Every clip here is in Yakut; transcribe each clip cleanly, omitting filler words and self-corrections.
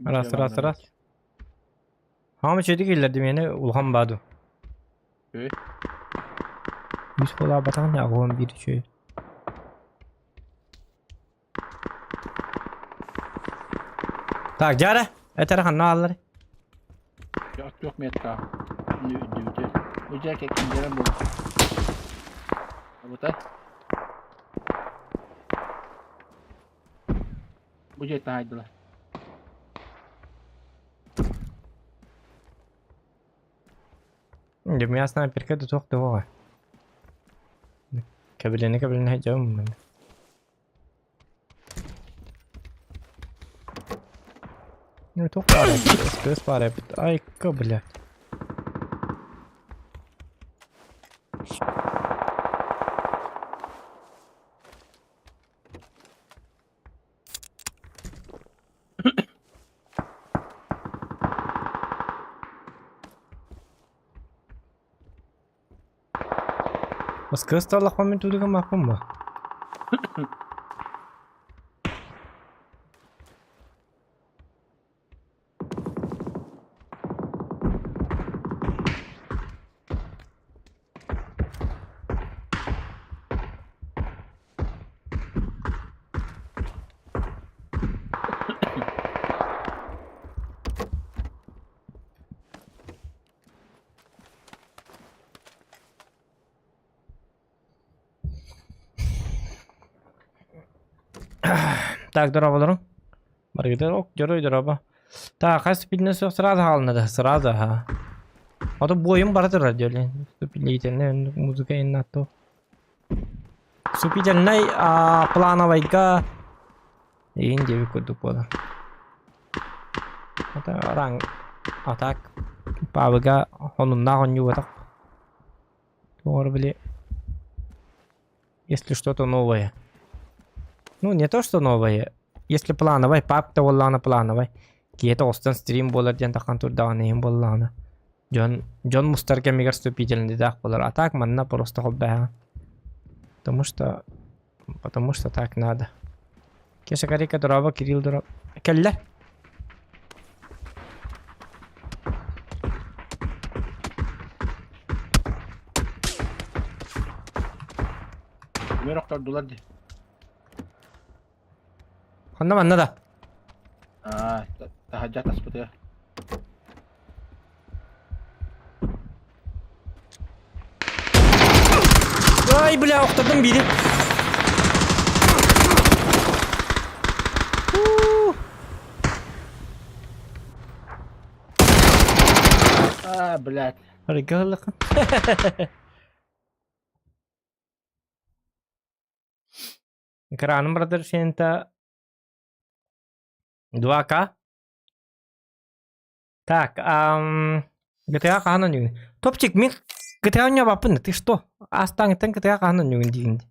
Раз, раз, раз. Хаама чөйдүк киллэрдим миэнэ улахан баа дуу. Үчүгэй. Үс буолаабатаҕын 81 үчүгэй. Так, дьара, этэрэ ханна ааллар? Туох метка үрдүбүтэ. Удьа кэккиндэрэ буол. Абытай. Бу дьиэ таһайдылар. Дьэ, мясная перка да туох да буоҕа. Кэбилэни кэбилэни сылдьабын мин. Ну, туох баар эбит, СПС баар эбит. Айка, бля. Кыыс таллахпын мин туудугам мааппын ба? Так, дорооболоруҥ. Барыгытыгар ок, дьоруой дорообо. Так, хас ступеньна суох сразу хаалына да, сразу аха. Ото буойум бара турар диэли. Вступительный музыка иннатто. Вступительный плановайга Иин диэбит курдук буолар. Ата араҥ а так Павыга хонуннаах оонньуубатах. Туох били если что-то новое. Ну не то что новое. Если плановай, пап да буоллаҕына плановай. Киһитэ оҕустан стрим буолар диэн таххан турдаҕына иһин буоллаҕына. Дьон дьон мустар кэмигэр вступительныйдаах буолар. А так манна просто холбоһоҕун. Потому что Потому что так надо. Кеша Карика дорообо, Кирилл дорообо. Кэллэ. Өмөр охтордулар дии. Ханна манна да. Аа, таһырдьа таспытыгар. Ай, бля, охтордум биири. А, блядь. Арыгы Экраным разрешение 2К. Так, GTA хаһан оонньуугун? Топчик, мин GTA оонньообаппын да, ты что? Астааҥыттан GTA хаһан оонньуугун диигин дии.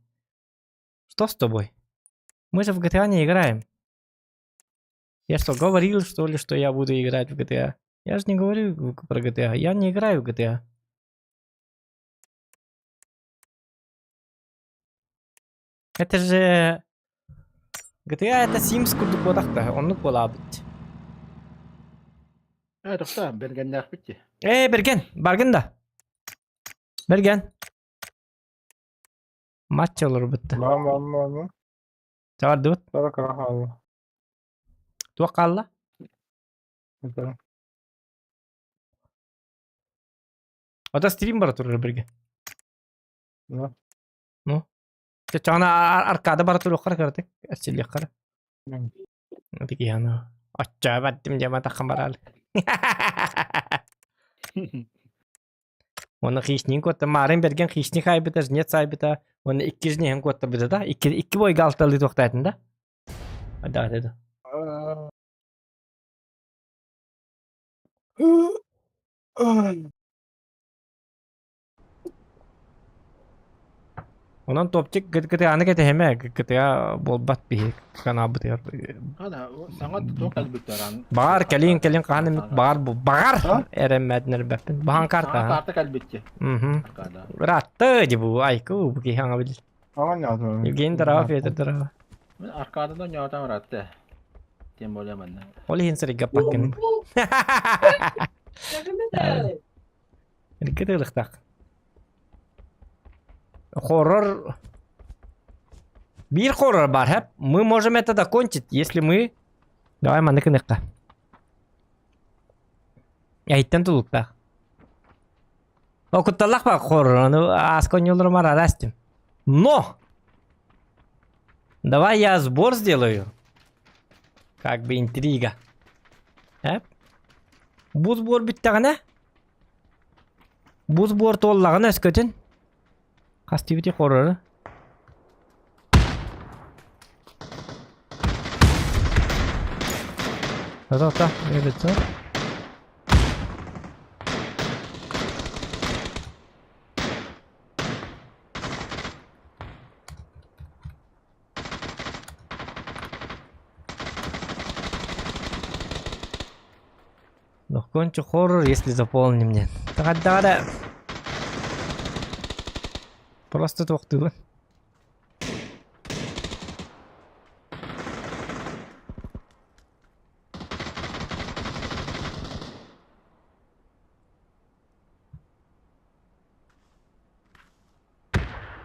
Что с тобой? Мы же в GTA не играем. Я что, говорил, что ли, что я буду играть в GTA? Я же не говорю про GTA. Я не играю в GTA. Это же... GTA это Sims курдук буолахта, оннук буолаабыт. Ээ, тохтоо, бэргэннээхпит дии. Ээ, Берген, баргын да. Берген. Матч олорбутта. Баан баан баан. Чаҕардыбыт. Сара кыра хаалла. Туох хаалла? Это. Ото стрим бара турар бирге. Да. Ну. Чачана аркада бара туруоххара кыратык, эрчиллиэххара. Тикиһаны. Оччо баттым дьама таххан бараалы. Оны хищник куотта Марын берген хищник айбыта, жнец айбыта, оны икки жнеһин куоттарбыта да, икки икки бойга алталыы туохтаатын да. Да, да, да. Онон топчик ГТА-ны кэтэһимэ, ГТА буолбат биһи канаабытыгар. Саҥа туох кэлбиттэр Баҕар кэлин кэлин хаһан эмит баҕар бу баҕар эрэммээтинэрбэппин. Баһан карта. Саҥа карта кэлбитти. Мгм. Ыраатта дии бу айку бу киһи аҥа билир. Аҕан Евгений здорово, Петр здорово. Мен аркададан ньоотам ыраатта. Тем более манна. Ол иһин сырыгаппаккын. Икки тылыктаах. Хоррор... Биир хоррор бар, хэп. Мы можем это докончить, если мы... Давай маннык гыныахха. Эһиттэн тулуктаах. О, кутталлах бар хоррор, аны ааска оонньууларым араастым. Но! Давай я сбор сделаю. Как бы интрига. Эп. Бу сбор бүттэҕинэ Бу сбор туоллаҕына өскөтүн хас тибити хоррору Та-та-та, Докончу хоррор, если заполним мне. Тагадара. Просто туохтуубун.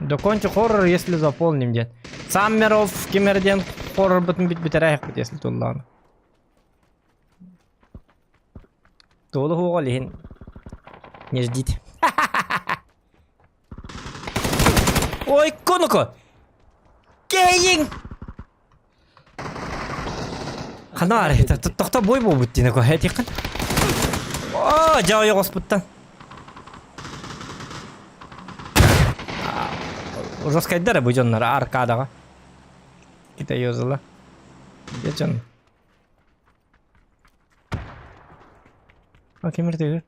Докончу хоррор, если заполним диэн. Summer of ким эрэ диэн хоррорбутун бүтэрээхпит если туллаҕына. Туолу уоҕа иһин не ждите. Ой, конуко! Кейин! Ханаар, тохто бой буолбут диэн этиххин. Оо, дьэ ойоҕоспуттан. Жесткайдар бу дьоннор аркадаҕа. Кита юзала. Дьэ дьон. А ким ыртыгы?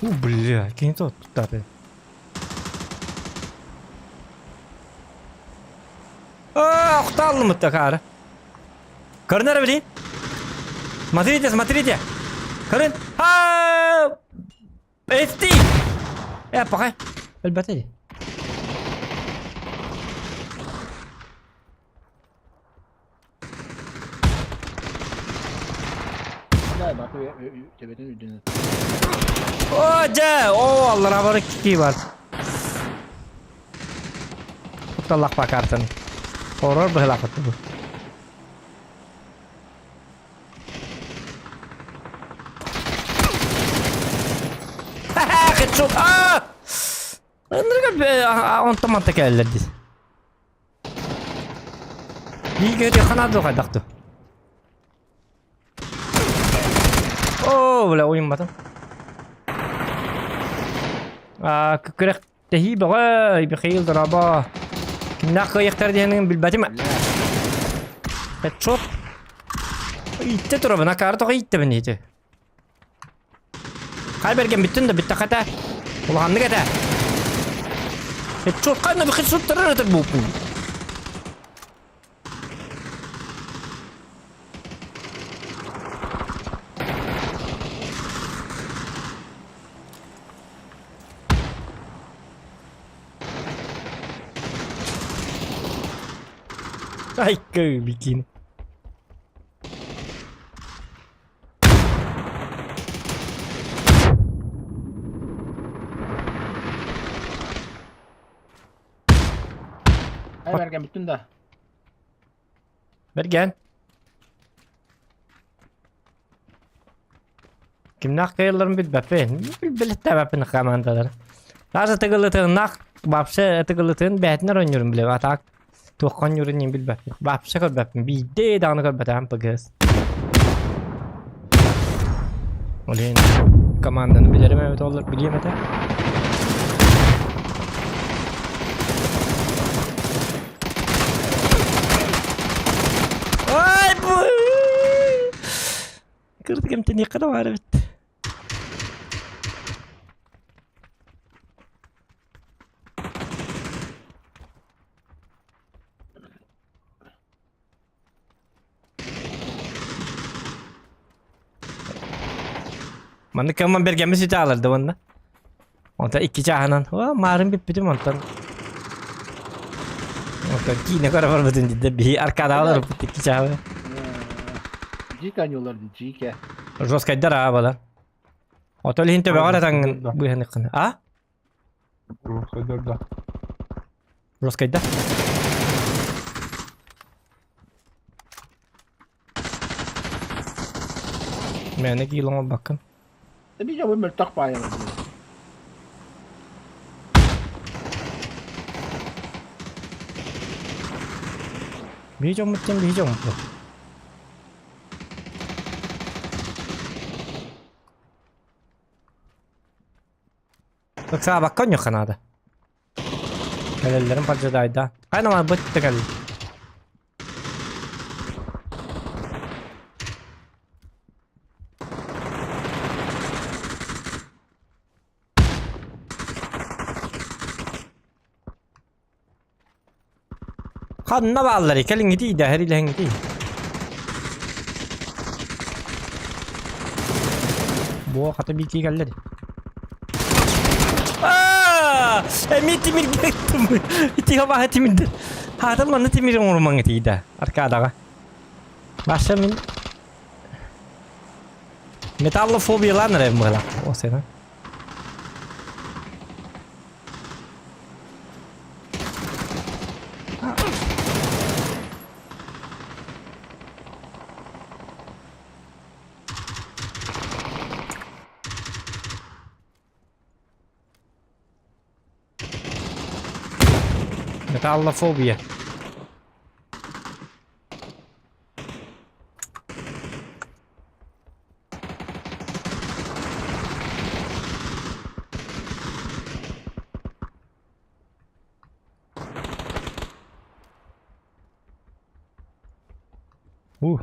У, бля, кини туттар. А, охталлым такара. Көрүнэр билин. Смотрите, смотрите. Көрүн. А! Эсти! Э, пока. Өлбөтө дии. Да, баты төбөтүн үрдүнэн. О, дьэ, о, аллара бар икки бар. Кутталлах картаны. Хоррор быһылаах бу. Хедшот! Аа! Онтон манта кэллэр дии. Биир киһи ханаады хайдах дуу? Оо, бля, уйумматым. Аа, күрэхтэһии бөҕө, Михаил дорообо. Кимнээх кыайыахтар диэнин билбэтим. Хедшот. Ииттэ турабын, акаары тоҕо ииттэбин ити. Хай бэргэн бүттүн да бүттэххэ этэ. Улаханнык этэ. Хедшот ханна бу хедшоттары ытыр бууппун. Ай, бикини. Ай бэргэн бүттүн да. Бэргэн. Кимнээх кыайалларын билбэппин. Билбэттээбэппин командалары. Даже тыгылытыгыннаах вообще тыгылытыгын бэйэтинэр оонньуурун билэбин. А так туохха оонньуурун иһин билбэппин. Вообще көрбөппүн. Биирдэ даҕаны көрбөтөҕүм ПГС. Ол иһин команданы билэрим эбит олор билиэм этэ. Ай бу! Кырдык эмтэниэххэ да баар эбит. Маннык кэммэн бэргэммит сүтэ аалар да уонна. Онтон икки чааһынан, о, маарын бүппүтүм онтон. Онтон киинэ көрө барбытым дии биһи аркадаҕа олорбут икки чааһы. Дьиикэ аньуулар дьиикэ. Жесткайдар аа балар. Отол иһин төбөҕөр атаҥҥын быыһаныххын. А? Жесткайдар да. Жесткайдар. Мээнэ киил оҥорбаккын. Эби дьабы мөлтөх баайалар. Биһи дьоммут диэн биһи дьоммут. Ыксаабакка онньуохха наада. Кэлэллэрин поджидайда. Хайна быт кэл. Ханна баалларый? Кэлиҥҥитий да, эрилэһиҥҥитий. Буо хата биитии кэллэ дии. Аа! Эмиэ тимиргэ ыттым. Ити абааһы тимирдэр. Хаатым манна тимир оҥорумаҥ этий да, аркадаҕа. Баша мин металлофобиялаан эрэ быһалаах. О, сена. Металлофобия. Uh.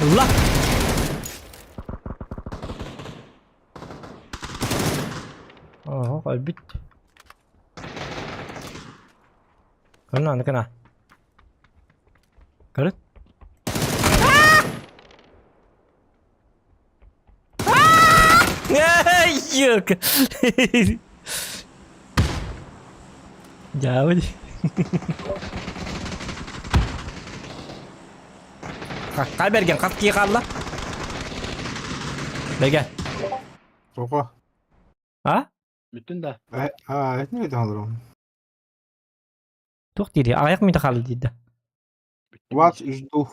Ылла! Оһо, өлбүт. Көрүн аны кына. Көрүн. Юрка. Дьаабы Хай Берген, хас кии хаалла? Берген. Тоҕо? А? Бүттүн да. Аа, этне этэ олорон. Туох диир? Аҕыйах мүнүүтэ хаалла диир да. Вас жду.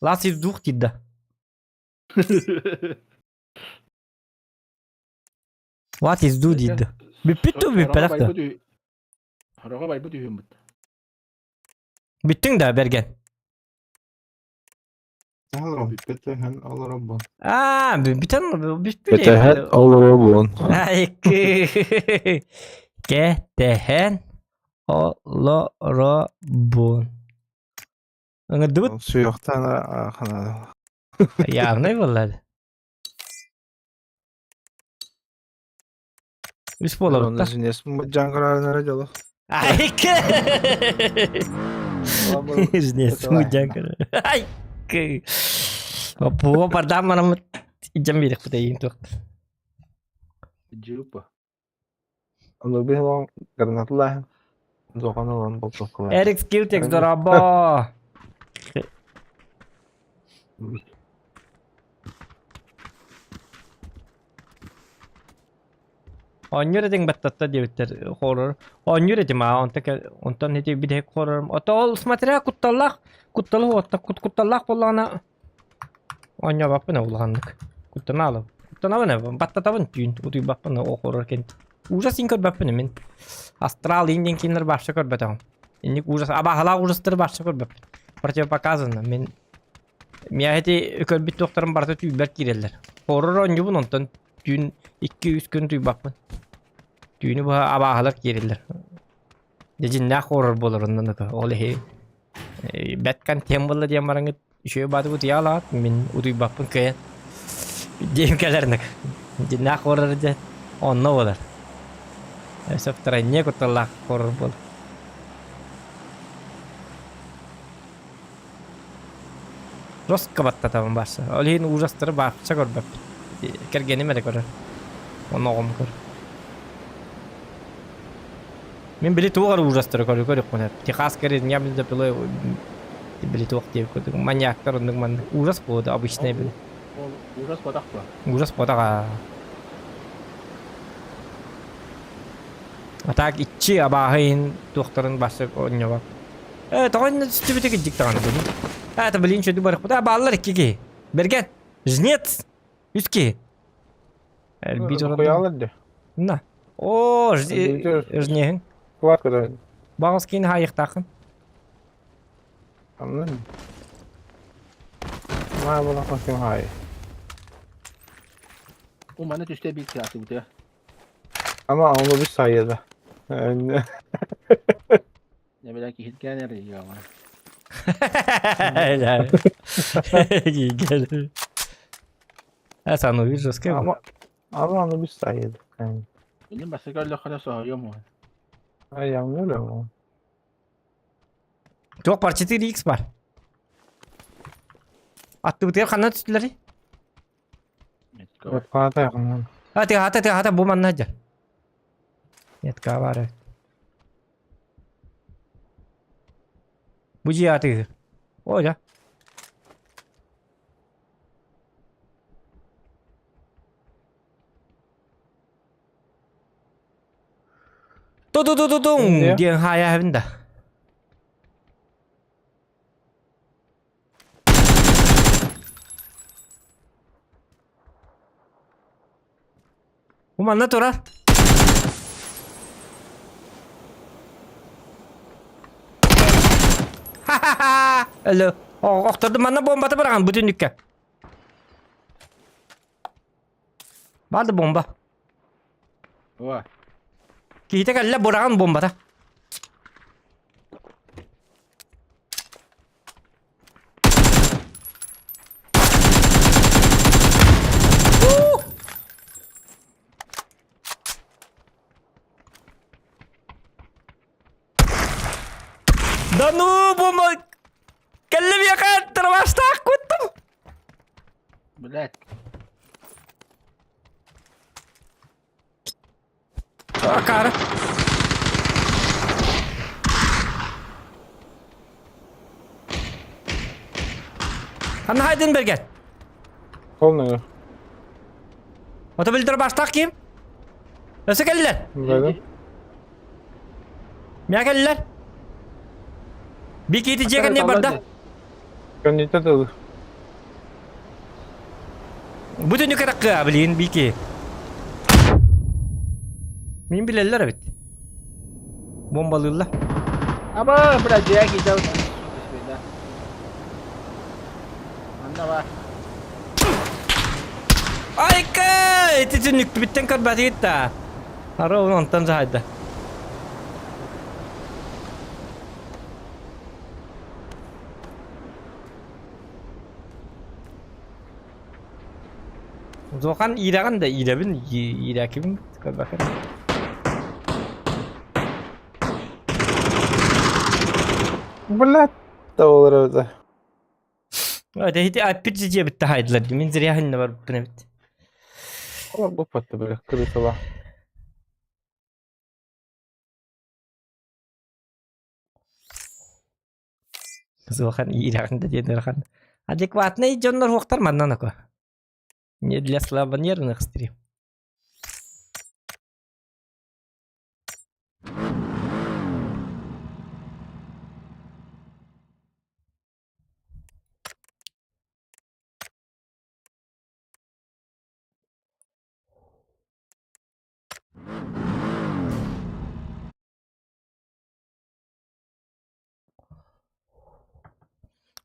Лас из двух диир да. What is do диир да. Бүппүт дуу бүппэтэх да. Хороҕо байбыт үһүммүт. Бүттүҥ да Берген? Бүтэһэн олоробун. Аа, бүтэн бүппүт. Бүтэһэн олоробун. Ай, Кэтэһэн олоробун. Ыҥырдыбыт? Сүөхтэн хана. Явный буолла. Үс буолабыт да. Дьаҥкыраарынара дьоло. Айка! Изнес мудьаҥкыр. Айка! Оппуга бардаан бараммыт илдьэн биэриэхпит эйигин туох. Дьыыпа. Онно биһилон гранаталааһын. Зохан ылан болтоккулар. Эрик Скилтекс дорабо! Оонньуур этиҥ баттатта диэбиттэр хоррор. Оонньуур этим аа онто онтон ити бүтэһик хоррорум. Ото ол смотря кутталлаах кутталы уотта кут кутталлаах буоллаҕына оонньообоппун улаханнык. Куттанаалым. Куттанабын баттатабын түүн утуйбаппын ол хоррор кэнт. Ужас иин көрбөппүн мин. Астрал иин диэн кииннэр барша көрбөтөҕүм. Инник ужас абааһылаах ужастары барша көрбөппүн. Противопоказано. Мин Миэхэ ити көрбүт туохтарым барыта түүлбэр киирэллэр. Хоррор оонньуубун онтон түүн икки-үс күн тууйбаппын. Түүнү быһа абааһылар киирэллэр. Дьэ дьиннээх хоррор буолар оннук ол иһи бэт контент буолла диэн бараҥҥыт үчүгэй баатык утуйа алаҕыт мин утуйбаппын кыайан диэм кэлэр дьиннээх хоррор дьэ онно буолар. Өссө втройне кутталлаах хоррор буолар. Жестко баттатабын барса. Ол иһин ужастары баапча көрбөппүн. Кэргэним эрэ көрөр. Онно оҕом көр. Мин били туох эрэ ужастары көрө көрүөхпүн сөп. Техасская резня бензопилой били туох диэбит курдук. Маньяктар оннук маннык. Ужас буолуо обычный били. Ол ужас ботах дуо? Ужас ботах аа. А так иччи абааһы иһин туохтарын барса оонньобот. Э, тоҕо иннэ түстүбүтэ кирдьик даҕаны блин. А, это блин чөдү барыхпыт. А, бааллар икки киһи. Бэргэн! Жнец! Үс киһи. Элбии турар. Хуялар да. На. О, жнеһин. Кваткада. Бағыс кейін хайықтақын. Аннан. Маа була ким хай. Бу маны түстэ биир киһи Ama onu bir sayıda. Yani Не билэ киһиргээн эрийиэҕэ. Э, ну вижу, с кем? Ama ama onu bir sayıda. Yani. Билин бастакы өллөххүнэ соһуйуом уһун. Ay anlıyorum ama. Туох бар 4x бар. Аттыбытыгар ханна түстүлэри? Хата yakından. А, ты хата, ты хата, бу манна сылдьар. Нетка баар эбит. Бу дьиэ атыыһы. О, дьэ. Ту-ту-ту-ту-туҥ диэн хаайаһабын да. Бу манна турар. Ха-ха-ха! Өлө. Охтордум манна бомбата быраҕан бу түннүккэ. Баар да бомба. Ой. Киһитэ кэллэ быраҕан бомбата. Да ну, бомба! Кэллэ миэхэ тырабаастаах куттум! Блядь. Акаары. Ханна хайдын бэргэн? Полный. Ото билдер баштаах ким? Өсө кэллэр. Böyle. Мя кэллэр. Бикити дьиэ кэннэ барда. Көннүтэ тыл. Бу түнү кыракка блин Бики. Мин билэллэр эбит. Бомбалыыллар. Аба, бля, дьиэ киирдэ. Бисмилlah. Манна бар. Айка! Ити түннүкпүттэн көрбөтүгүт да. Ара оны онтон саайда. Зохан иирэҕин да иирэбин, иирээкибин көрбөккө. Блядь, да olur öyle. Ити аппит дьиэбит таһайдылар дии. Мин зря ханна барбыппын эбит. Ama bu patlı böyle kırısı Зохан иирэҕин да диэн ыарахан. Адекватнай дьоннор уохтар манна оноко. Не для слабонервных стрим.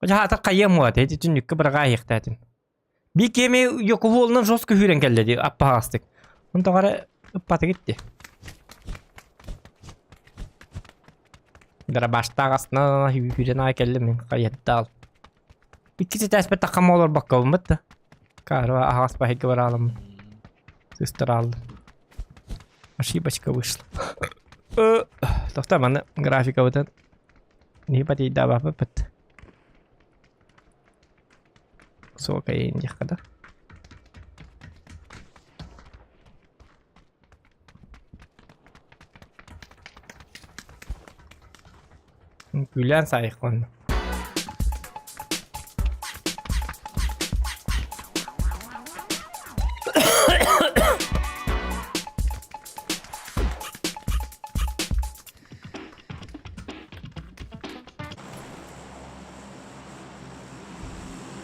Дьэ, хайыам уот, ити түннүккэ быраҕаа иһиэхтээтим. Биир киэми Йокуһуолунан жестко үүрэн кэллэ дии, аппаһаҕастык. Онтоҕо эрэ ыппатыгыт дии. Дырабаштаах астына үүрэн аҕай кэллим мин хайыаттаал. Иккис этээспэр таххам олорбоккобун да. Каарва аһаҕас баһыйга бараалым. Сыстырааллым. Ошибочка вышла. Тохтоо маны графикабытын не потейдаабаппыт. Высокая диэххэ да. Күлээн саайыхпын.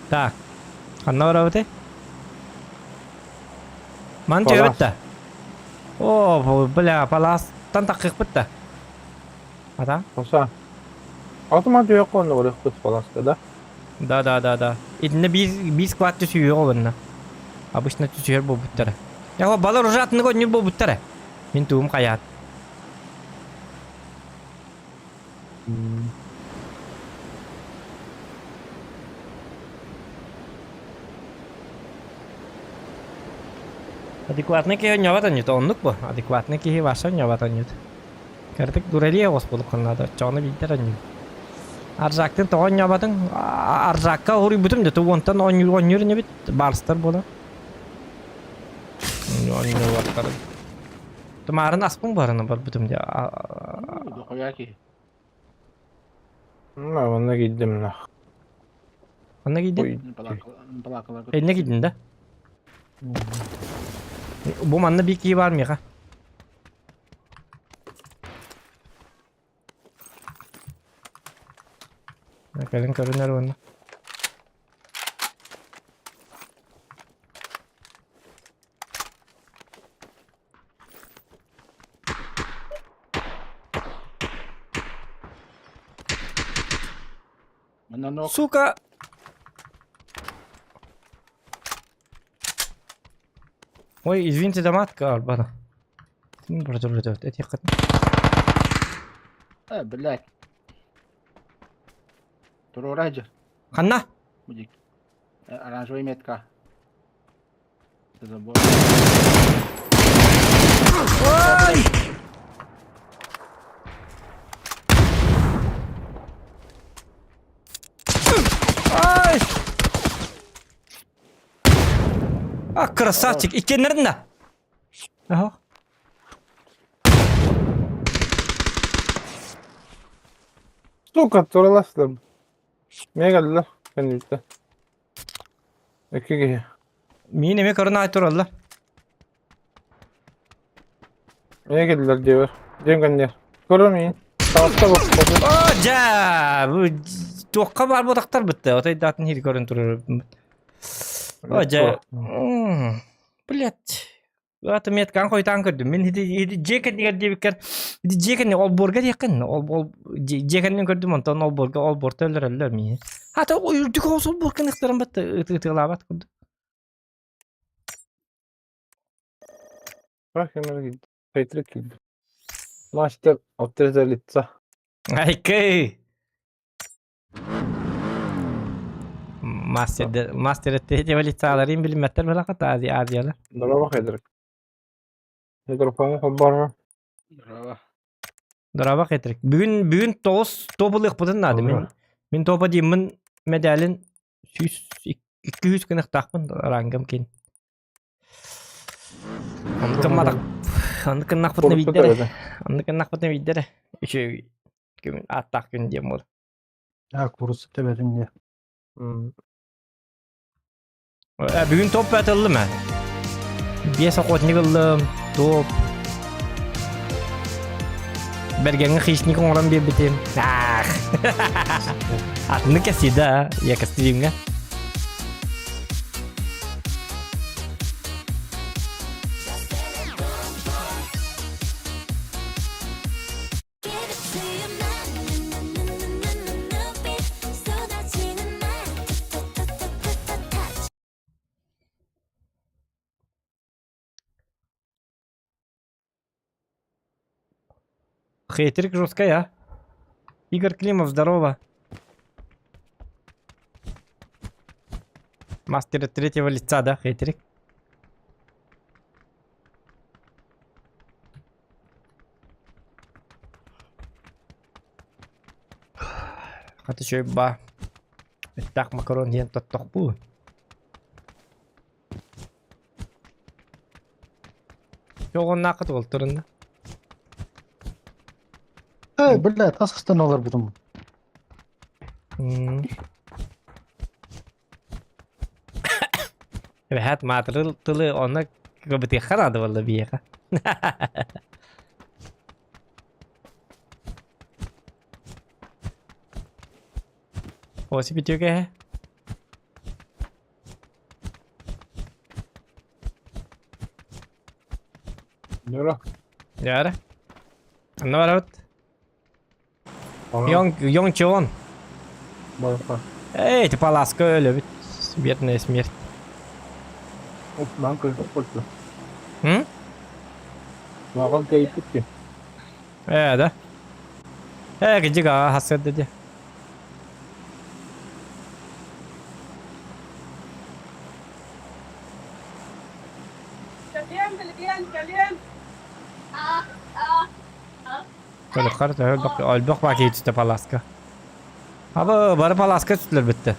Так, ханна барабыты? Ман Палас. да. О, бля, паластан таххыхпыт да. Ата? Оса. Атыма түйэ конно барыахпыт паласка да? Да, да, да, да. Итиннэ биир биир склад түсүйүө олунна. Обычно түсүһэр буолбуттара. Я балар уже атыныга онньур буолбуттара. Мин тугум хайаат. Адекватный киһи онньообот онньута оннук бу. Адекватный киһи ваша онньообот онньут. Кырдык дуралия оҕус буолуоххун наада, оччоҕуна биирдэр онньуур. Аржактын тоҕо онньооботуҥ? Аржакка уруйбутум да уонтан оонньуур оонньуур инибит, барстар буолан. Оонньуулартар. Тумаарын аспын барына барбытым дии. Дохуя киһи. Манна киирдим нах. Ханна киирдин? Балаакаларга. Энне киирдин да? Бу манна биир киһи баар миэхэ. Кэлин көрүнэр уонна. Сука! Ой, извините, да матка Арбана. Э, блядь. Туруора дьэ. Ханна? Будик. Оранжевый метка. Забор. Ой! Ай! А, красавчик! Иккиэннэрин да? Аха. Сука, тураластым. Миэ кэллэ, кэнниттэн. Икки киһи. Миин эмиэ көрөн аай тураллар. Миэ кэллэр диэбэр. Диэм кэнниэр. Көрө миин. Таҕыста бу. О, дьэ! Бу туохха баар буотахтар бытта. Отой даатын хири көрөн турар. О, дьэ. Блять. Аты меткаан хойутаан көрдүм. Мин ити ити дьиэ кэннигэр диэбиккэр ити дьиэ кэнни олбуорга диэххин. Ол ол дьиэ кэннин көрдүм онтон олбуорга олбуорта өлөрөллөр миин. Ата үрдүк оҕус олбуорга ныхтаран батта ытыалаабат курдук. Мастер от лица. Айкэй! Мастер мастер лицаларын билиммэттэр балака Азия Азияла. Здорово, Хедрик. Микрофон холборо. Здорово. Здорово, Хедрик. Бүгүн бүгүн тоҕус тобулыахпытын наада. Мин мин топа дииммин медалин 100 200 гыныахтаахпын рангым кин. Оннук гымматах оннук гыннахпытына биирдэрэ. Оннук гыннахпытына биирдэрэ. Үчүгэй күн ааттаах күн диэн буолар. А, курус тэбэтин дии. Бүгүн топ ыллым ээ. Биэс охотник ыллым, топ. Бэргэҥҥэ хищник оҥорон биэрбитим. Аах. Атыны кэсии да, я костюмҥа. Хейтерик жесткая, а? Игорь Климов, здорово. Мастер третьего лица, да, хейтерик? Хата үчүгэй баа. Эттээх макарон диэн тоттохпуу. Тоҕоннааххыт уолтурунна. Эй, блядь, тас хастан олорбутум. Эбэһээт маатырыл тылы онно кыбытыахха наада буолла биһиэхэ. Осип үтүөкэһэ. Нөра. Яра. Анна барабыт. Йон Йон Чон. Барха. Эй, ты паласка өлөбүт. Бедная смерть. Оп, ман көрүп койду. М? Маған кейпит ки. Э, да. Э, кыдьыга хасырды де. Көлөхөр төһө өлбөх баа киһи түстэ паласка. Аба бары паласка түстүлэр бүттэ.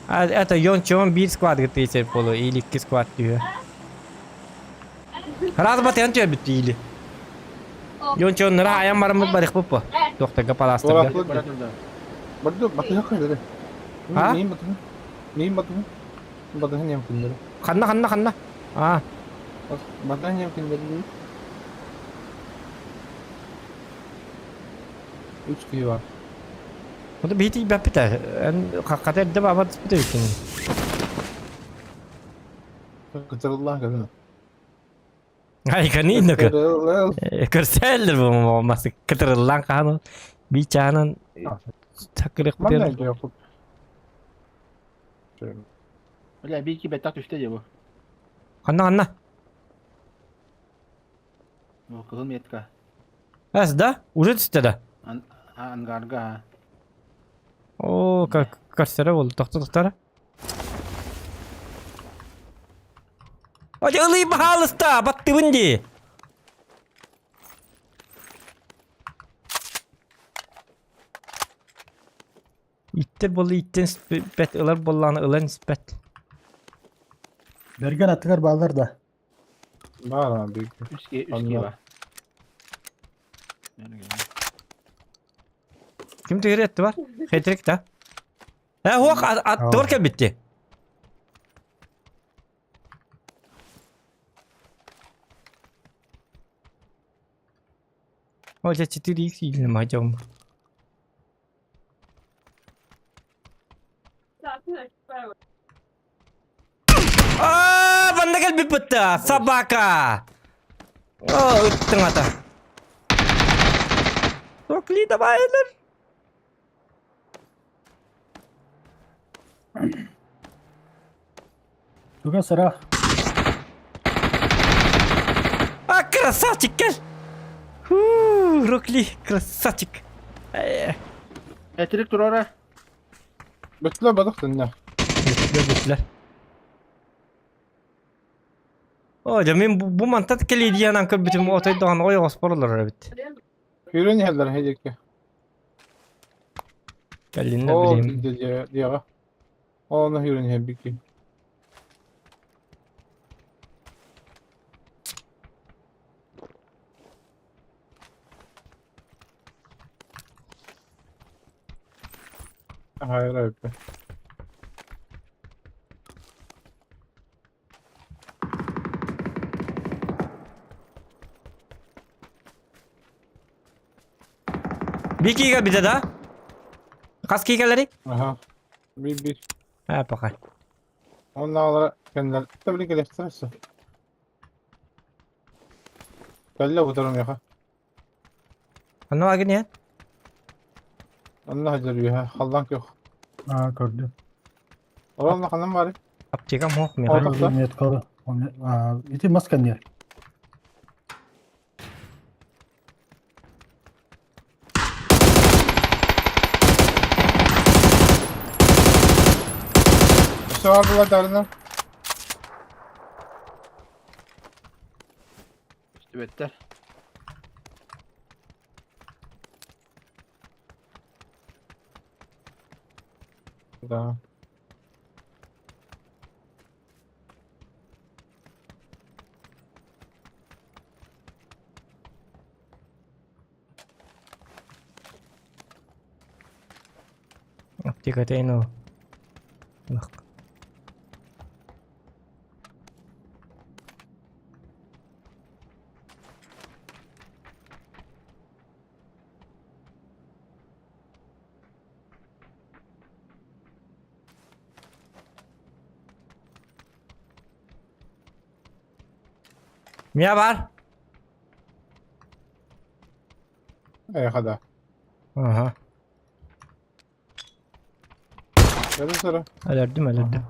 Это Йон Чон биир склад гытты болу или икки склад түһүө. Раз батыан түһэр бүттэ или. Йон Чон нара аян барыммыт барыхпыт по. Туохтарга паластарга. Барды батыһа кайдары. А? Мин батыһа. Мин батыһа. Батыһа нем күннәре. Ханна ханна ханна. А, Батыһа нем күннәре. Үч киһи бар. Ону биһи тиийбэппит ээ. Эн хаххата эрдэ баабар түспүт эбиккин. Кытырыллаан кэлин. Айканы иннөкө. Көрсөллөр бу масы кытырыллаан хаан би чаанан такырык Манна битер. өйдөө Бля, бийки бэттэх түстэ дии бу. Ханна ханна. Бу кыһыл метка. Эс да? Уже түстэ да? Ан ангарга. а. Оо, көрсөрө болду. Тохто тохтора. Ой, ылый баһаалыста, баттыбын дии. Иттер болду иттен испэт, ылар боллааны ылан испэт. Бэргэн аттыгар бааллар да. Баар биир. Үс ки үс ки Анна. бар. Ким түһэр этти бар? Хетрик да. Э, хуох, аттыбар кэлбитти. О, я 4 х или мадем. А, манна кэлбит бытта, собака! О, ыттың ата. Сокли, давай, өлөр. Туга сыраах. А, красавчик, кэл! Фу, Рокли, красавчик. Э, Этрик турара. Бөтлө бадах төннө. Бүттүлэр, бүттүлэр. О, дьэ, мин бу, бу мантан кэлиэдийэнэн көрбүтүм отойдоон ойоҕос боролор эбит. Күүрэн иһэллэр хэдиэккэ. Кэллиннэ Оо, билим. диэҕэ. Ону күүрэн иһэр бикки. Хайра өппө. Бики кэлбитэ да? Хас кии кэлэри? Аха. Биир биир. Ээ, пока. Оннааҕылара кэннилэр тэбили кэлиэхтэрэ өссө. Кэллэ утарым миэхэ. Онно агын иһэн? Онно сылдьар үөһэ халлаан күөх. Аа, көрдүм. Ол ханан баарый? Аптекам суох миэхэ. О, тахса. Меткалы. Аа, ити мас кэнниэр. Өссө баар буолар дарынан. Түбэттэр. Да. Тикатейн ол. Мия бар. Эйиэхэ да. Аха. Көрө сыра. Өлөрдүм, өлөрдүм.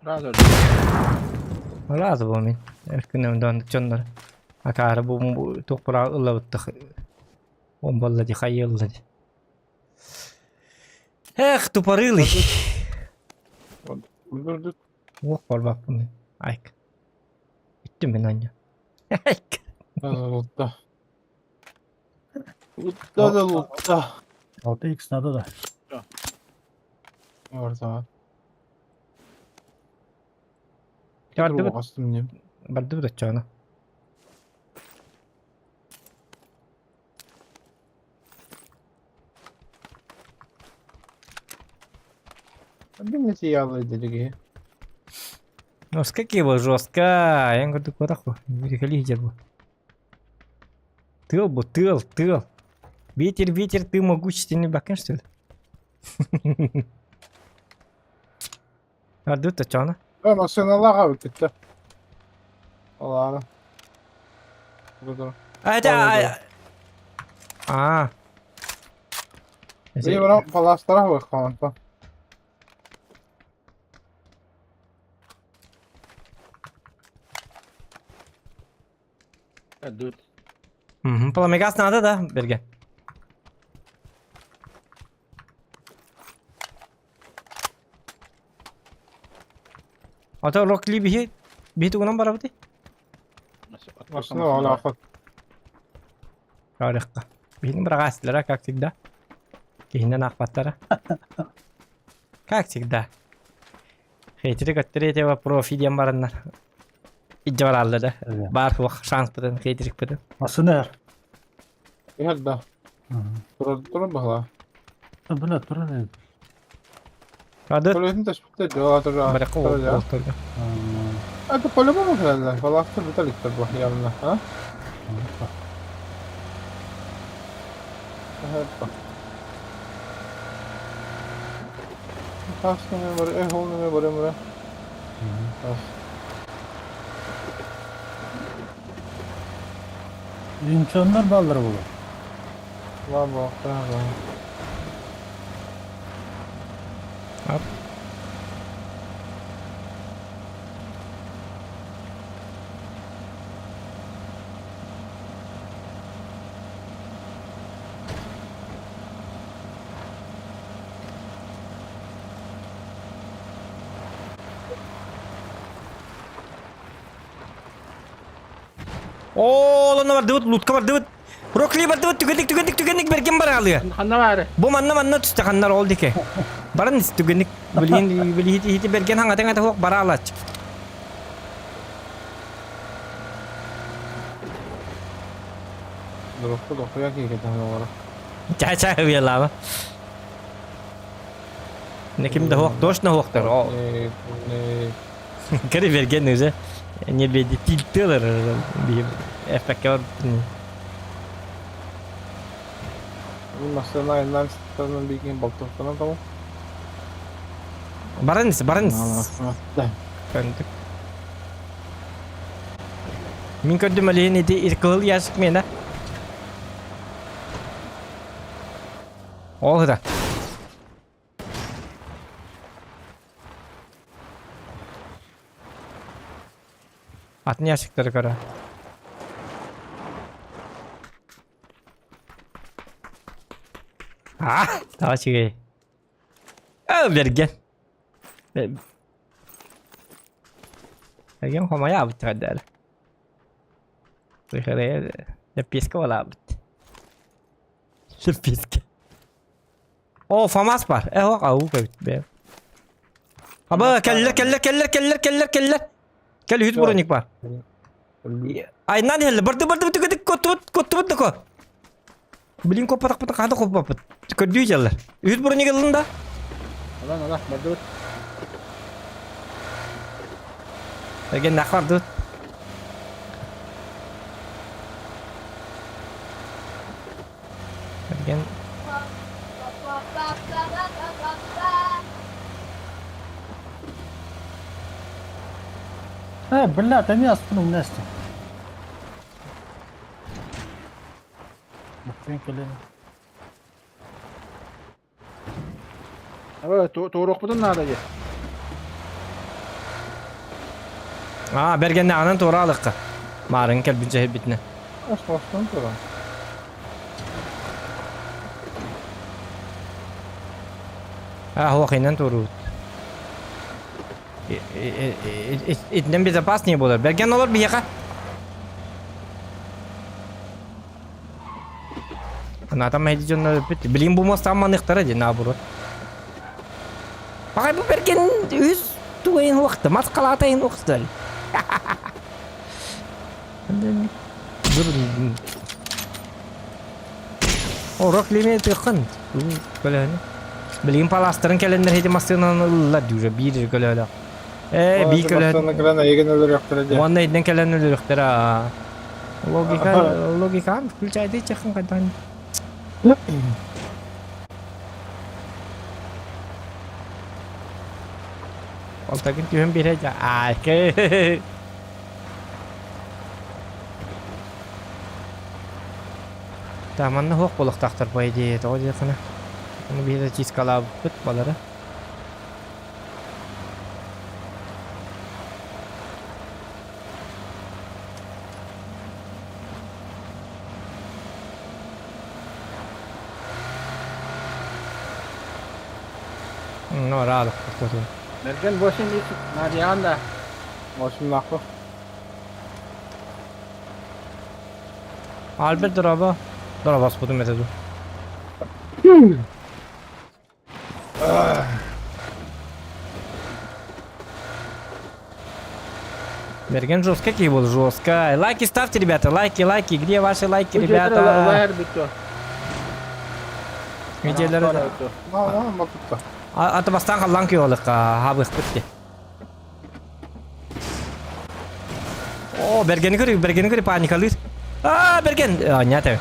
Сразу Разы бу мин. Эркинем доннык дьоннор. Акаары бу бу туох бура ыллабыттых. Он болла ди хайылла ди. Эх, тупорылый. Өлөрдүк. Уох барбаппын. Айк. Бүттүм мин анньа. Айк. Лутта. Лутта да лутта. 6x надо да. Не бар саҥа. Бардыбыт, Астым не. бардыбыт оччоҕуна. Бин сиялы дедиги. Ну, с какие жестко. Я говорю, куда хуй. Лидер был. Тыл был, тыл, тыл. Ветер, ветер, ты могущественный бакен, что ли? Ардыт оччоҕуна. Ben массыыналаах эбиккит Алаана. Бу А, это... А. Бии баран палаастара хуйхаанта. Дуд. Пламегас надо, да, Берген? Ата Рокли биһи биһи тугунан барабыт? Массыына олаахат. Арыхха. Биһини быраҕаастылара, как всегда. Киһинэн аахпаттара. Как всегда. Хейтери көттөрү этого профи диэн бараннар. Илдьэ бараллар да. Баар суох шанспытын, хейтерикпытын. Массыына эр. Иһэр да. Турар турар баһылаа. Бля, турар эбит. Адыт Көлөһүн тэспиттэр дьола турар. баракка уолтарга. Это по-любому кэлэллэр. Палаастар бүтэ иликтэр бу явно. А? Тас нөҥүө бары, э, ол нөҥүө бары мура. Тас. Инчоннар бааллара буолуо. Ла буолуохтаах баҕайы. Ап. Оо, онно бардыбыт, лутка бардыбыт. Рокли бардыбыт, түгэнник, түгэнник, түгэнник берген бараалыа. Ханна баары? Бу манна манна түсте ханнар ол дике. Баран ис түгэнник билиин билиһити берген хаҥатын ата хуох бараалач. Дурукку дохуя киһи олоро. Ча-ча уялаама. Ким да хуох, точно хуохтар. О, Кери берген уже. Не беди тилтелер би эффеккер. Массыына айаннаан сыттарынан биигин болтуохтанан тоҕо. Баран ис, баран ис. Көндүк. Мин көрдүм алиһин ити кыһыл ящик миэнэ. Ол да. Атын ящиктары көрө. А, давай чигей. Ö, Берген. Берген хомайаабыт хайдары. Лэппиэскэ буолаабыт. Лэппиэскэ. О, ФАМАС бар. Э, ох, ау, эбит бээ. Аба, кэллэр, кэллэр, кэллэр, кэллэр, кэллэр, кэллэр. Кэл, үһүс броник бар. Айнан иһэллэр. Барды, барды, түгэтик, коттубут, коттубут да ко. Блин коппатахпытын хаһан да коппаппыт. Көрдүү дьаллар. Үһүс броник ыллын да? Ылан ыла, бардыбыт. Эргэннээх бардыбыт. Эрген. Э, блядь, они астын умнести. Буквен кэлэн. Туоруохпутун наада дии. Аа, бэргэннээҕинэн туора алыкка. Маарын кэлбит дьэһирбитинэ. Ас мостон туран. Аа, хуохинан туоруут. Итинэн безопаснее буолар. Бэргэн олор биһиэхэ. Анаатам мэйди дьоннор өппүт. Билигин бу мостаан маныахтара дии наоборот. Пахай бу бэргэн үс тугайын уохта, мас халаатайын уохта. Орок лиме тыхан. Көлөһөнү. Билигин паластарын кэлэннэр хити массыынаны ыллар дии уже биир көлөһөлөөх. Ээ, биир көлөһө. Массыына кэлэн эйигин өлөрүөхтэрэ диэн. Уонна эйден кэлэн өлөрүөхтэрэ. Логика, логикам включайды чехын кайдан. Алтагын түһэн биэрэ аа Да, манна суох буолуохтаахтар по идее, тоҕо диэххинэ. Ону биһиги чисткалаабыппыт балары. Ну, рада, Мерген 8 Надиан да. Машинаахпа. Альберт дороба. Дороба спутум этэ дуу. Мерген жестко какие был жестко. Лайки ставьте, ребята, лайки, лайки. Где ваши лайки, ребята? Лайер бүттү. Видеолары. Аты бастан халлан күйолыққа хабых бітті. О, Бергені көрі, Бергені көрі паникалыр. А, Берген! А, не это.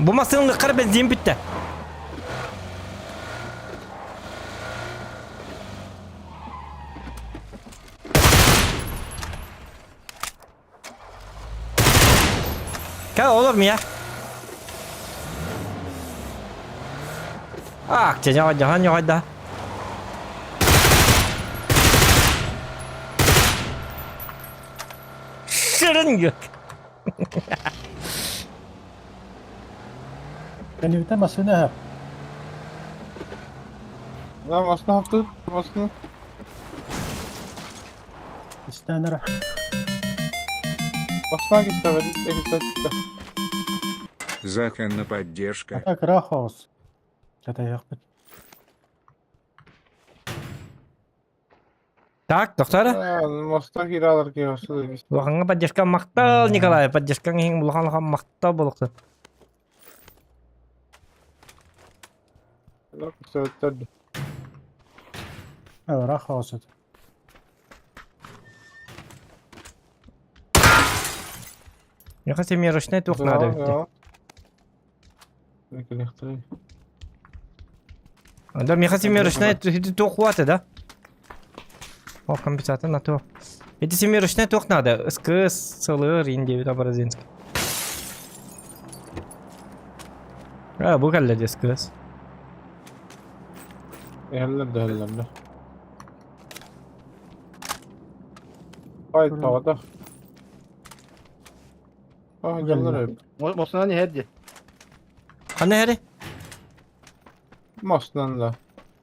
Бу массыынлыккар бензин бүттэ. Кэл олор мия. Ах, дьахан ньоҕойда. Шырын Кэннибиттэн массыына ыһар. Да, массыына хаптыт, массыына. Истээн эрэ. Массыына кистээбэт, кистээбит. Законна поддержка. А так ыраах оҕус. Кэтэһиэхпит. Так, доктор. Моста кииралар киһи Улахаҥҥа поддержка махтал, Николай. Поддержкаҥ иһин улахан улахан махтал буолуохтун. Ыраах оҕус этэ. Миэхэ семерочнай туох наада эбит. Да, миэхэ семерочнай туох хуата, да? О, компенсатор на то. Эти семерочнай туох надо? СКС, СЛР, Индия, Абразинский. А, бу кэллэ СКС. Эһэллэр да эһэллэр да. Ай, таҕата. А, дьоннор эбит. Мостунан иһэр дии. Ханна иһэри? Мостунан да.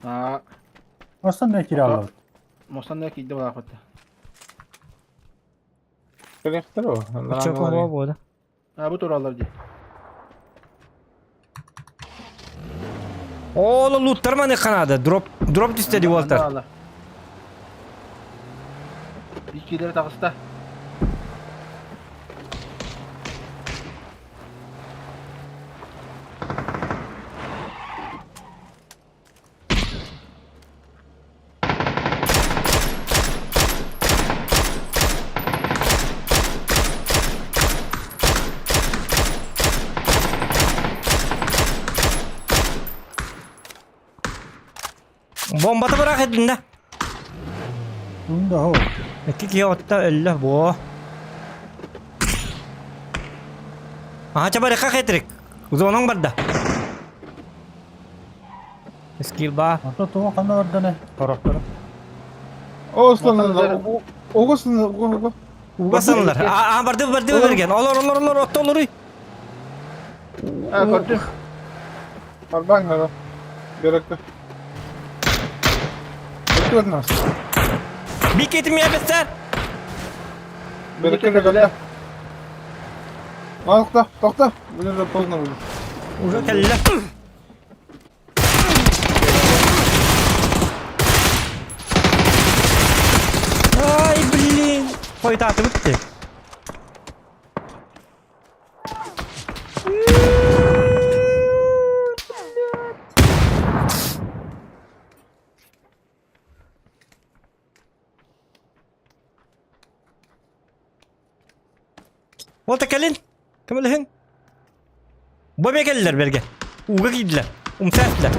Аа, Мостан да киирэ аҕалабыт. мостан да киирдэ буолаахпыт. Кэлиэхтэр о. Оччо кого буола? Аа, бу тураллар дии. Ол луттар маны ханаада. Дроп дроп түстэ ди уолтар. Биир киилэрэ таҕыста. Бомбата быраах этиннэ. Unda ho. Икки киһи отта өллө буо. Аха чабарыха хетрик. Зонаң барда. Скилл баа. Онто туох ханна барданы? Хорохтору. Ослан, оҕус, оҕус. Уга санылар. Аа барды барды берген. Олор олор олор отто олоруй. А, көрдүм. Барбаң ара. Беректе. Өтүөт нас. Бикетим ябестер. Беректе кэллэ. Тохто, тохто. Бүгүн уже поздно будет. Уже кэллэ. Ай, блин. Хойутаатыбыт дии. Уолта кэлин. Көмөлөһүҥ. Бу эмиэ кэллилэр бэргэ. Ууга киирдилэр. Умса эттилэр.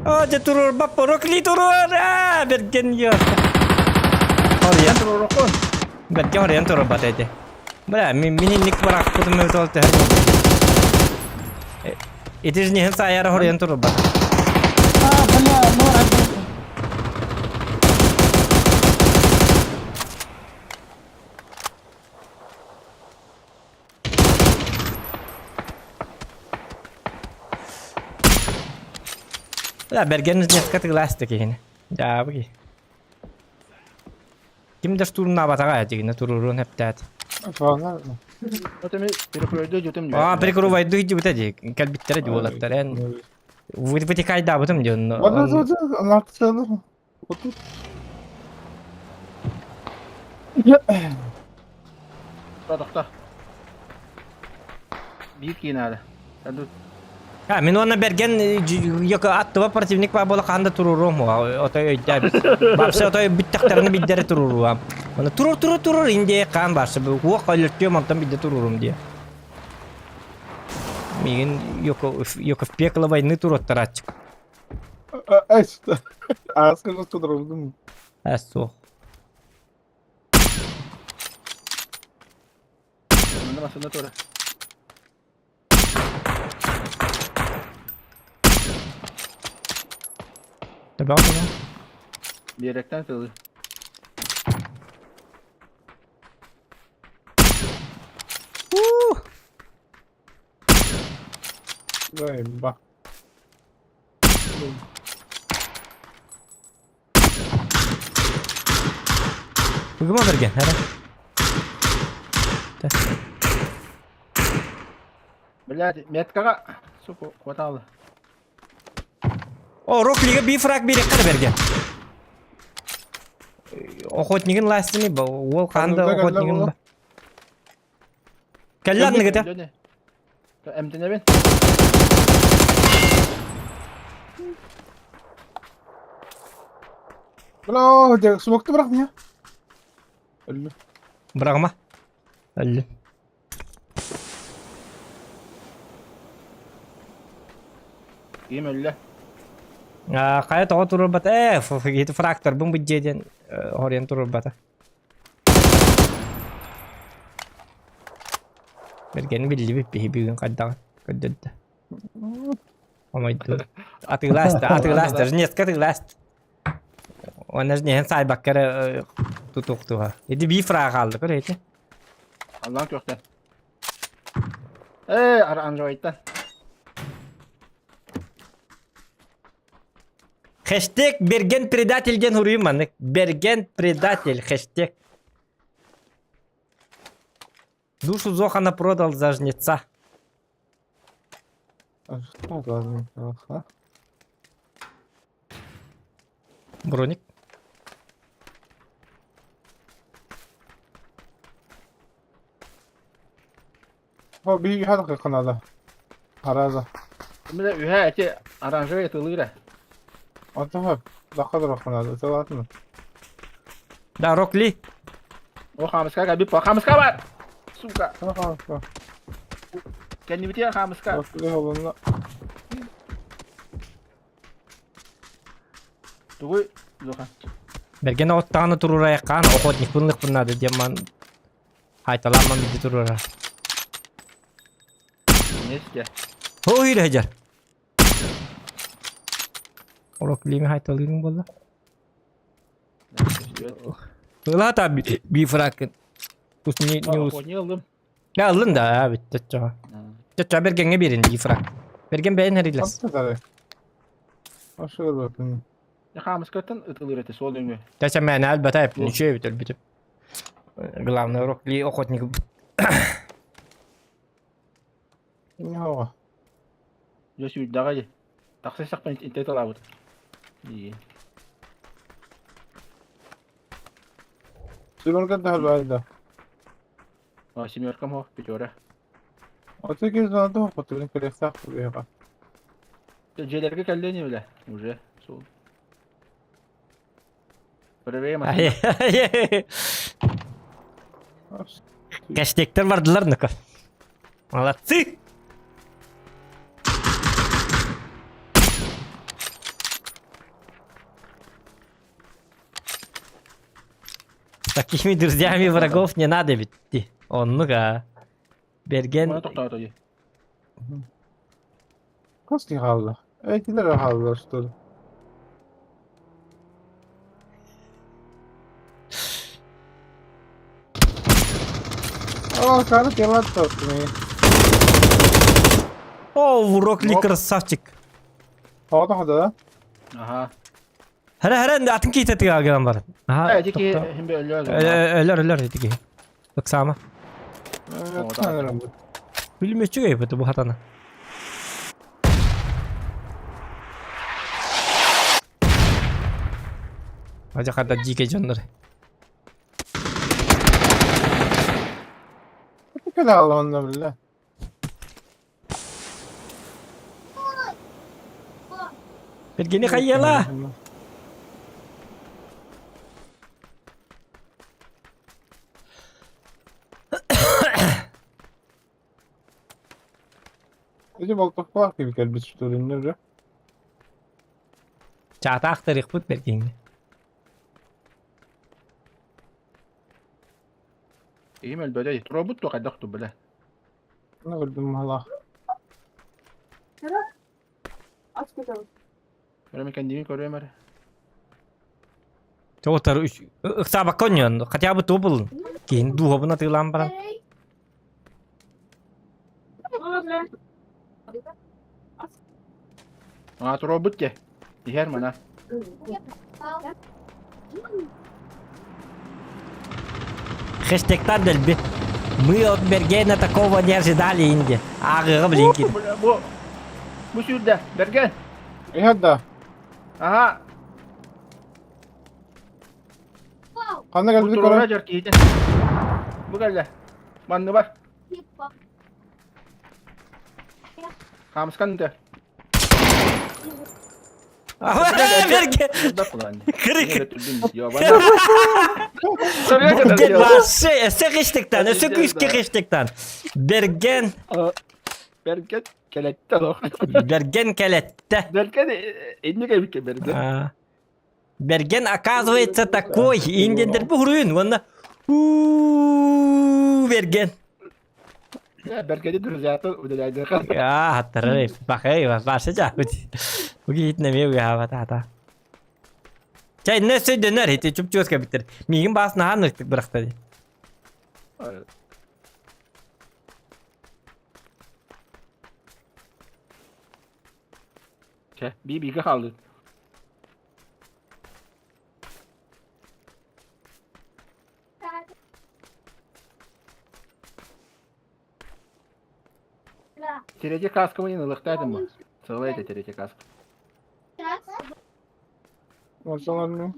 Аа, дьэ туруорбап, рокли туруор! Аа, бэргэн йо. Хорйан. Туруоруккун. Бэргэн хорйан туруорбат этэ. Бля, мин мин инник барахпытым öyle төһө Ити же не саяра хорйан туруорбат. А, бля, нора. Бля, бэргэн несколько тыгласта киһини. Дьаабы ки. Ким да штурмнаабатаҕа дигинэ туруруон эптээт. Аа, прикрывайдыы дьибитэ дии. Кэлбиттэрэ дии уолаттар эн. Вытекайдаабытым дии онно. Тохто. Биир киин аада. А, мин уонна бэргэн аттыба противник баа буола хаһан да туруруом отой өйдөөбүт. Бапса отой бүттэхтэринэ биддэрэ туруруам. Оны турур турур турур индия хаан барса уох өлөртүөм онтон бидде турурум диye. Мигин йоко йоко в пекло войны туруттарааччы. Ай, что? А скажи, что дорогу. Э, суох. Манна массыына тура. Төбөҕө төбөҕө. Биэрэктэн тылы. Уу! Дай, ба. Ыгыма бэргэн, эрэ. Блядь, меткаҕа суку куотаалы. О, Роклига бифраг биэрэххэ бэргэн. Охотнигын ластыны, уол хаанда охотнигын. Кэллэ анныгыта. Эмтэнэбин. Бля, дьэ, смокты бырах меня. Өллү. Бырагыма. Өллү. Ким өллө? Хайа тоҕо туруорбата ээ ити фракторбын бу дьиэ диэн хоруйан туруорбата. Бэргэни биллибит биһи бүгүн хайдаҕын көрдөрдө. Омойду. Атыыласта, атыыласта, жнецка атыыласта. Уонна жнеһин саайбакка эрэ тутуохтуха. Ити бии фраа хаалды көр ити. Аллаан күөхтэн. Ээ, ара андроидтан. Хэштег Берген предатель диэн суруйум маннык. Берген предатель хэштег. Душу Зохана продал за жнеца. Броник. О, биһиги ханнык канала? Араза. Мына үһэ эти оранжевый тылыыра. Онтон лаққа канада. Тылатын. Да, Рокли. О, хамыска кабип, хамыска бар! Сука. Кэннибитигэр хаамыска. Тугуй, Луха? Бэргэн оттааны туруурайаххаан охотникпын лыкпын наада диэн ман хайталааман биди туруора. Несте. О, ире хажар. Орок лими хайталыырың буолла. Ылата би фракын. Пусть не не ус. Не ыллым. Я ыллын да, бүттэ чоҕо. Чочо бергеҥҥэ биэрин дии фрак. Берген бэйэн эрилэс. Хаамыскаттан ытылыр этэ суол өҥө. Тэчэ мээнэ альбата ничего эбит өлбүтүм. Главный урок ли охотник. Дьэ сүүрдэҕэ дии. Тахса сахпын интэ талаабыт. Дии. Семерка да. А, семерка мо, пятера. Отеки знады хотун кэлиэхтээх буолуоҕа. Дьиэлэргэ кэллэ ини бile уже суол. Проверим. Кэштектер бардылар ну-ка. Молодцы! С такими друзьями врагов не надо ведь. Оннук-а. Берген... Мана тоқтаата дии. Хас киһи хаалла? Этилэр эрэ хааллылар что ли? О, кары телат тоттуми. О, Рокли красавчик. Тоҕо тоҕо да? Аха. Хара хара атын киһитэ тыга бар. Аха. Эти киһи химбе өлөр. Өлөр өлөр ити киһи. Ыксаама. Бүлүмөччү эбит бу хатана. Ажа хата дьиикэй дьоннор. Кэлэ аллаһынна биллэ. Бергени хайыала! Ити болтохтоох киһи кэлбит что ли уже? Чаатаах тарихпыт бергиҥҥэ. Киһим өлбөтө туруорбут дуо хайдах ту бile. Ну көрдүм малаах. Көрөм кэннибин көрүөм эрэ. Тоҕотор ыксаабакка онньоон, хотя бы тубулун. Киһин дууһабын атыылаан баран. Аа туруорбут дьэ. Иһэр мана. Хэштегтар дэлби. Мы от Бергена такого не ожидали инде. Ааҕыаҕа билин киир. Бу бу сүүрдэ. Берген. Иһэр да. Аха. Ханна Бу кэлбит туруора көрө? дьар киһитин. Бу кэллэ. Манны бар. Хаамыскан да. Берген! Крик! Крик. Вообще, өссө хэштегтан, өссө күүскэ хэштегтан. Берген, Берген кэлэттэ олох. Берген кэлэттэ. Берген инник эбикке Берген. А. Берген оказывается такой, индендер бу хуруйун, уонна у Берген. Бергени друзьята удаляйдыха. Аа, хаттарай, бахай, башы жаабыт. Бу киһитин эмиэ угаабата. Чай, не сөйдөнөр, ити чуп-чугас кэбиттэр. Миигин баас наһаа ныктык бырахта дии. Чэ, би бигэ хаалды. Третий каска мин ылыахтаатым бу. Сылай этэ третий каска. Онтон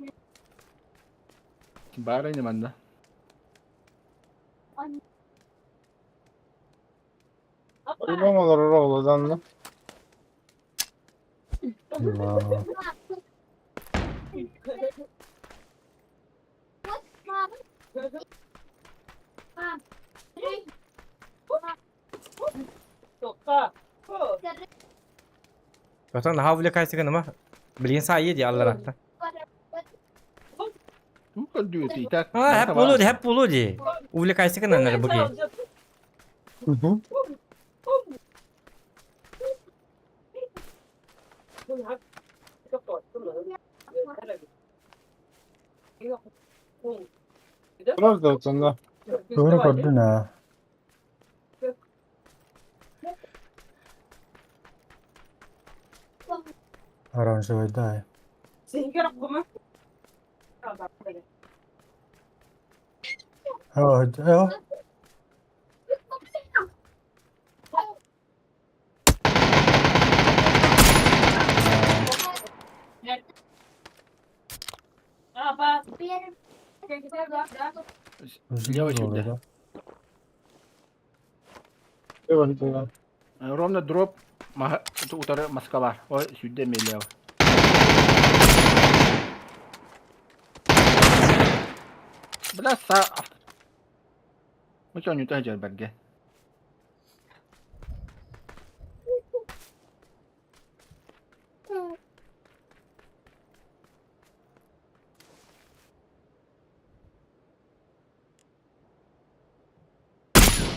Баар ини манна. Уйбаҥ олорор оҕолоданна. Да. Братан, наһаа увлекайся гыныма. Билигин саайыы дии аллараттан. Тугу көрдүүр и так. А, хэп буолуо дии, хэп буолуо дии. Увлекайся гынан эрэ бу киһи. Турар да отонно. Тугуну көрдүн аа? Оранжевайдай. Оо, оо. Лево сюда. Ровно дроп утары Москва. Ой, сюда лево. Бля, са... Бу чонньута сылдьар бэргэ.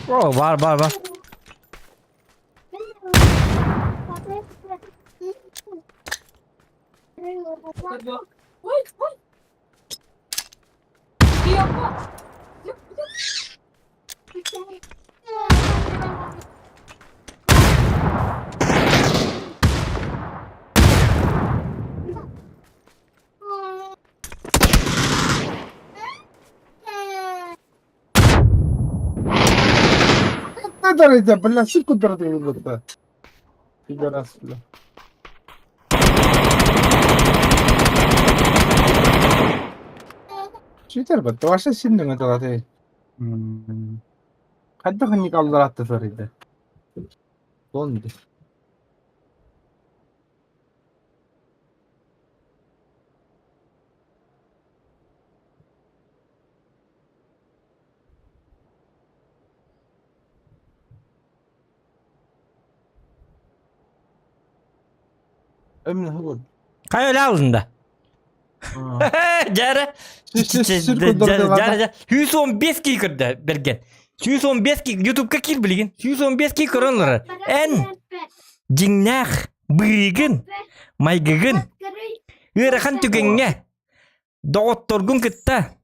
О, бар, бар, бар. Дарайда, бля, сир кударды вылетта. Пидорас, бля. Читер бат, ваша синнең аталаты. Хайдах инник алларатты фарыйда. Донды. Эмне хыл. Хайа өлө алдында. Дьэ Дьэ 115 киһи көрдө бэргэн. 115 киһи Ютубка киир билигин. 115 киһи көрөн олорор. Эн дьиҥнээх быыгын, майгыгын ыарахан түгэҥҥэ доҕотторгун кытта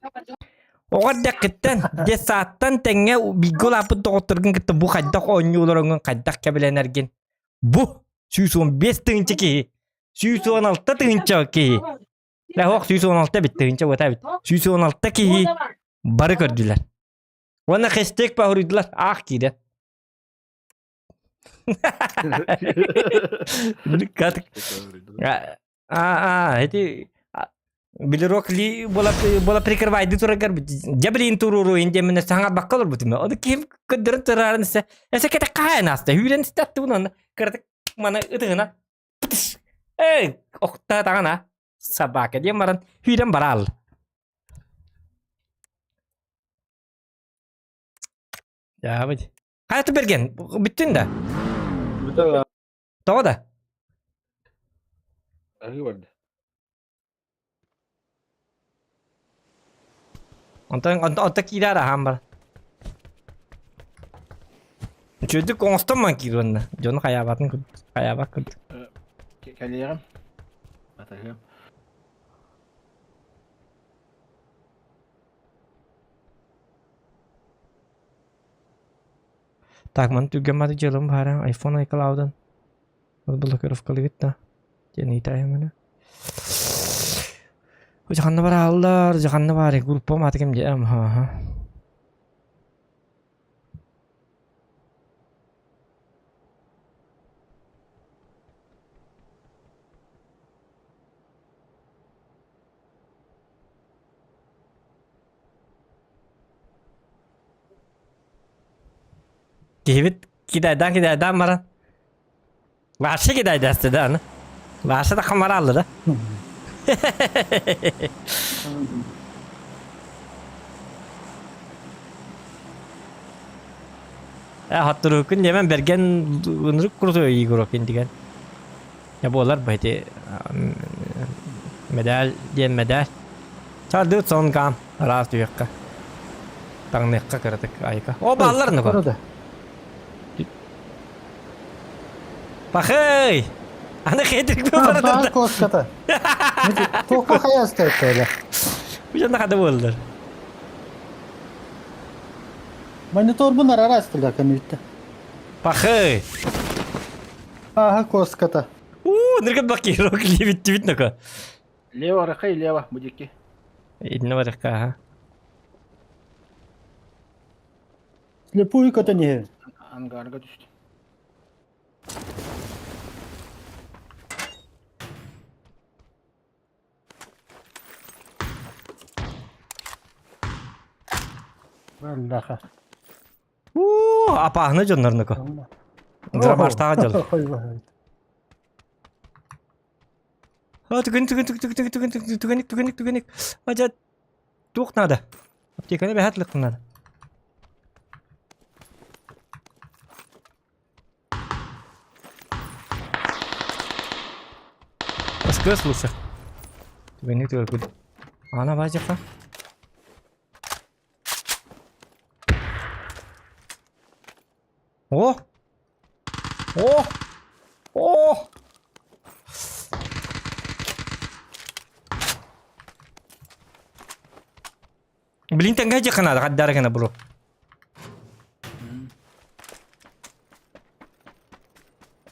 оҕо эрдэххиттэн детсадтан тэҥҥэ бииргэ улааппыт доҕотторгун кытта бу хайдах оонньууларыҥын хайдах кэбилэнэргин бу 115 тыһыынча киһи 116 тыһыынча киһи Э, ох 116 эбит тыһыынча буота эбит 116 киһи бары көрдүлэр уонна хэштег паһуруйдулар аах киирэн А, эти билирок ли була була прикрывайды турагар жабрин туруру индемине саңа баккалар бутуме оду ким көдөрөн турарын се эсе кете каайын аста хүрен статты буну кырдык мана ытыгына эй охта тагана собака диэн баран хүрен бараал Яабыт. Хайа берген бүттүн да Бүтэ тоҕо да Аһыы барда. Онтон онто киирэр аһаан бар. Үчүгэйдик оҥостон ман киир уонна. Дьону хайаабатын курдук. Хайаабат курдук. Кэлиэҕим. Атаһыам. Так, маны түргэн бары дьыалам баара iPhone iCloud-ан блокировкалыгыт да диэн ыйытаайым эрэ. Дьаханна барааллар, дьаханна баар группам аата ким диэм ха Киһибит кидайдаан кидайдаан баран Вообще кидайдасты да аны. Вообще да хамараллы да. Хаттырыкын демен берген ынырык крутой игрок деген. Я буолар бу ити медаль диэн медаль. Чардыт сон кам араас түйэххэ. Таҥныахха кыратык айка. О бааллар нука. Пахай! Аны хедрик Баар куоската. Туохха хайаста өттөөлө. Бу хада буоллар. Мониторбун арара астыга көмүттэ. Пахай! Ааха куоската. Уу, ныргын бакки рок лебиттибит нака. Лево рахай лево будики. Инне барыкка, аха. Слепую көтөн иһэр. Ангарга түстү. Аллаха. Уу, апаһына дьоннорнуку. Драмаштаҕа дьол. Түгэн түгэн түгэн түгэн түгэн түгэн түгэн түгэн түгэн Ажа туох надо? Аптеканы бэһэт лык надо. СКС лучше. Түгэнник түгэркүт. Ана баажака. О! О! О! Блин, тэҥҥэ дьаханаада хаддаара гына бро.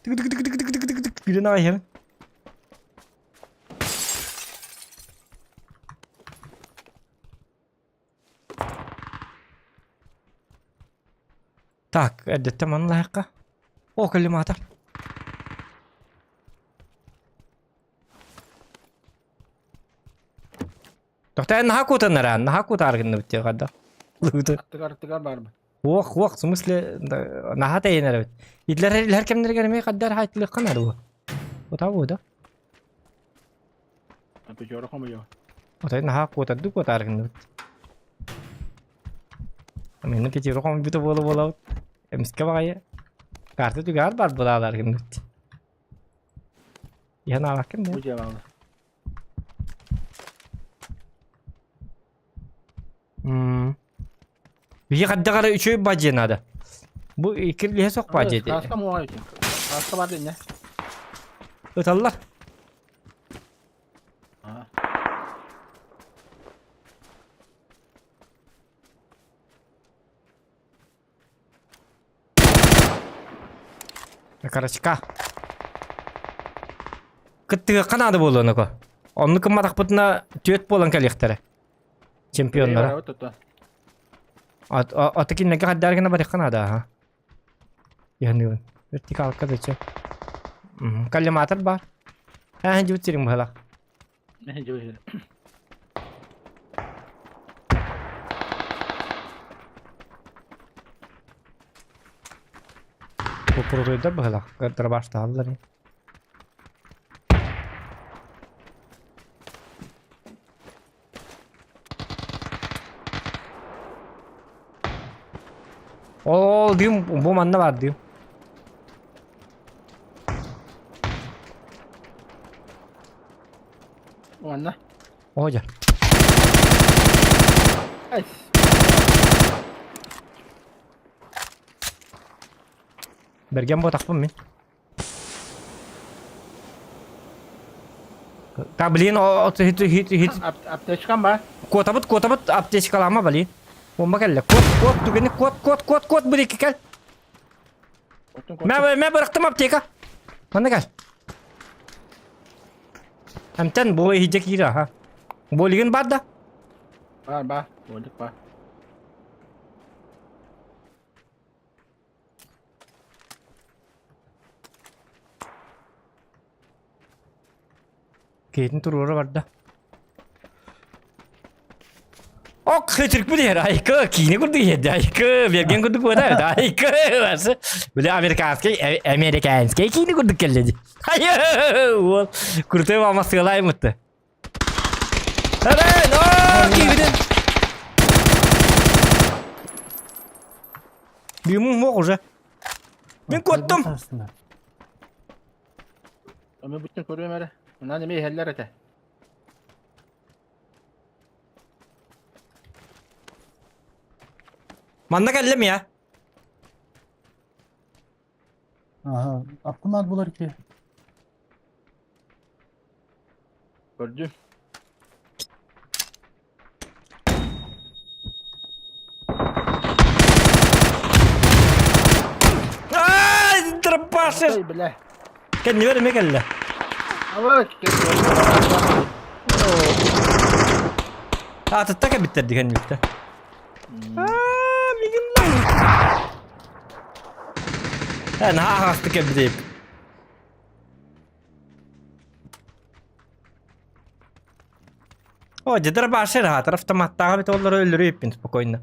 Тык тык тык тык тык тык тык тык Күлэн аҕай иһэбин. Так, эрдэттэн маны лаһыахха. О, коллиматор. Тохтоо наһаа куутаннара, наһаа куутаар гынныбыт диye хадда. Лыгыты. Аттыгар аттыгар баарбын. Уох, уох, в смысле, наһаа тэйэн эрэбит. Идлер илэр кэмнэригэр эмиэ хаддар хаайтылыахха наада буо. Отаа да. Пятеро хомуйо. Отой наһаа куотардыы куотаар гынныбыт. Мин пятеро хомуйбута буола буолабыт. Эмискэ баҕайы карта түгэҕэр бар буолаалар гынныбыт. Иһэн аалаккын да. Бу дьиэ баалла. Биһи хайдах эрэ үчүгэй бадьыа наада. Бу иккилиһэ суох бадьыа дии. Кааска муоҕа үтүн. Кааска бар дэннэ. Ыталлар. Аа. Карачка. Кыттыгыахха наада буолуо оноко. Оннук гымматахпытына түөрт буолан кэлиэхтэрэ. Чемпионнара. Аты кинилэргэ хаддаар гына барыахха наада аха. Яныыбын. Вертикалка да чэ. Коллиматор баар. Ааһын дьыбыт сириҥ быһалаах. Кукурузуйдар быһылах, дробаштааллар. Ол дым, бу манна бар дым. Уонна. Оодьа. Ай. Бэргэн буотахпын мин. Та блин, о хит хит хит. Аптечкам бар. Куотабыт, куотабыт, аптечкалаама блин. Бомба кэллэ. Куот, куот, түгэни куот, куот, куот, куот, бу диэки кэл. Мэ, мэ бырахтым аптека. Манна кэл. Эмтэн бу иһдьэ киир аха. Болигин бар да? Бар, бар. Болик бар. Киһитин туруора барда. Ок, хытыркпыт иһэр, айка, киинэ курдук иһэрди, айка, берген курдук буота, айка, барсы. Бile американский, американский киинэ курдук кэллэ ди. Айы, уол, крутой мама сыалай мытты. Эрэн, о, киибитин. Дымым мог уже. Мин куоттум. Аны бүттүн көрүөм эрэ. Мынан эмиэ иһэллэр этэ. Манна кэллим я. Ага, автомат булар ки. Көрдүм. Ай, дробашер. Ой, бля. Кэннибэр эмиэ кэллэ. Ала, Атытта кэбиттэр ди кэнниттэ. Аа, мигин Э, наһаа аһаҕастык кэлбит О, дедер башер хаатар автоматтааҕа бит оллору өлөрү иппин спокойно.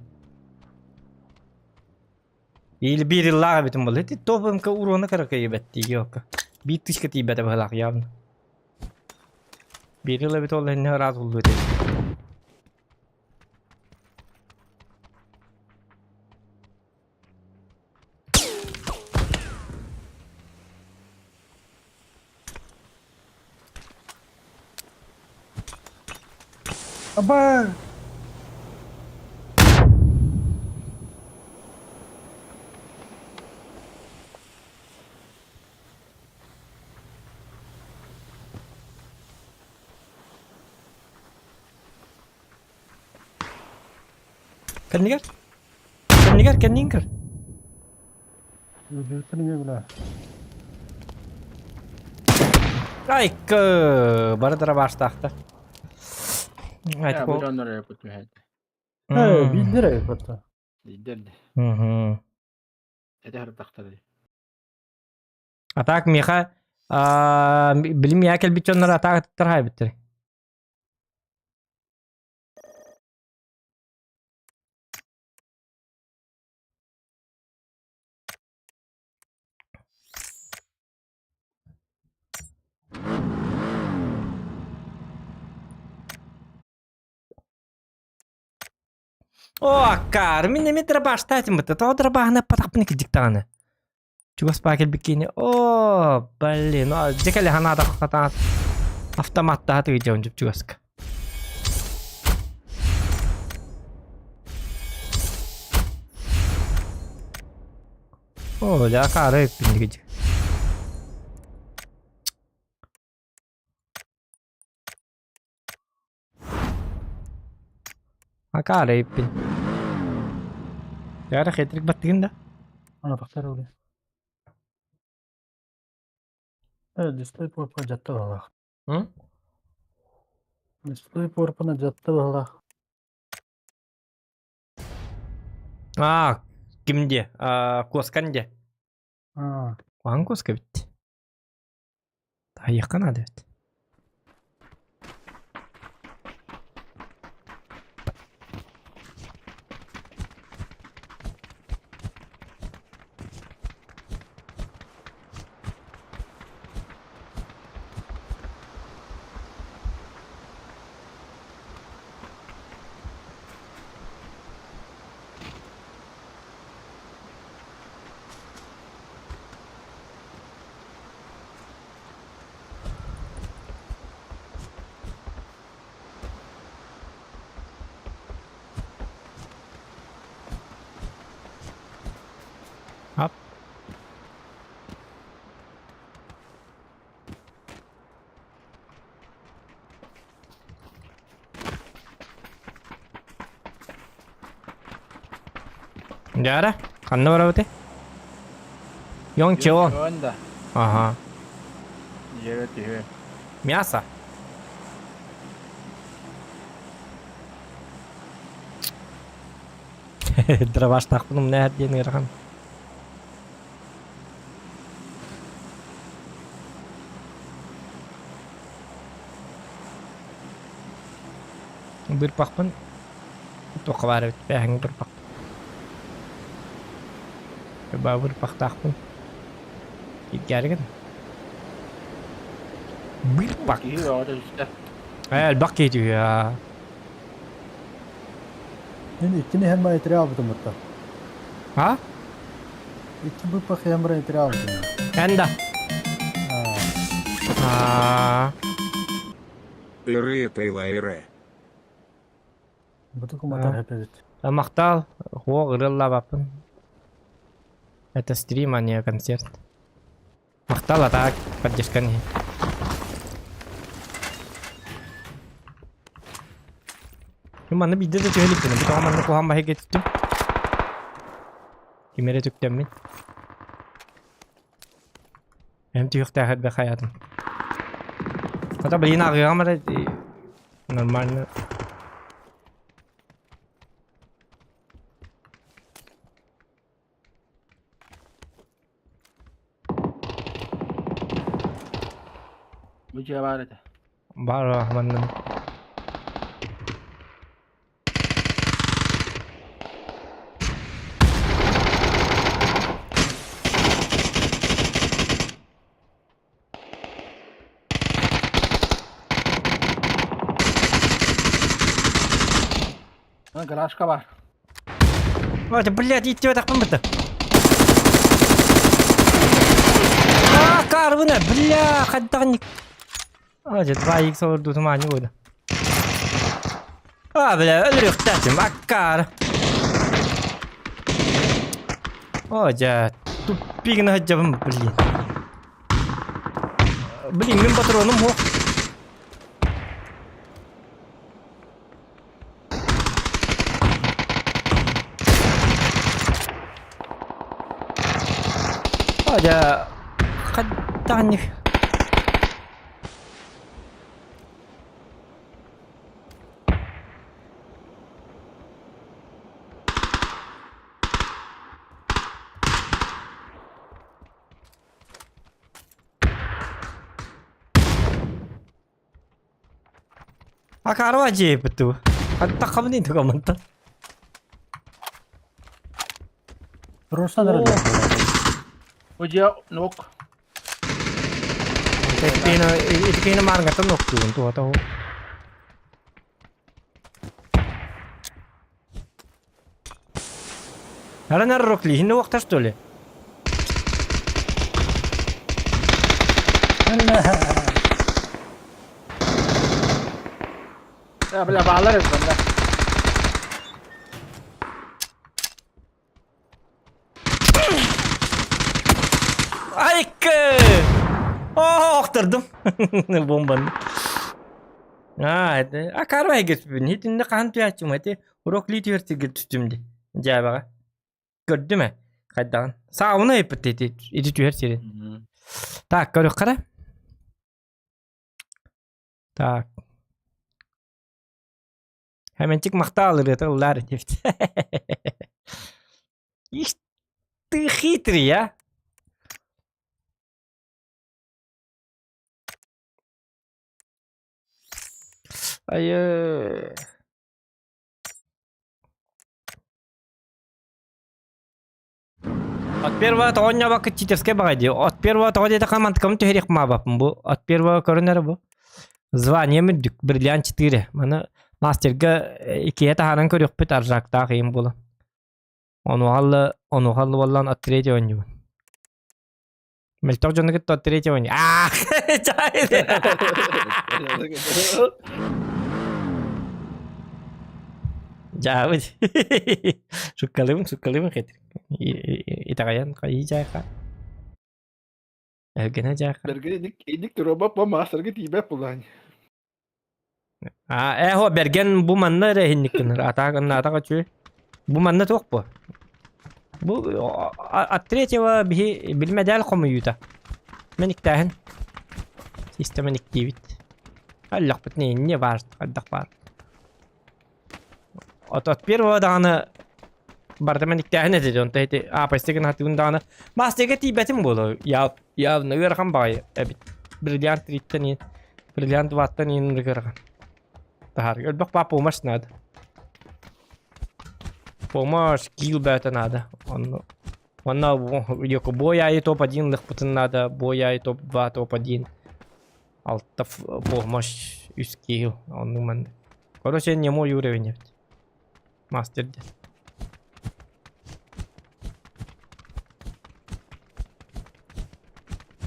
Или биир иллааҕа битим буолла. Ити топ урона кыракый бэттиги окка. Биир тысяча тиийбэтэ быһылаах явно. Биир ила бит ол инне ыраас булду этэ. Аба! Кэннигэр. Кэннигэр, кэннигин көр. Өлбүттэр бля. Айкы, бары дырабаштаахтар. Я бу дьоннор эппит түһээт. Э, билдер эппит. Билдер. Этэ харытахтар. А так миэхэ билим я кэлбит дьоннор атаак ыттар хайбыттар. О, аккаар, мин эмиэ дробаштаатым бытта. Тоҕо дробаһына патахпын кирдик даҕаны. Чугас баа кэлбит киини. О, блин, дьэ кэлэ ханаата хатаат. Автоматтаха тыгыдьабын чуп чугаска. О, ля акаары эппин дигидь. Акаары эппин. Яра хитрик баттыгын да? Ана тахсар өле. Э, дисплей порпа жатта балах. М? Дисплей порпана жатта балах. А, кимде? А, Косканде. А, Куан Коска бит. Таайыахха наада эбит. Ап. Дьара, ханна барабыты? Йончон. Йончон да. Ага. Дьиэбэ түһүө. Мясо. Дроваштаахпын умна диэн ыарахан. Бырпахпын. Туохха баар эбит бээһэҥ бырпах. Баа бырпахтаахпын. Кииргээригин. Бырпах. Киһи бөҕөтө түстэ. Ээ, элбэх киһи түһүө. Мин иккини иһэн баран итири аалбытым бытта. А? Икки быппах иһэн баран итири аалбытым. Эн да. Аа. Аа. Ырыа тайлайра. Бутук уматар эбит. Махтал, хуох ырыаллаабаппын. Это стрим, а не концерт. Махтал, а так поддержка не. Манна биирдэ да түһэ иликпин. Бу тоҕо манна куһаҕан баһыйга түстүм. Ким эрэ түктэммин. Эм түһүөхтээх элбэх хайаатым. Хата блин аҕыаҕым эрэ нормально. Бу дьиэ баар этэ. Баар манна. А, гаражка баар. Ой, блядь, иттибэтэхпин бытта. А, карбына, бля, хайдаҕын А, дьэ, 2x олордуутум аанньа буолла. А, бля, өлөрүөхтээхтим, аккаары. О, дьэ, туппигин сылдьабын, блин. Блин, мин патроным суох. О, дьэ, хайдаҕын Акаарва дьиэбит дуу? Аттаххабын тугаммынтан. Руслан эрэ Бу дьиэ нук. Итикиина мааргаттан охтуун туота ол. Аран рокли, хинне уохтар что ли? Э, бля, баалар эбит банда. Айкы! О, охтордум. Бомбаны. А, это... А, карвай кетпин. Хитинде хаан түһээччим эти. Урок ли түһэртигир түстүм ди. Дьээбэҕэ. Көрдүм ээ. Хайдаҕын. Саауна эппит ити ити түһэр сирин. Так, көрүөххэ эрэ. Так. Хэмэнчик махтаал ырыата ыллаар этибит. Ишь ты хитрый, а? Айы. От первого тоҕонньобокко читерскэй баҕай дии. От первого тоҕо диэтэххэ мантыкам түһэриэх маабаппын бу. От первого көрөн эрэ бу. Званием үрдүк, бриллиант 4. Маны мастерга иккиһэ таһааран көрүөхпүт аржаактаах ыйым буолан. Онуоха онуоха буоллан от третьего оонньуубун. Мөлтөх дьону кытта от третьего оонньуу. Аах! Дьаабыт. Суккалыыбын, суккалыыбын хитр. Итэҕэйэн хайыы дьаайха. Өһүргэнэ дьаайха. Бэргэн инник инник туруоба по маастарга тиийбэт булаан. А, ээ хо бэргэн бу манна эрэ иһинник гынар. Атаак атаак үчүгэй. Бу манна туох бу? Бу от третьего биһи билмэдээл хомуйуута. Мэниктээһин. Система мэниктиибит. Аллахпыт не не важно, хайдах баар. От от первого даҕаны барыта мэниктээһин этэ дьон ити аапайстыгын хатыгын даҕаны маастайга тиийбэтим буолуо явно ыарахан баҕайы эбит бриллиант триттэн иин бриллиант дваттан иин ыарахан таһаарга өлбөх папа умаш надо. Помощь, килл бэйэтэ наада. Онно Онно бой аайы топ-1 ылыахпытын наада, бой аайы топ-2, топ-1. Алта помощь, үс килл. Оннук маннык. Короче, не мой уровень эбит. Мастер диэн.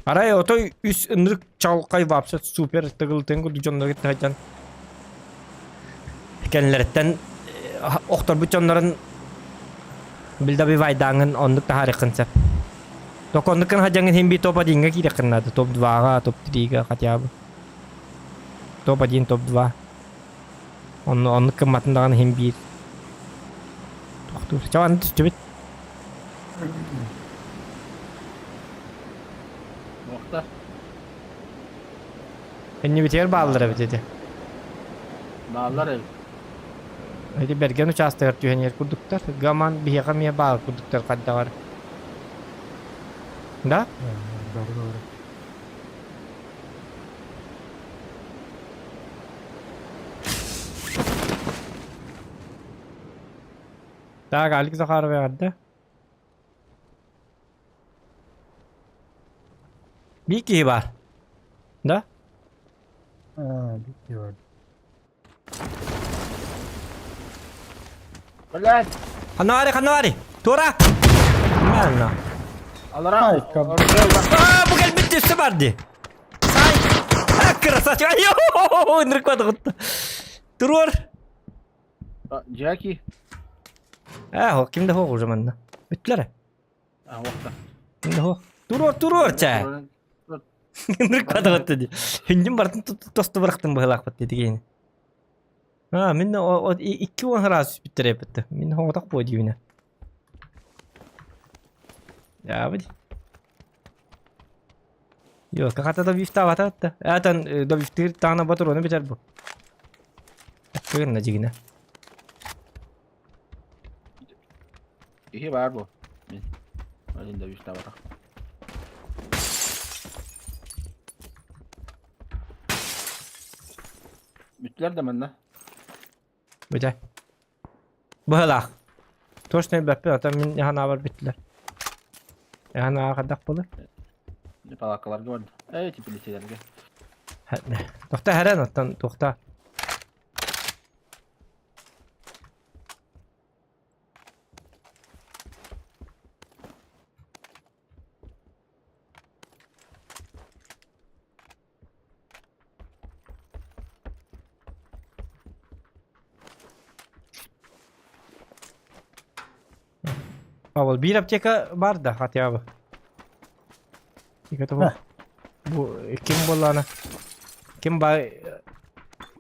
Арай отой үс ынырык чалкай вообще супер тыгылтын курдук дьоннору кытта сылдьан кэннилэриттэн охторбут дьоннорун билдабивайдааҥҥын оннук таһаарыаххын сөп. Только оннук гына сылдьаҥҥын иһин биир топ-1-ҥа киириэххин наада. Топ-2-ҕа, топ-3-га хотя бы. Топ-1, топ-2. Онно оннук гымматын даҕаны иһин биир. Тохтуур. Чэ, аны түстүбүт. Муохта. Иннибитигэр бааллар эбит ити. Бааллар эбит. Ити бэргэн учаастагар түһэн иһэр курдуктар. Гаман биһиэхэ эмиэ баар курдуктар хайдаҕар. Да? Doğru doğru. Так, Алик Захаров эҕэрдэ. Биир киһи баар. Да? Аа, биир бар. Блядь! Ханнари, ханнари! Тура! Мэнна. Алара. Ай, кап- Аа, бу кэлбит түссе бар дии. Ай! А, красавчик! Ай, ынырыкпады Туруор! Джеки. Ээ, ким да суох уже манна. Бүттүлэр. А, уохта. Ким да суох. Туруор, туруор чээ. Ынырыкпады хотто дии. Хүндүм бартын тосту бырахтым быһылаахпыт дии тигиини. Аа, мин 20 ыраас бүттэр эппитте. Мин хоҥотох буо диибинэ. Яабыт. Йоо, хата да бифтаабата да. Этан да бифтыыр таана батыруона битэр бу. Кыгынна дьигинэ. Киһи баар бу. Мин. Один да бифтаабатах. Бүттүлэр да манна. Бүтэ. Быһылаах. Точно билбэппин, ата мин ханаабар бүттүлэр. Ханаага хайдах буолар? Палакаларга барда. Эй, теплицелерге. Тохта хэрэн оттон туохта. Павел, биир аптека бар да хотя бы. Аптека Бу ким буоллаҕына ким ба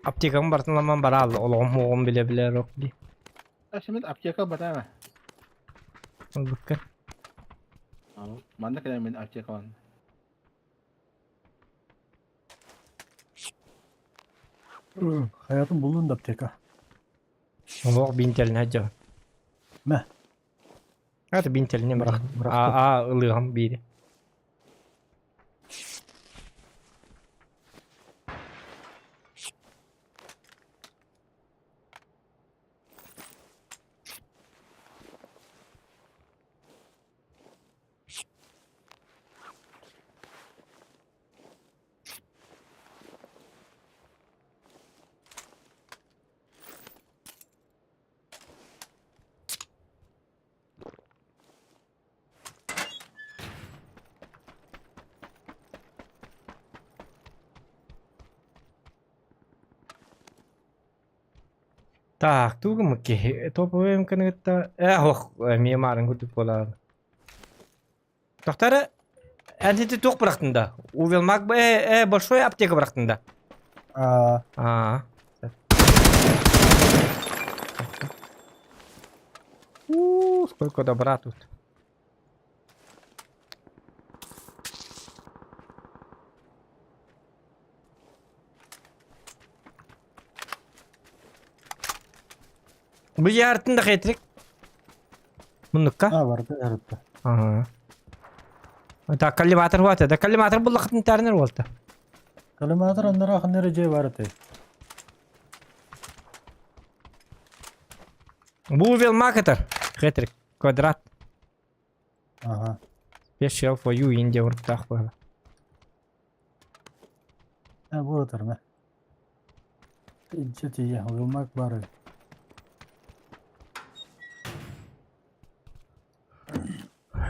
аптекаҕын барытын ламан бараал олоҕум уоҕум билэ билэр ок дии. Симит аптека батаама. Ылбыкка. Манна кэлэн мин аптекалан. Hayatım bulun da аптека. Олох бинтелинэ дьон. Мэ. Аты бинтелине бырах. Бырахтым. А а ылыам биири. Так, тугум киһи топовым кытта э ох эмиэ маарын курдук буолаар. Тохтары эн ити туох бырахтын да? Увелмак э, э большой аптека бырахтын да? Аа, Аа. У, сколько добра тут. Бу яртын да хетрик. Муннукка. аа барда ярытта. Ага. Так, коллиматор вот это. Коллиматор буллахтын тэрнер болта. Коллиматор аннара ханнары же бар этэй. Бу велмакатор. Хетрик квадрат. Ага. Special for you India уруктаах буола. Э, бу ытарма. Инче тиийэ, уйулмак баар.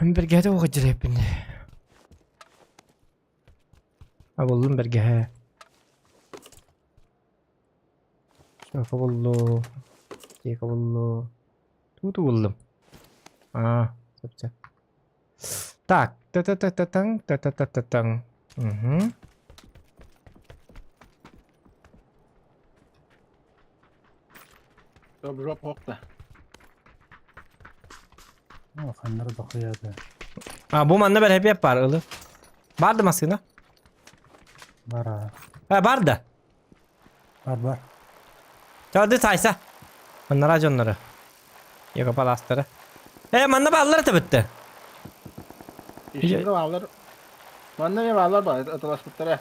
Бэргэһэтэ уоҕа дьирэппин. Абыллым бэргэһэ. Шафа буллу. Тека буллу. Туту буллум. А, сөп-сөп. Так, та-та-та-та-таҥ, та-та-та-та-таҥ. Угу. Жоп хокта. О, ханнары дохуяды. А, бу манна бэр хепиэп бар ылы. Бар да массыына? Бар а. А, бар да. Бар бар. Чалды сайса. Маннара дьоннору. Яга паластары. Э, манна бааллар это бітті. Ишинге баалар. Манна не баалар бар, аталаспыттара.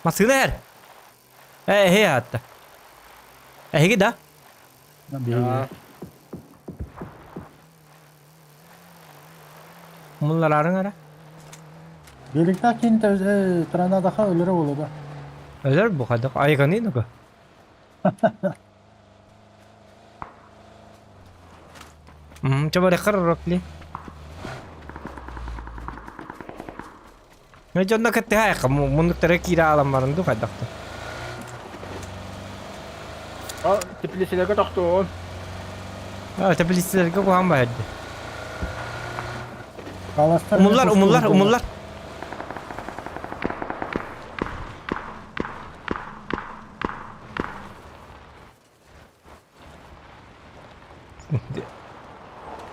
Массыына эр. Э, эһи атта. Эһиги да? Биһиги. Мулларарың ара. Биэликтээх киин Транадаха өлөрө буолуо да. Өлөр бу хайдах айганы нуга. Чабары рокли. Мен дьонно кыттыһа муннуктара киирэ аламмарын ду хайдахта. Ол теплицелерге тохтуон. А, теплицелерге куһаан баһырды. Аластар Умуллар, умуллар, умуллар.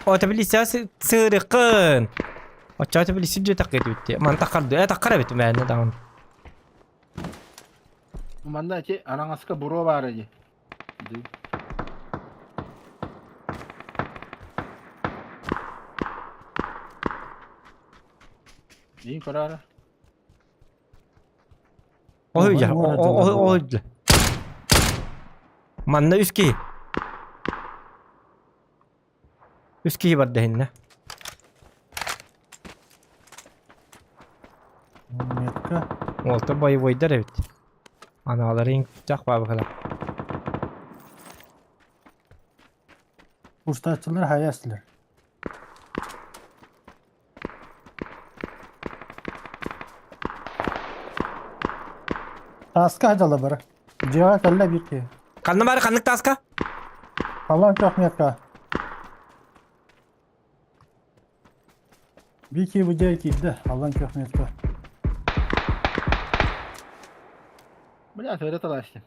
О, теплица сырыкын. Оччо теплица дьэ таккы бүтте. Ман таккарды. Э, таккара бит мэнне даҕаны. Манна ити араҥаска буруо баара дии. Дии көрөөрө. Оһуйдьа, оһуйдьа. Манна үс киһи. Үс киһи барда иһиннэ. Метка. Уолта боевойдар эбит. Анаалары иҥтэх баабыхала. Устааччылар хайа эстилэр. Тааска дьала бара. Дьиэҕэ кэллэ биир киһи. Ханна бары ханнык тааска? Халлаан күөх метка. Биир киһи бу дьиэ киирдэ. Халлаан күөх метка. Бля, söyle талаштым.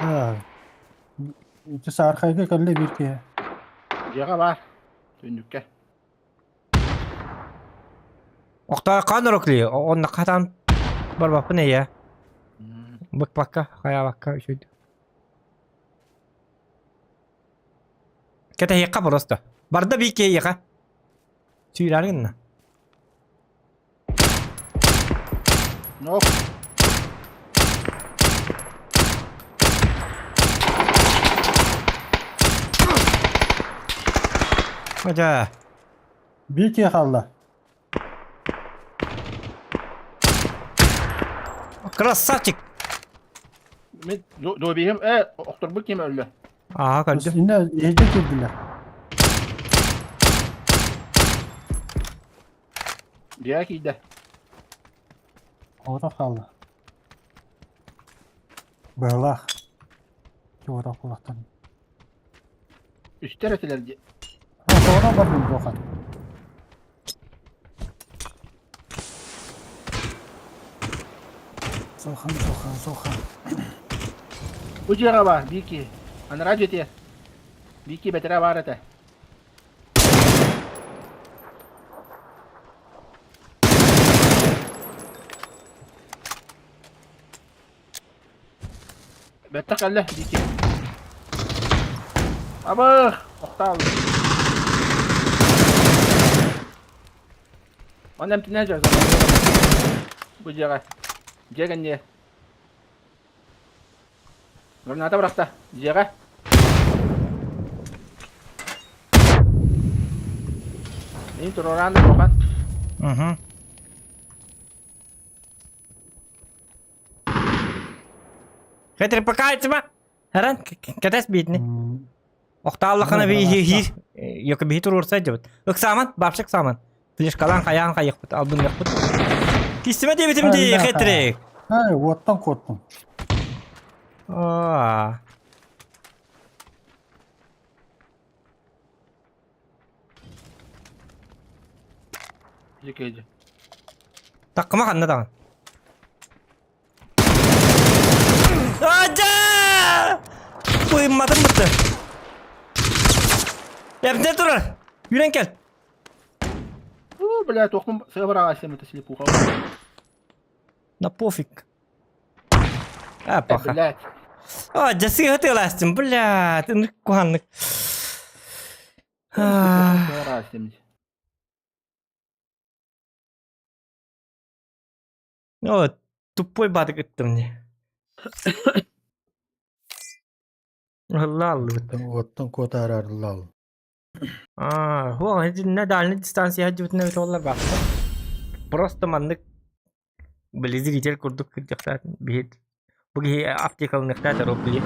Аа. Ити саархайга кэллэ биир киһи. Дьиэҕэ баар. Түннүккэ. Охтооххоон орокли, онно хатан барбаппын эйэ. Быкпакка, хайаабакка үчүгэй. Кэтэһиэххэ просто. Барда биир киһиэхэ. Сүүрээри гынна. Нок. Дьэ. Биир киһи хаалла. Красавчик! Мин дуобиһим э охторбут ким өллө. Аа, көрдүм. Инне иһирдьэ киирдилэр. Дьиэ киирдэ. Оҕото хаалла. Быһылаах. Чугатах кулахтан. Үстэр этилэр дии. Тоҕо бардым буохан. Сухан, сухан, сухан. Бу дьиэҕэ баар биир киһи. Анараа дьиэтигэр. Биир киһи бэтэрээ баар этэ. Бэттэх кэллэ биир киһи. Абых! Охтаал. Онно эмтэнэ дьон. Бу дьиэҕэ. Дьиэ кэнниэ. Граната бырахта. Дьиэҕэ. Мин туруораан да туохан. Угу. Хэтри покайтыма. Харан кэтэс биитини. Охтааллахана биһи йока биһи туруорса дьыбыт. Ыксааман, бабша ыксааман. Флешкалаан хайаан хайыхпыт, албынныахпыт. Кистимэ диэбитим дии, хитрик. Ай, уоттан куоттум. Аа. Дьикэйдьи. Таккыма ханна даҕан. Адьа! Уйматым бытты. Эбдэ турар. Yürен кел. Уу, бля, туохпун сыа быраҕаайсым это слепуха. На пофиг. А, паха. Блядь. А, дьэ сыыһа тыалаастым, блядь, ынырык куһааннык. Сыа быраҕаайсым. О, тупой баатык ыттым не. Алла аллыбыт. Оттон куотаарарылал. Аа, хуа, итиннэ дальний дистанция дьыбытына бүтэ баахта. Просто маннык били зритель курдук кырдьахтаат биһит бу киһи аптекалыныахтаат рок лига.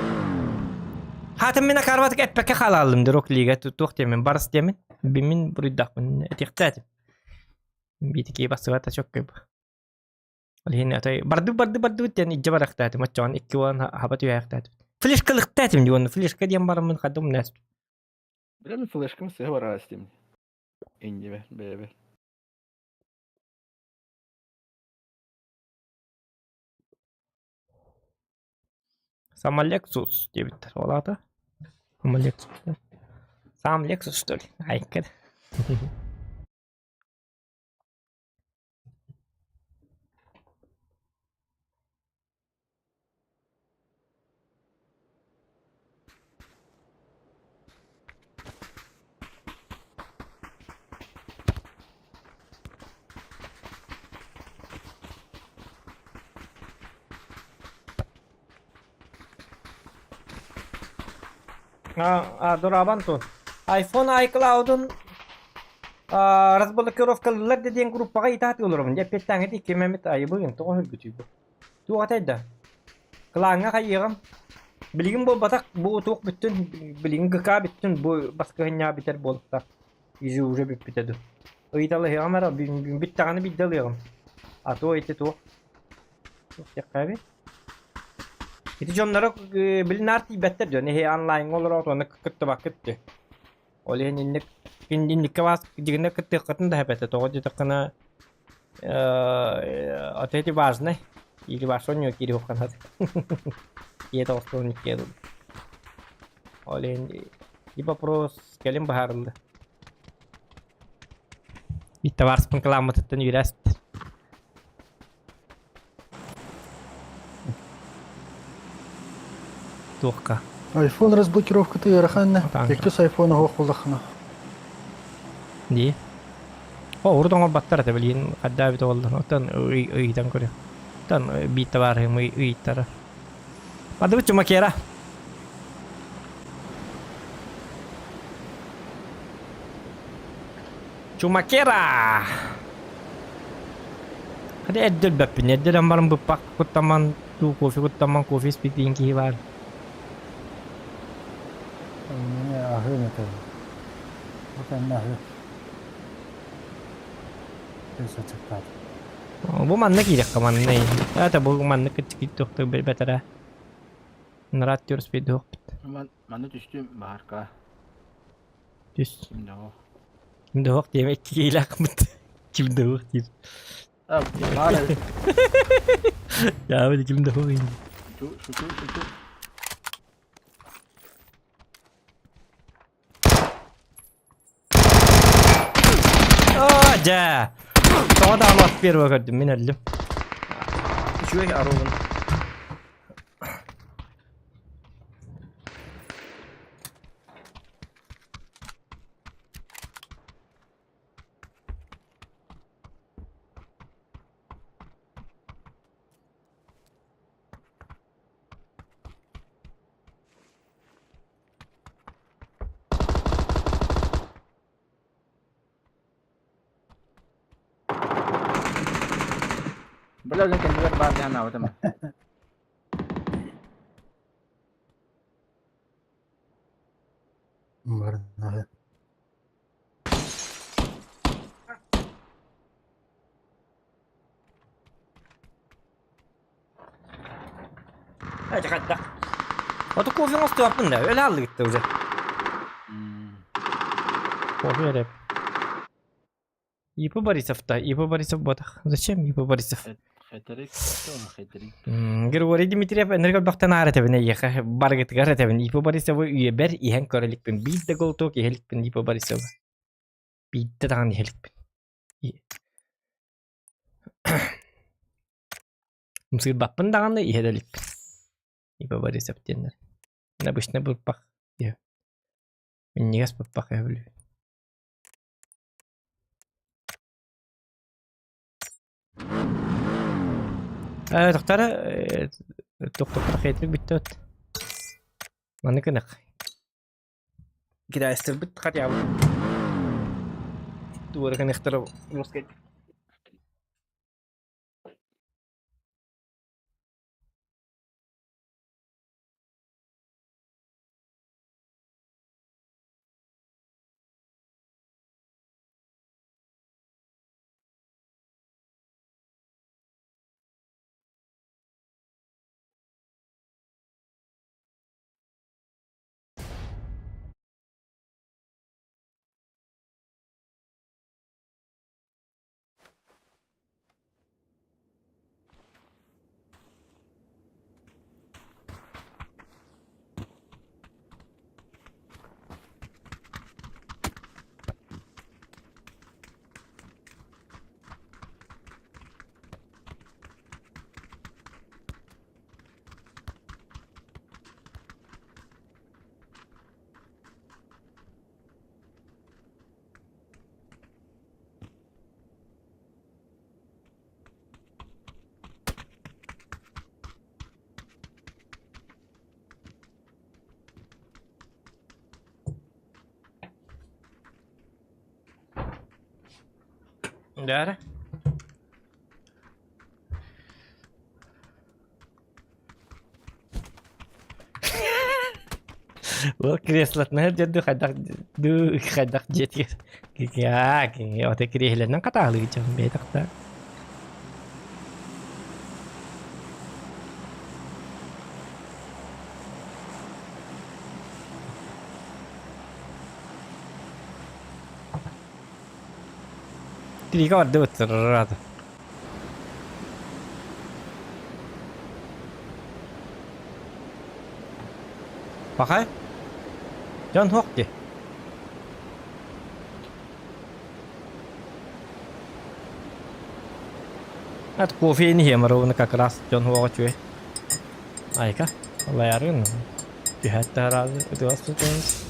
Хаатым мин акарбатык эппэккэ хаалааллым да рок лига туох диэмин барыс диэмин бимин буруйдахпын этиэхтээтим. Биитики бассыбата чөккөй бу. Ол иһин атай барды барды бардыбыт диэн илдьэ барахтаатым оччоҕун икки уон хаба түһээхтээтим. Флешкалыктаатым дии уонна флешка диэн бараммын хадым нээс. Бля, мин флешкам сыа бараастым. Иннибэ, бэйэбэ. Самолексус диэбиттэр. Ол аата? Самолексус. Сам Лексус что ли? Айкыр. А, дорабан ту. iPhone iCloud'ун разблокировкалыылар да диэн группаҕа итаат олоробун. Дьэ эппиэттээҥҥит икки эмэмит айыбыгын тоҕо өлбүтүй бу. Туох этэй да? Кылааҥҥа хайыаҕым. Билигин буолбатах бу туох бүттүн, билигин ГК бүттүн, бу баскыһынньаҕа бүтэр буолуохтаах. Изи уже бүппүтэ дуу. Ыйыталаһыаҕым эрэ, бүттэҕинэ биирдэ ылыаҕым. А то ити туох? Туох диэххэ эбит? Ити дьонноро били наар тиийбэттэр дьон, эһи онлайҥҥа олороот уонна кыттыбаккыт дии. Ол иһин инник инникке баас дьигинэ кыттыаххытын да эпэтэ, тоҕо диэтэххинэ а эти важный или ваш он киириэххэ Ийэ тоҕустуон иккиэ дуу. Ол иһин и вопрос кэлин быһаарыллы. Биир табаарыспын кылааммытыттан үөрэ Туохха? Айфон разблокировката ыарахан Кэккис айфон оһох буллаххына. Дии. О, урут оҥорбаттар этэ билигин хайдаа эбитэ буолла. Оттон ыйытан көрүө. Оттон биир табаарыһым ыйыттара. Бардыбыт Чумакера. Чумакера! Hadi эрдэ өлбөппүн. Эрдэ өлөн баран быппах куттамман туу кофе куттамман кофе испит киһи баар. Эмиэ аһыам этэ. Бу кэннэ аһыа. Аччыктаатым. Бу манна киириэххэ манна. Это бу манна кыччык туохтук бэтэрэ. Нарат түөрспейдуохпут. Манна түстүм баарка. Түс. Ким да оһох. Ким да оһох диэмэ икки киилээхпит. Ким да оһох диир. А, баар эбит. Яабыт ким да оһох ини. Шучу, шучу, шучу. Оо, дьэ! Тоҕо даҕаны от первого көрдүм, мин өллүм. Үчүгэй аруубун. Бля, өлөн кэннигэр баар дии санаабытым. Барнаһы. Эти хайдах? Ото кофе оҥостуохпун да, өлө аллыгытта уже. Кофе эрэ. ИП Борисов да, ИП Борисов буотах. Зачем ИП Борисов? Хетерик, хетерик. Григорий Дмитриев энерго бахтан аар этэбин эйиэхэ баргытыгар этэбин ИП Борисовы үйэбэр иһэн көрө иликпин биир да голтуок иһэ иликпин ИП Борисовы биирдэ даҕаны иһэ иликпин Ымсыырбаппын даҕаны иһэ да иликпин. ИП Борисов диэннэр. Обычно бырпах иһэ. Минньигэс бырпах иһэ билэбин. Э, тохтара, тохтохтор хейтик бүттэ от. Маны кынах. Китайстарбыт хотя бы. Туора кыныхтара русский. Дээрэ. Ол креслотынан дьэ хайдах дуу хайдах дьиэтигэр ото кириэһилэнэн хатаалыы дьон бэйэтэх Тириигэ бардыбыт рада. Пахай? Дьон суох дии. Это кофе не иһиэм ровно как раз дьон суоҕа үчүгэй. Айка, алайарын түһээт да араас ытыас тутуҥ.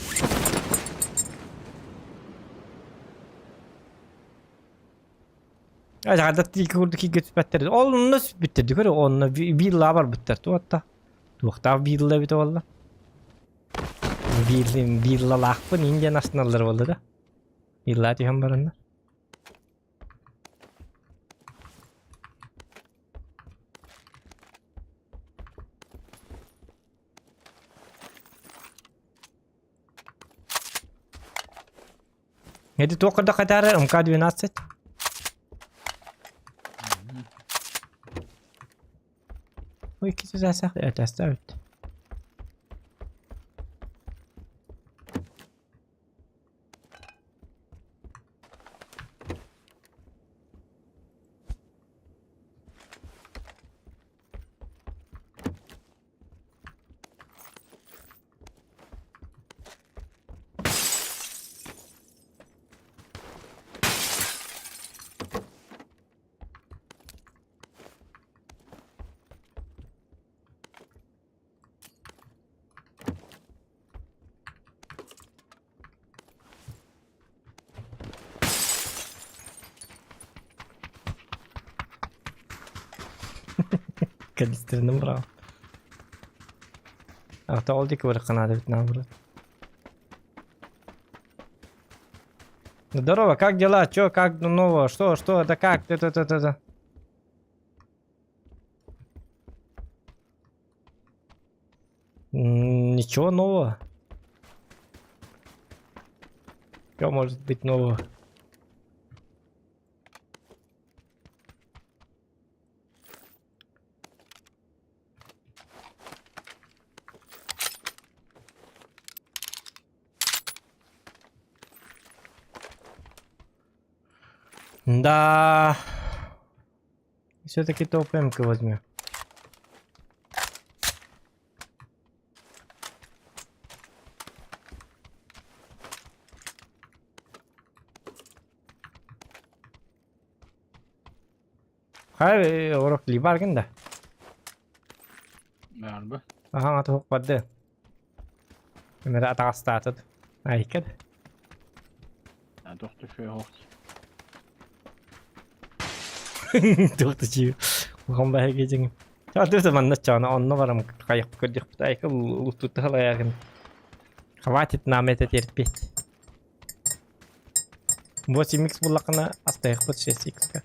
Аҕардат тиийгэ курдук кииргэ түспэттэр. Ол онно сүппүттэр дии көрө онно виллаҕа барбыттар туотта. Туохтаах вилла эбитэ буолла. Виллалаахпын иин диэн астыналлар буолла да. Вилла түһэн бараннар. Эти туох көрдөх хатаары МК-12. Ой, икки этээстээх эбит. Кэлистэринэн быраҕан. Аҕата ол диэки барыахха наада эбит наоборот. Здорово, как дела? Чё, как нового? Что, что, да как? Ты, ты, ты, ты, ты. Ничего нового. Что может быть нового? Да. Все-таки топ М-ку возьму. Хай урок либаргын да. Баар Аха туох барды. Эмэрэ атаҕастаатыт. Айкад. Туох түшүө оһох. Туох түчүү. Улахан баһыга дьиҥ. Чаатыса манна чаана онно барам хайах көрдөхпүт айка улуттутта халаягын. Хватит нам это терпеть. 8x буллахына астайықпыт 6x-ка.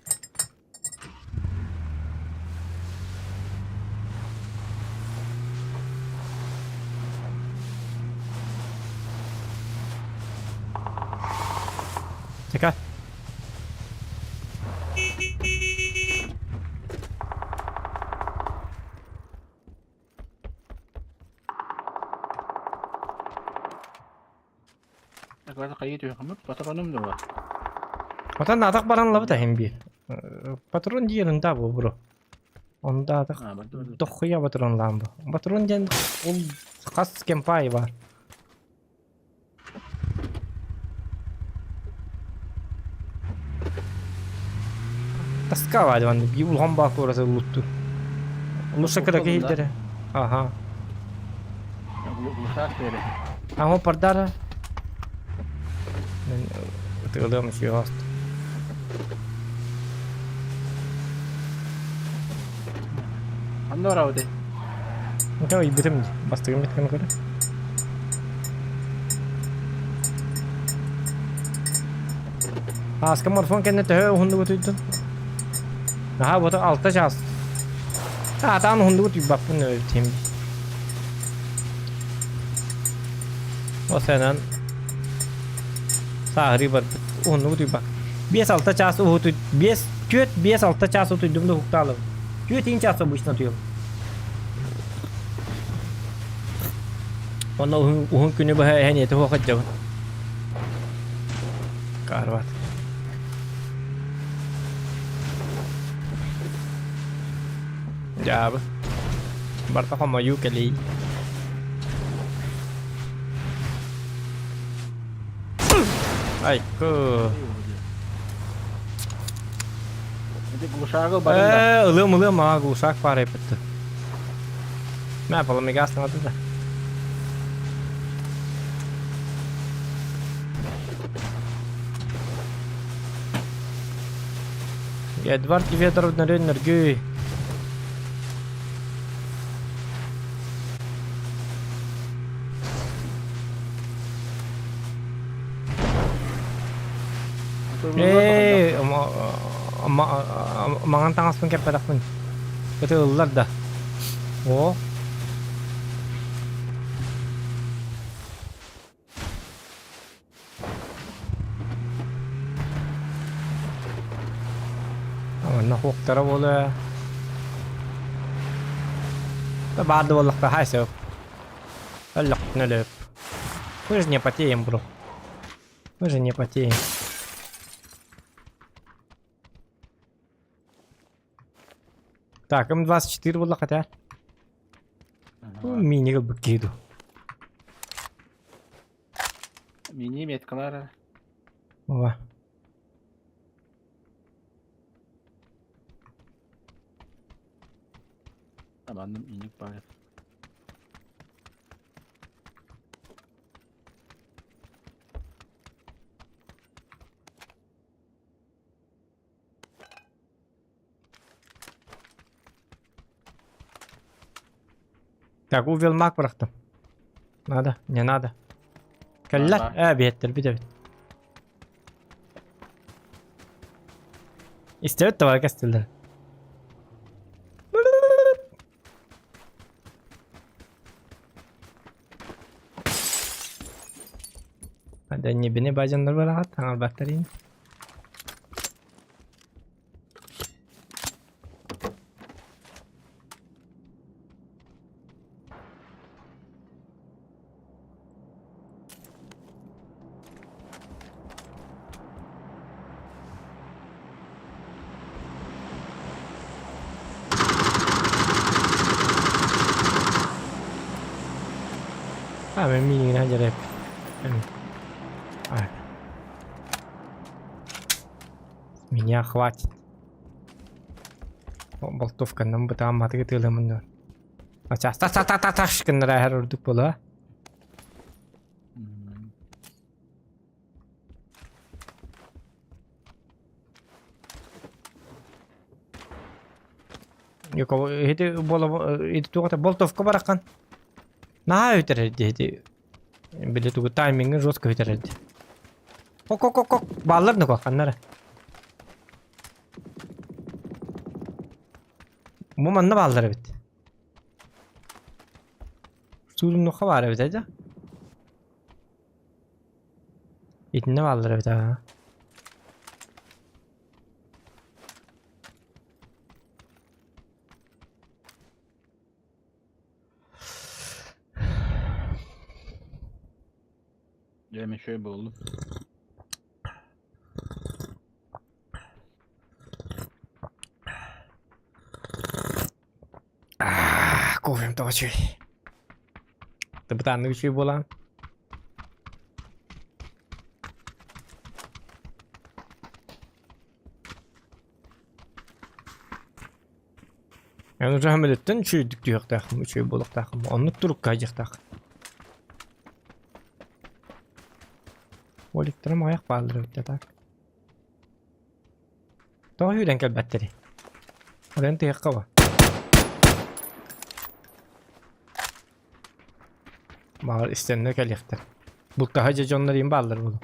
Чека. Патроным да бар. Отан атах баран лабыта хем биир. Патрон диэн да бу бро. Онда атах дохуя патрон лаан бу. Патрон диэн ол хас кемпай бар. Таска бар манна биир улахан баакурасы лутту. Луша кыра киһилдэрэ. Аха. Амо пардара. Мен ытыалыам үчүгэй Ханна барабыт? Ничего, ыйбытым дии. Бастыгым метканы көрө. Ааска морфон кэннэ төһө уһуннук утуйдун? Наһаа буота алта чаас. Аатаан уһуннук утуйбаппын өлтүм. Ол сэнэн сааһырыы барбыт. Уһуннук утуйбак. 5-6 чаас уһутуй 5 4 5-6 чаас утуйдум да уһуктаалым. 4 чаас обычно утуйабын. Онно уһун, уһун күнү быһа эһэн ийэтэ суох сылдьабын. Карват. Дьаабы. Барта хомойуу кэлии. Айку. Ити глушагы барында. Э, ылыам ылыам аа глушак паар эппитти. Мэ поломигас надо да. Эдвард Ведоров нөрүн нөргүй. Ээ, маҥан таҥаспын кэппэтэхпин. Ытыллар да. О. Манна хуоктара буолуо. Баар да буоллахха хай сөп. Өллөхпүнэ өлөп. Мы же не потеем, бро. Мы же не потеем. Так, М24 буолла хотя. Мини ылбыт дуу. Мини меткалар. Ова. Манным иник бар. Так, увел мак бырахтым. Надо, не надо. Кэллэр, ээ биэттэр бүтэбит. Истэбит да кэстилэр. Да небини бажаннар бараҕат таҥарбаттар ини. А, мен миигин дьэрээп. Меня хватит. Болтовканан бытаамматыгы тыаламын. Та-та-та-та-та гыннара эһэр ордук буолуо. Ити буола ити туох болтовка бараххан наһаа үтэрэр дии ити били тугу таймиҥы жестко үтэрэр дии. Ок-ок-ок бааллар нука ханнара. Бу манна бааллар эбит. Сууруннухха баар эбит ээ Итиннэ бааллар эбит аа. Дьэ, мин үчүгэй буоллум. Кофем тоҕо үчүгэй. Бытааннык үчүгэй буолаан. Эн уже хамелеттен үчүгэйдик түһүөхтээххин, үчүгэй буолуохтааххын. Оннук турукка сылдьыахтаах. Оликтарым аҕыйах бааллар эбит так. Тоҕо сүүрэн кэлбэттэрий? Оройун тыһыахха ба. Баҕар истэннэ кэлиэхтэр. Бултаһа дьэ дьоннор им бааллар буолуо.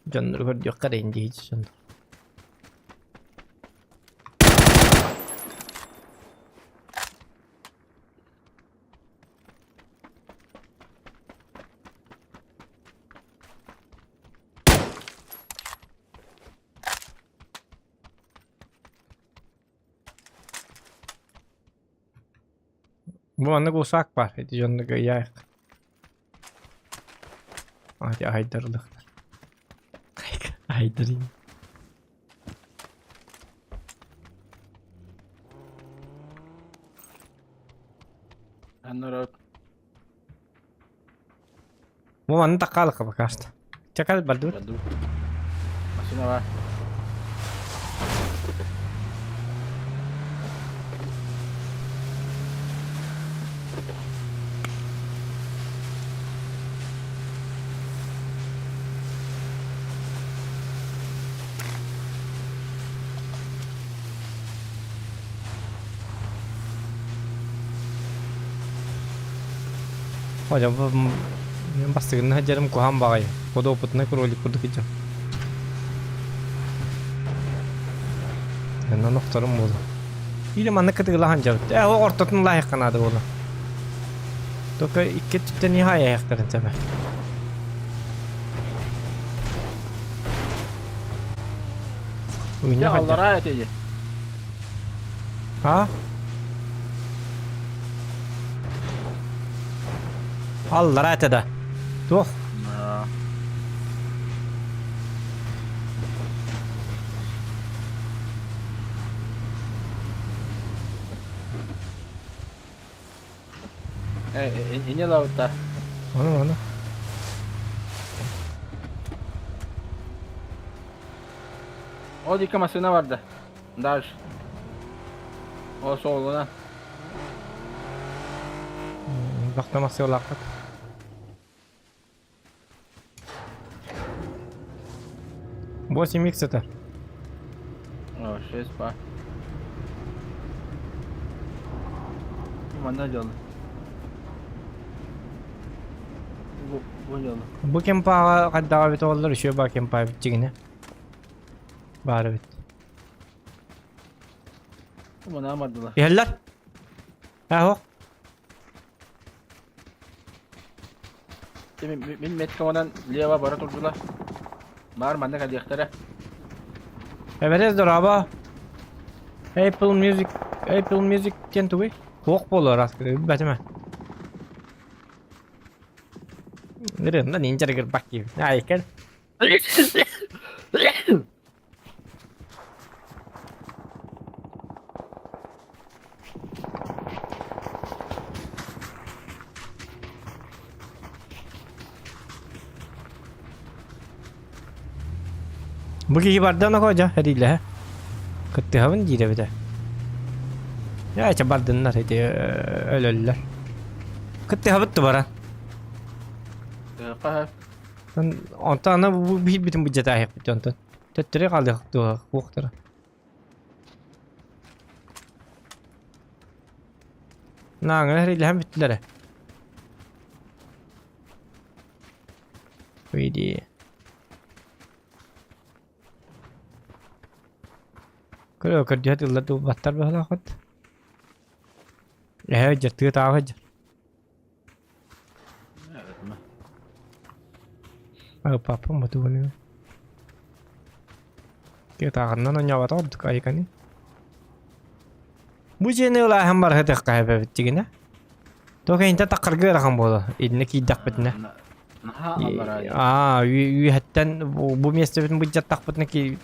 Дьоннору көрдүөххэ эрэ дии дьоннор. Бу маннык усаак баар, ити дьоннорго ыйаайах. Ати аһайдарылыктар. Аһайдарыйын. Аннара Бу манна такаалыкка пока что. Чакал бардыбыт. Машина бар. Оля, бу бастыгынна сылдьарым куһаҕан баҕайы. Подопытный кролик курдук сылдьар. Онон охторум буолуо. Или маннык кытыгылаһан дьарыт. Э, ол ортотун лаайахха наада буолуо. Только икки өттүттэн иһэ айахтарын сөбө. Дьэ, аллараа этэ дии. А? Аллараа этэ да. Туох? Э, ине лабыта. Ону, ону. Ол икки массыына барда. Дальше. Ол суолуна. Бахта массыылаахпыт. 8 икс это. О, 6 па. Манна дьолу. Бу бу дьолу. Бу кемпаҕа хайдаҕа эбит оҕолор үчүгэй баа кемпа эбит дьиҥинэ. Баар эбит. Мана бардылар. Иһэллэр. Ээ, Мин меткабынан лево бара турдулар. Баар манна кэлиэхтэрэ. Эбэрээс дорообо. Apple Music, Apple Music диэн тугуй? Туох буолуо раз билбэтим ээ. Ырыамна нин дьарыгырбат диибин. Аай кэл. Бу киһи барда оно дьэ эриилэһэ. Кыттыһабын диир эбитэ. Ээ чэ бардыннар ити өлөллөр. Кыттыһабыт тубара. Онтон аны бу биирбитин быдьатааһыахпыт онтон. Төттөрү хаалыах дуо уохтара. Нааҥа эриилэһэн бүттүлэр ээ. Выйди. Көрө көрдүһэ тыллар дуубаттар быһалаахыт. Эһэ дьаттыга тааҕы дьар. Папа мотугуну. Тааҕыннан онньообото ордук айыканы. Бу дьиэни ылааһын барыһытыахха эбэбит дигинэ. Туох интэ таххарга ыарахан буолар. Иннэ киирдэхпитинэ. Наһаа аллараа. Аа, үөһэттэн бу миэстэбитин быдьаттахпытына ки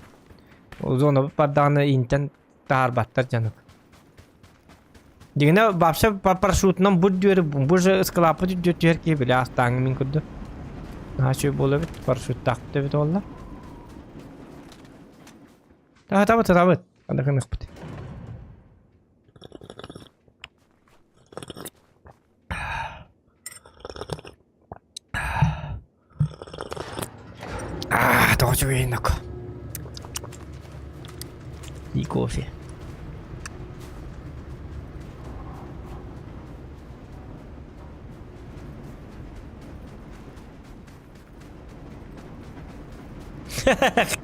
зонабыт бардаҕына интэн таһаарбаттар дьанык. Дигинэ вообще парашютунан бу дүөр бу же ыскалааппыт үрдүөр түһэр киһи били астааҥы мин курдук. Наһаа үчүгэй буола эбит парашюттаахпыт эбит буолла. Таһатабыт, сатабыт. Ханна гыныахпыт. Аа, тоҕо үчүгэйин око. И кофе.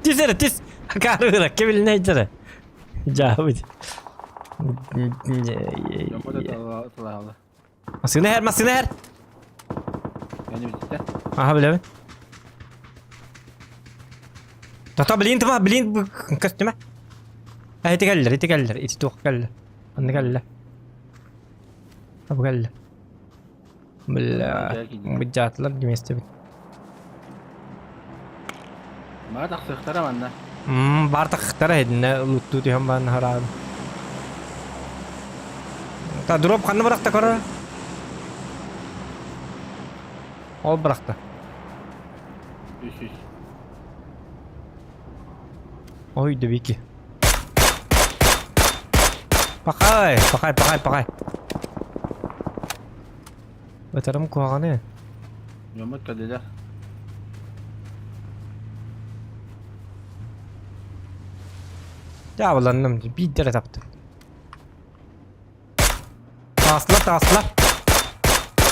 Түс эрэ, түс! Акаарыыра, кэбилинэйдэрэ. Дьаабыт. Массыына иһэр, массыына иһэр! Аха, билэбин. Тото, блин, тыма, блин, көстүмэ. Э, ити кэллэр, ити кэллэр, ити туох кэллэ. Анны кэллэ. Абы кэллэ. Бля, быдьаатылар вместе. Баар тахсыахтара манна. Баар тахсыахтара итиннэ луттуу түһэн баран хараабын. Та дроп ханна бырахта көрө? Ол бырахта. Үс үс. Ой, Вики. Пахай, пахай, пахай, пахай. Ытарым куһаҕаны. Дьоммут кэллилэр. Дьаабыланным, биирдэ эрэ таптым. Таастылар, таастылар.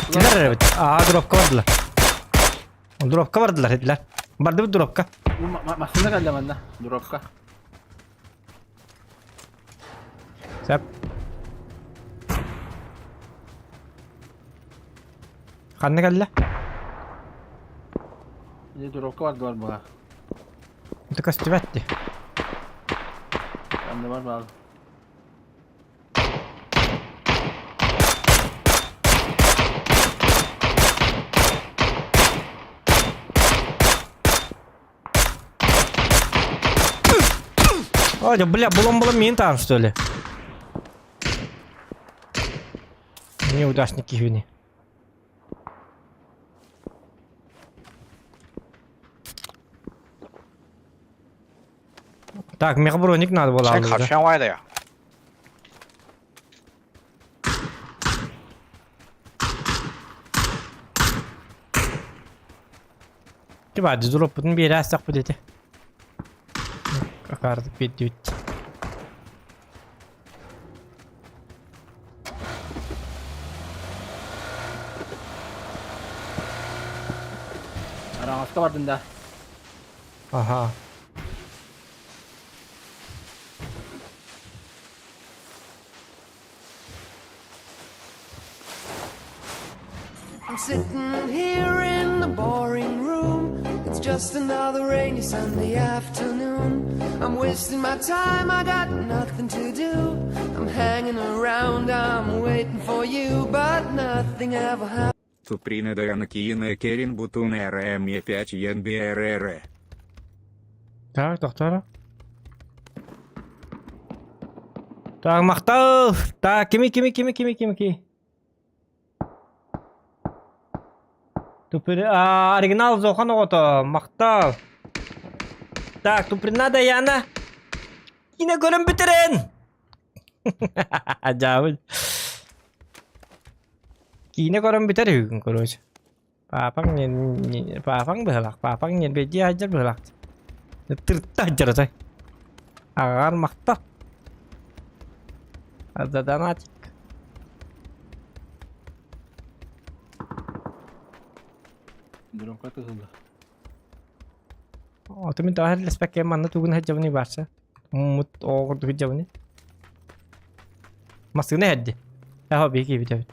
Иккилэр эрэ эбит. Аа, дробка бардылар. Дробка бардылар, этилэр. Бардыбыт дробка. Массыына кэллэ манна, дробка. Сөп. Ханна кэллэ? Ини дробка бардылар була. Это көстүбэт дии. Ханна бар баар. Ой, бля, булан-булан мин там, что ли? Неудачники киһини. Так, мехброник надо было. 先卡圈外的呀。 Тиба, дроппутун биэрэ астахпыт ити. Акаардык биэрдибит. Араҥаска бардын да. Аха. I'm sitting here in in the boring room. It's just another rainy Sunday afternoon. I'm wasting my time, I got nothing to do. I'm hanging around, I'm waiting for you, but nothing ever happens. Туприна Даяна Керин Бутун РМЕ5 НБРР. Так, доктор. Так, махтал. Так, кими, кими, кими, кими, кими, ки. Тупри, а, оригинал зохан оҕото, махтал. Так, Туприна Даяна. Киинэ көрөн бүтэрэн. Дьаабыл. Киинэ көрөн бүтэр үһүгүн, короче. Паапаҥ не, паапаҥ быһалаах, паапаҥ ньирбэйдии сылдьар быһалаах. Тырта сылдьар отой. Аҕаҕар махтал. Задонатик. Дронка тыһылла. Ото мин тоҕо иһиллэспэккэ манна тугун сылдьабыный баарса. Муммут оҕо курдук сылдьабыный. Массыына иһэрди. Эһо биһиги киһибит эбит.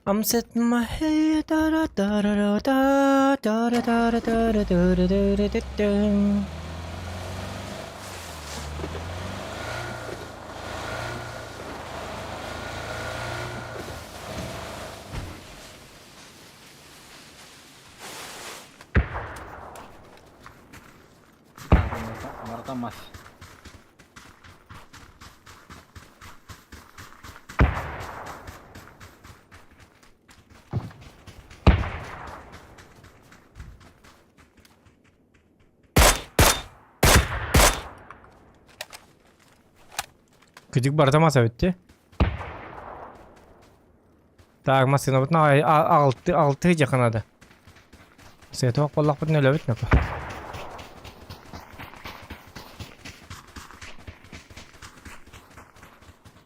I'm setting my head da da da da da da da da da da da da da da da da da. Уларытан мас. Кыдьык барыта мас эбит дии. Так, массыынабытын алты алты дьаханада. Светок буоллахпытын өлөбүт нөкө.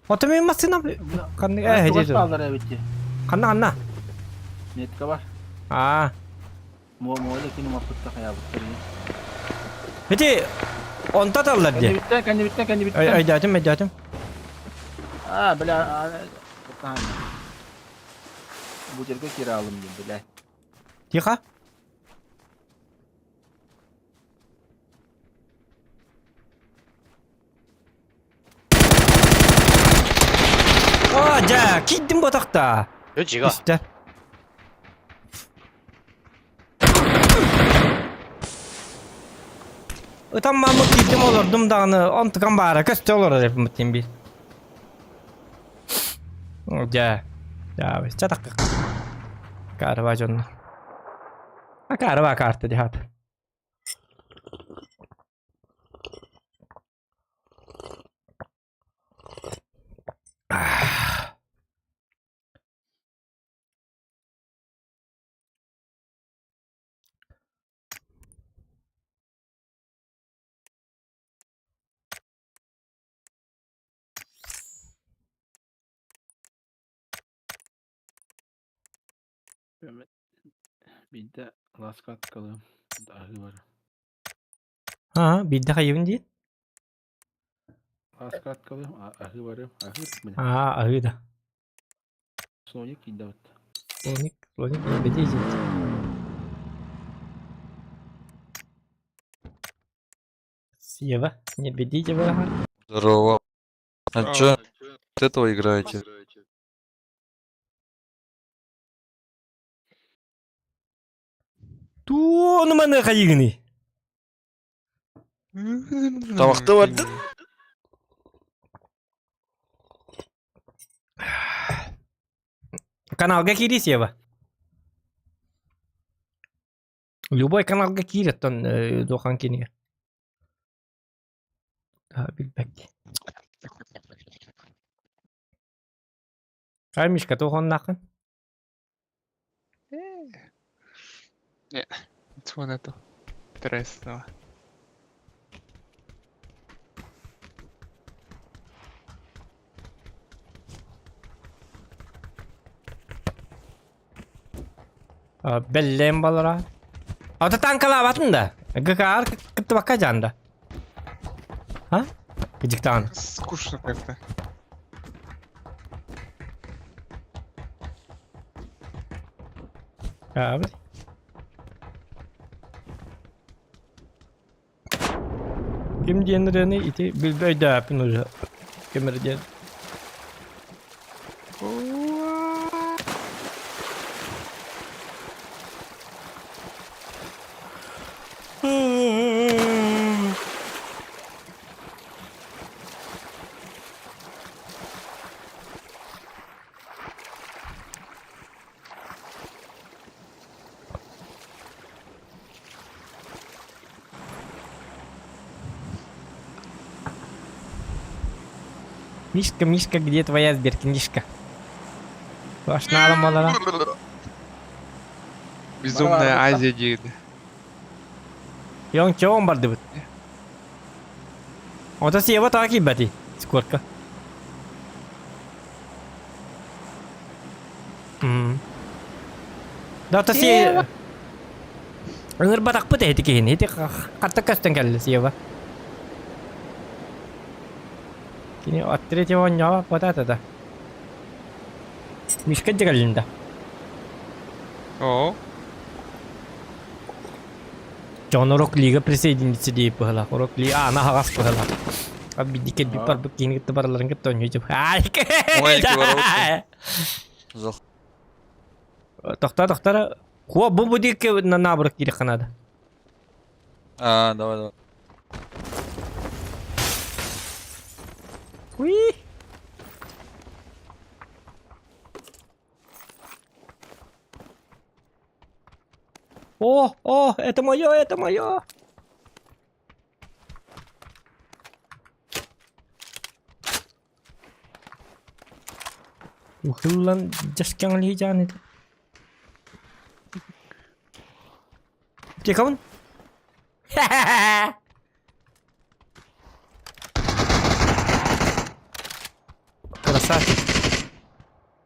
Ото мин массыынам ханнык э Тугас дии бааллар эбит дии. Ханна ханна? Метка бар. Аа. Муола кини маппытта хайаабыттар. Ити онто таллар дии. Кэннибиттэн, кэннибиттэн, кэннибиттэн. Өйдөөтүм, өйдөөтүм. А, бля, бу жерге кире алым диэн, бля. Тихо. О, дьэ, киирдим ботахта. 有几个？ Истэ. Ытан мааммыт киирдим олордум даҕаны, онтукам баара көстө олорор эбиппин биир. Дьэ, дьэ, чатакка. Каарыба дьонно. А каарыба карта дихат. Биирдэ ласкаткалыым, аһыы бар. Аа, биирдэ хайыбын диир? Ласкаткалыым, аһыы барым, аһыы бile. Аа, аһыы да. Слоник киирдэ Слоник, слоник, бэдии Сева, не бедите вы. Здорово. А чё от этого играете? Туону маны хайыгыный? Тамакты барды. Каналга киири Сева. Любой каналга киир оттон дуохан кинигэ. Билбэк. Хай Мишка, туохоннааххын? Не, ничего нету. Интересного. Бэллээн балара. Ата танкалаабатын да. ГКР кыттыбакка дьаанда. А? Кыдьыктаан. Скучно как-то. Abi. Ким диэн ырыаны ити билбэ өйдөөппүн уже. Ким эрэ диэн. Мишка, Мишка, где твоя сберкнижка? Башналым балара. Безумная Азия диэн. Йон чоон бардыбыт. Ото сиэбэ тоҕо киирбэтий? Скорка. Да ото сие... Ыҥырбатахпыт эһити киһини. Ити хатта көстөн кэллэ Сева. Кини от третьего оонньообот буотаата да. Мишка дьэ да. О, Дьон Рок Лига присоединиться диэбит быһыылаах. Рок Ли аана аһаҕас быһыылаах. А биирдии кэлбит барбыт киһини кытта барыларын кытта оонньуу Ой, киһи Зох. Тохтоо, тохтоо. Хуа бу бу диэки наоборот киириэххэ наада. А, давай, давай. Уи. О, о, это мое, это мое. Ухыллан дьаскаҥалыйдьаан этэ. Тихон. Красавчик.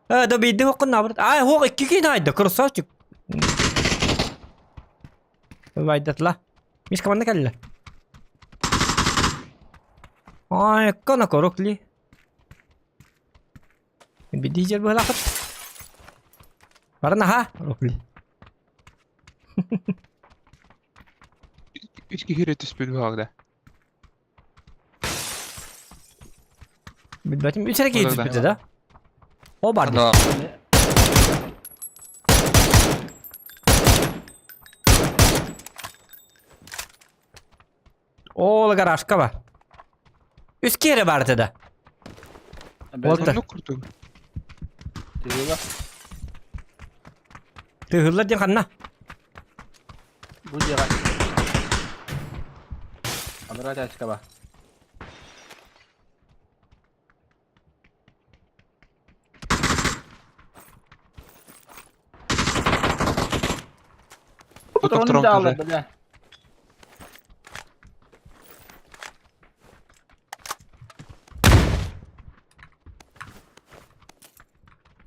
Э, да биирдэ хоккун наоборот. Ай, хуох икки киин айда, красавчик. Вайдатла. Мишка манна кэллэ. Ай, кана корокли. Бидижер быһалаахыт. Баран аха, рокли. Үс киһи эрэ түспүт буолла да. Билбэтим үс эрэ киһи түспүтэ да? О бар Да. Ол гаражка бар. Үс киһи эрэ баар этэ да? Уолта. Оннук курдук. Тыыла. Тыһыллар диэн ханна? Бу дьиэҕэ. Анараа тээскэ ба. Тут на втором Патроны этаже. бля.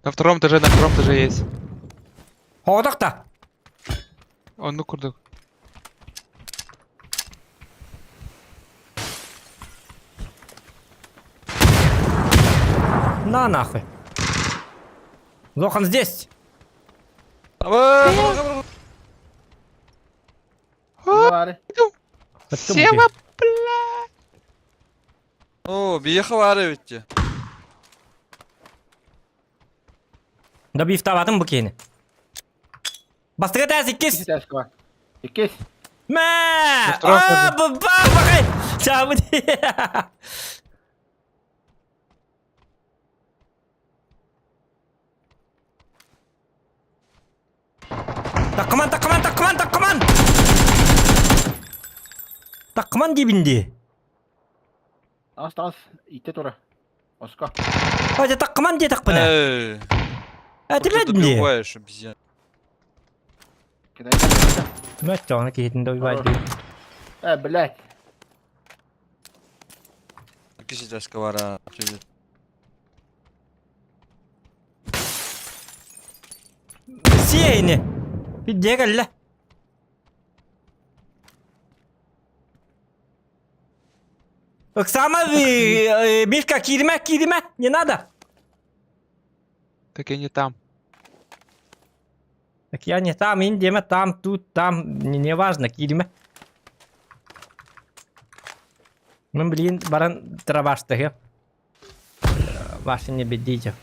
На втором этаже, на втором этаже есть. Хоҕотох да. Оннук курдук. На нахуй. Лохан здесь. Бары. Сева, бля! О, биэхэ баар эбит Да бифтаабатым бу киһини. Бастакы таас иккис. Иккис тээскэ бар. Иккис. Мэ! Второй А, ба бакай! Чаабы. Таккыман, таккыман, таккыман, таккыман! Таккыман диибин дии. Таас таас. Итте тура. Оска. Ой, таккыман диэтэхпинэ. Эй, ты Этибэт дии. добиваешь, обезьян. Кидай. Мөттөҕүнэ киһитин да уйбаат дии. Э, блядь. Иккис этажка бара. Сиэйни! Дьиэ кэллэ. Оксана, Мишка, кииримэ, кииримэ, не надо. Так я не там. Так я не там, индиме, там, тут, там, не, не важно, кииримэ. Ну, блин, баран дробаштыгы. Ваши не бедите.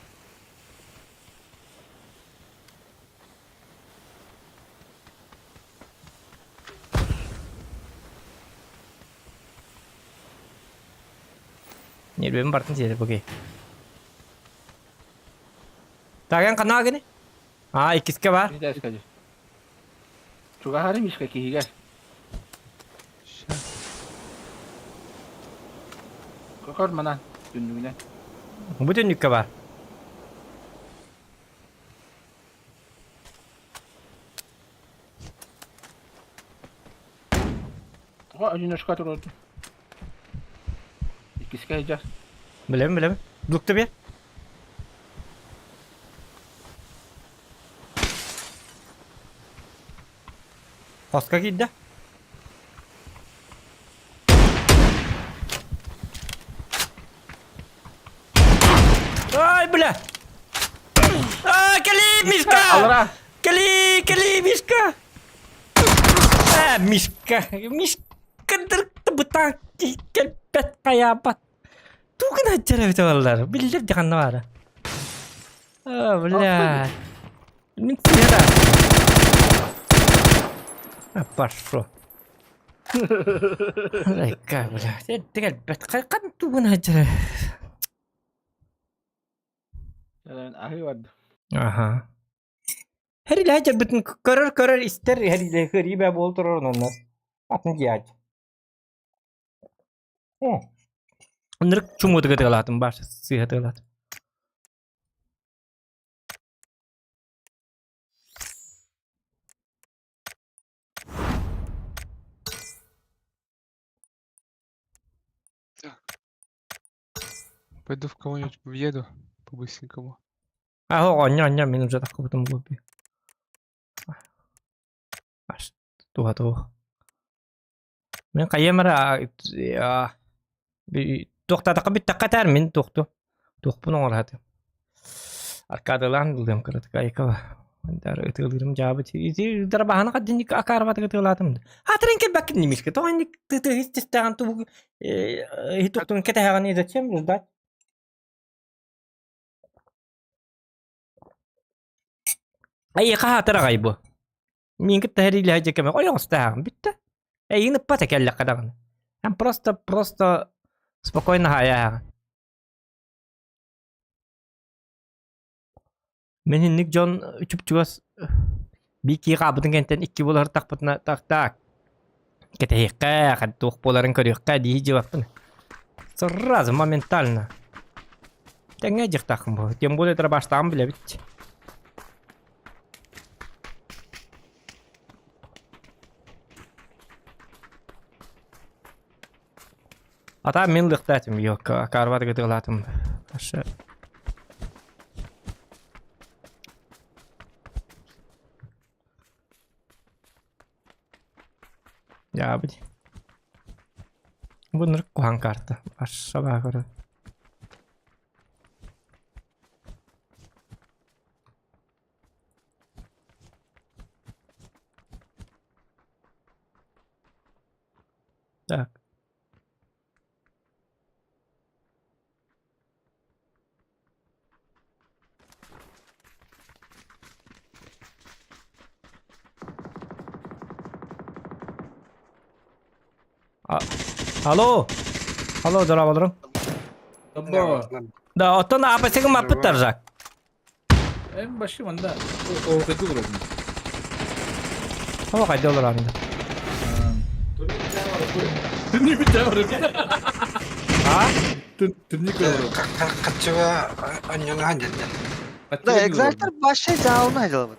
Нервим бартын сиэри буги. Таган ханаа гини? А, иккискэ бар. Видать, скажи. Чугаһары Мишка киһигэр. Щас. Көр манан түннүгүнэн. Бу түннүккэ бар. О, одиночка турду. Иккискэ сылдьар. Билэбин, билэбин. Лукта биэр. Хоско киирдэ. Ай, бля! А, кэли, Мишка! Аллара! Кэли, кэли, Мишка! А, Мишка, Мишка, дыркты бытаан кэлбэт хайаабат. Тугун аччар эбитэ буоллар, биллэр ди ханна баара. А, бля. Мин сыһара. А, пошел. Айка, бля. Кэлбэт хан тугун аччар. Аһыы барда. Аха. Хэрилэ дьарбытын көрөр көрөр истэр хэрилэ хөрибэ буол турар онно. Атын диач. Ынырык чумуутуга тыгалаатым баар сыыһа тыгалаатым. Пойду в кого-нибудь въеду по-быстренькому. А, оҕонньо онньо мин уже таххыбытым буолбу. Аш туха туох. Мин хайыам эрэ туохтаатахха бүттэххэ этээр мин туохту туохпун оҥоро Аркадалаан ылыам кыратык айкаба. Ытыалыырым дьаабыт. Ити дарбаһаны хаддинник акаарбатык ытыалаатым. Аатырын кэлбэккин немешке. Тоҕо инник тыһыс тубу туктун кэтэһэҕин зачем ждать? Ай хаатыр аҕай бу. Мин кытта хэрилэһэ дьэкэмэ ойоҕостааҕым бүттэ. Эйигин ыппата кэллэххэ даҕаны. Эн просто просто спокойно хаайааҕын. Мин инник дьон чуп-чугас биир хаабытын кэнтэн икки буолар тахпытына так так кэтэһиэххэ туох буоларын көрүөххэ дии дьыбаппын. Сразу моментально. Тэҥҥэ дьихтааххын бу. Тем более трабаштаан билэбит. Ата мин лыхтаатым yok карват гытыгалаатым. Аша. Дьаабыт. Бу нырык куһаан карта. Аша баа көрө. Так. А, алло. Алло, дорооболоруҥ. Да, оттон апасыгым аппыттар жак. Эн башым анда. О, кайда олорон. О, кайда олорон. Түннүк бүтэ олорон. А? Түннүк олорон. Хаччыга анньаҥаан дьэннэ. Да, экзальтер вообще идеально делает.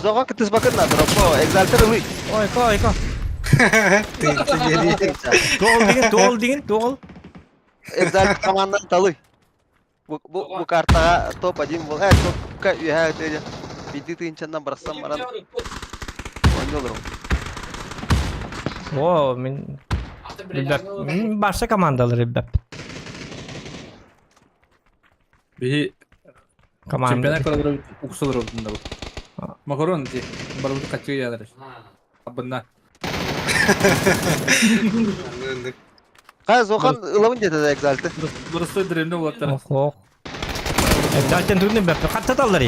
Зоға кытыс бакын надо, по экзальтер ылый. Ой, ко, ко. Тыынчы Туол деген, туол деген, туол. Экзальтер командан талый. Бу, бу, бу картаға топ-1 был. Э, топка үйә өтеді. Биирдии тыһыынчаннан барсан баран оонньуу олоробут. О, мин билбэп. Мин барса командалары билбэппин. Биһи Команда. чемпионат көрөлөр уксалар ордунда бу. Макарон ди барыбыт каччы ядыр. Абынна. Хайа Зохан ылабын диэтэ да экзальты. Бырыстой дремне болаттар. Ох, ох. Экзальтен турнир бэппи. Хаттаталлар.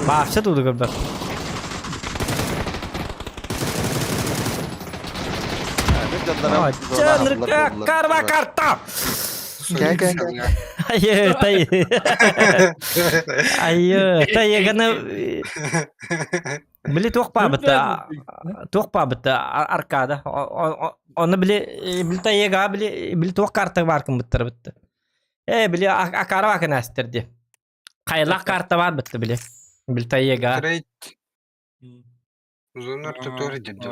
Баахча тууду көрбөт. Карва карта! Айы, тай. Айы, тай гана били туох баабыта туох баабыта аркада оны били били тайыга били били туох карта бар кымбыттар бытты. Э били акара бакын астер ди. Хайлах карта бар бытты били. Били тайыга. Uzunlar tutuyor dedi.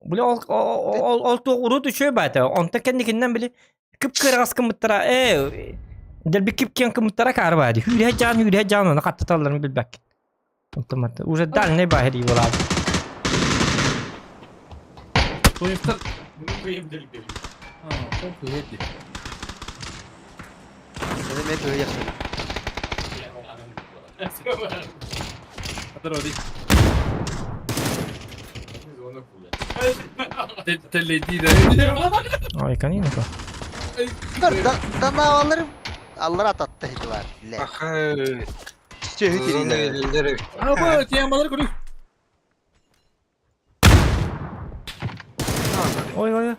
Били ол ол ол туох урут үчүгэй баата. Онтон кэнникиннэн били кып-кыараҕас гыммыттара ээ дэлби кип-киэҥ гыммыттара каары баа дии. Үүрэ дьаан үүрэ дьаан ону хаттаталларын билбэккин. Онтон уже дальний баа дии буолаабыт. Sonuçta Ой, канина ко. Данааларым аллар ататта хитилар. Аба, тиямалар көрү. Ой, ой.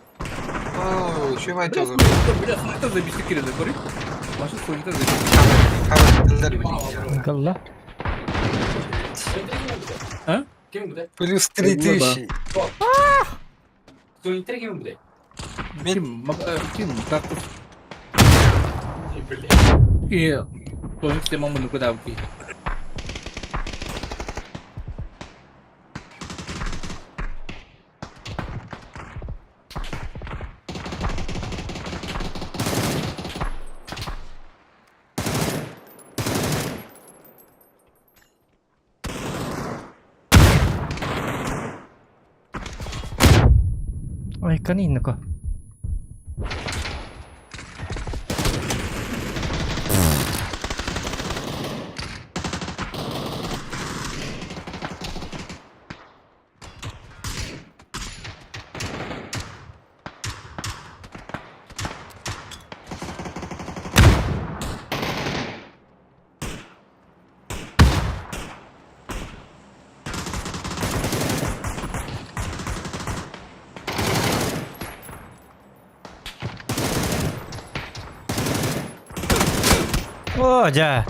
Оо, şu bayt olur. Бля, сунита забисти кирилли көрү. Башы сунита забисти. Галла. А? Плюс 3000. Ким, ким, как тут? И, тоник тема муну куда ки. Ой, канина ко. О, дьэ.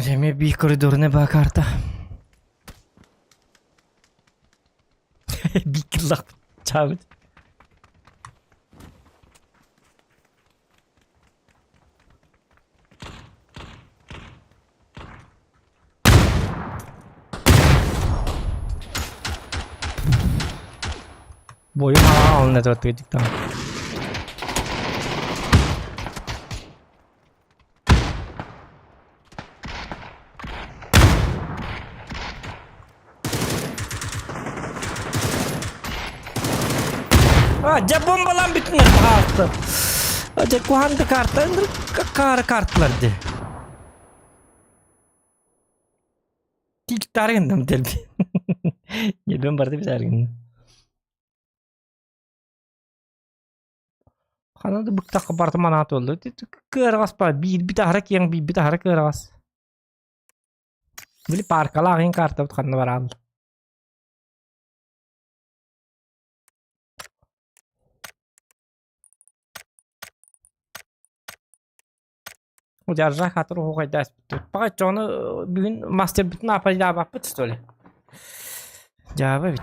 Эмиэ биир коридорная баа карта. Биир кыллах чаабыт. Бойум аалына туаттыгы А, дьэ бомбалаан бүтүннэр хаалта. Дьэ куһаан да карта каары карталар дии. Тиктары гынным дэлби. Ньирбин барда битээр гынным. Хана да быктахха барыта манаат буолла. Кыараҕас баар биирбит аһара киэҥ, биирбит аһара кыараҕас. Били паркалаах иһин картабыт ханна бараалла. Удьаржа хатыр уһугайдаас Паҕа ону бүгүн мастербытын апайдаабаппыт что ли? Дьаба бит.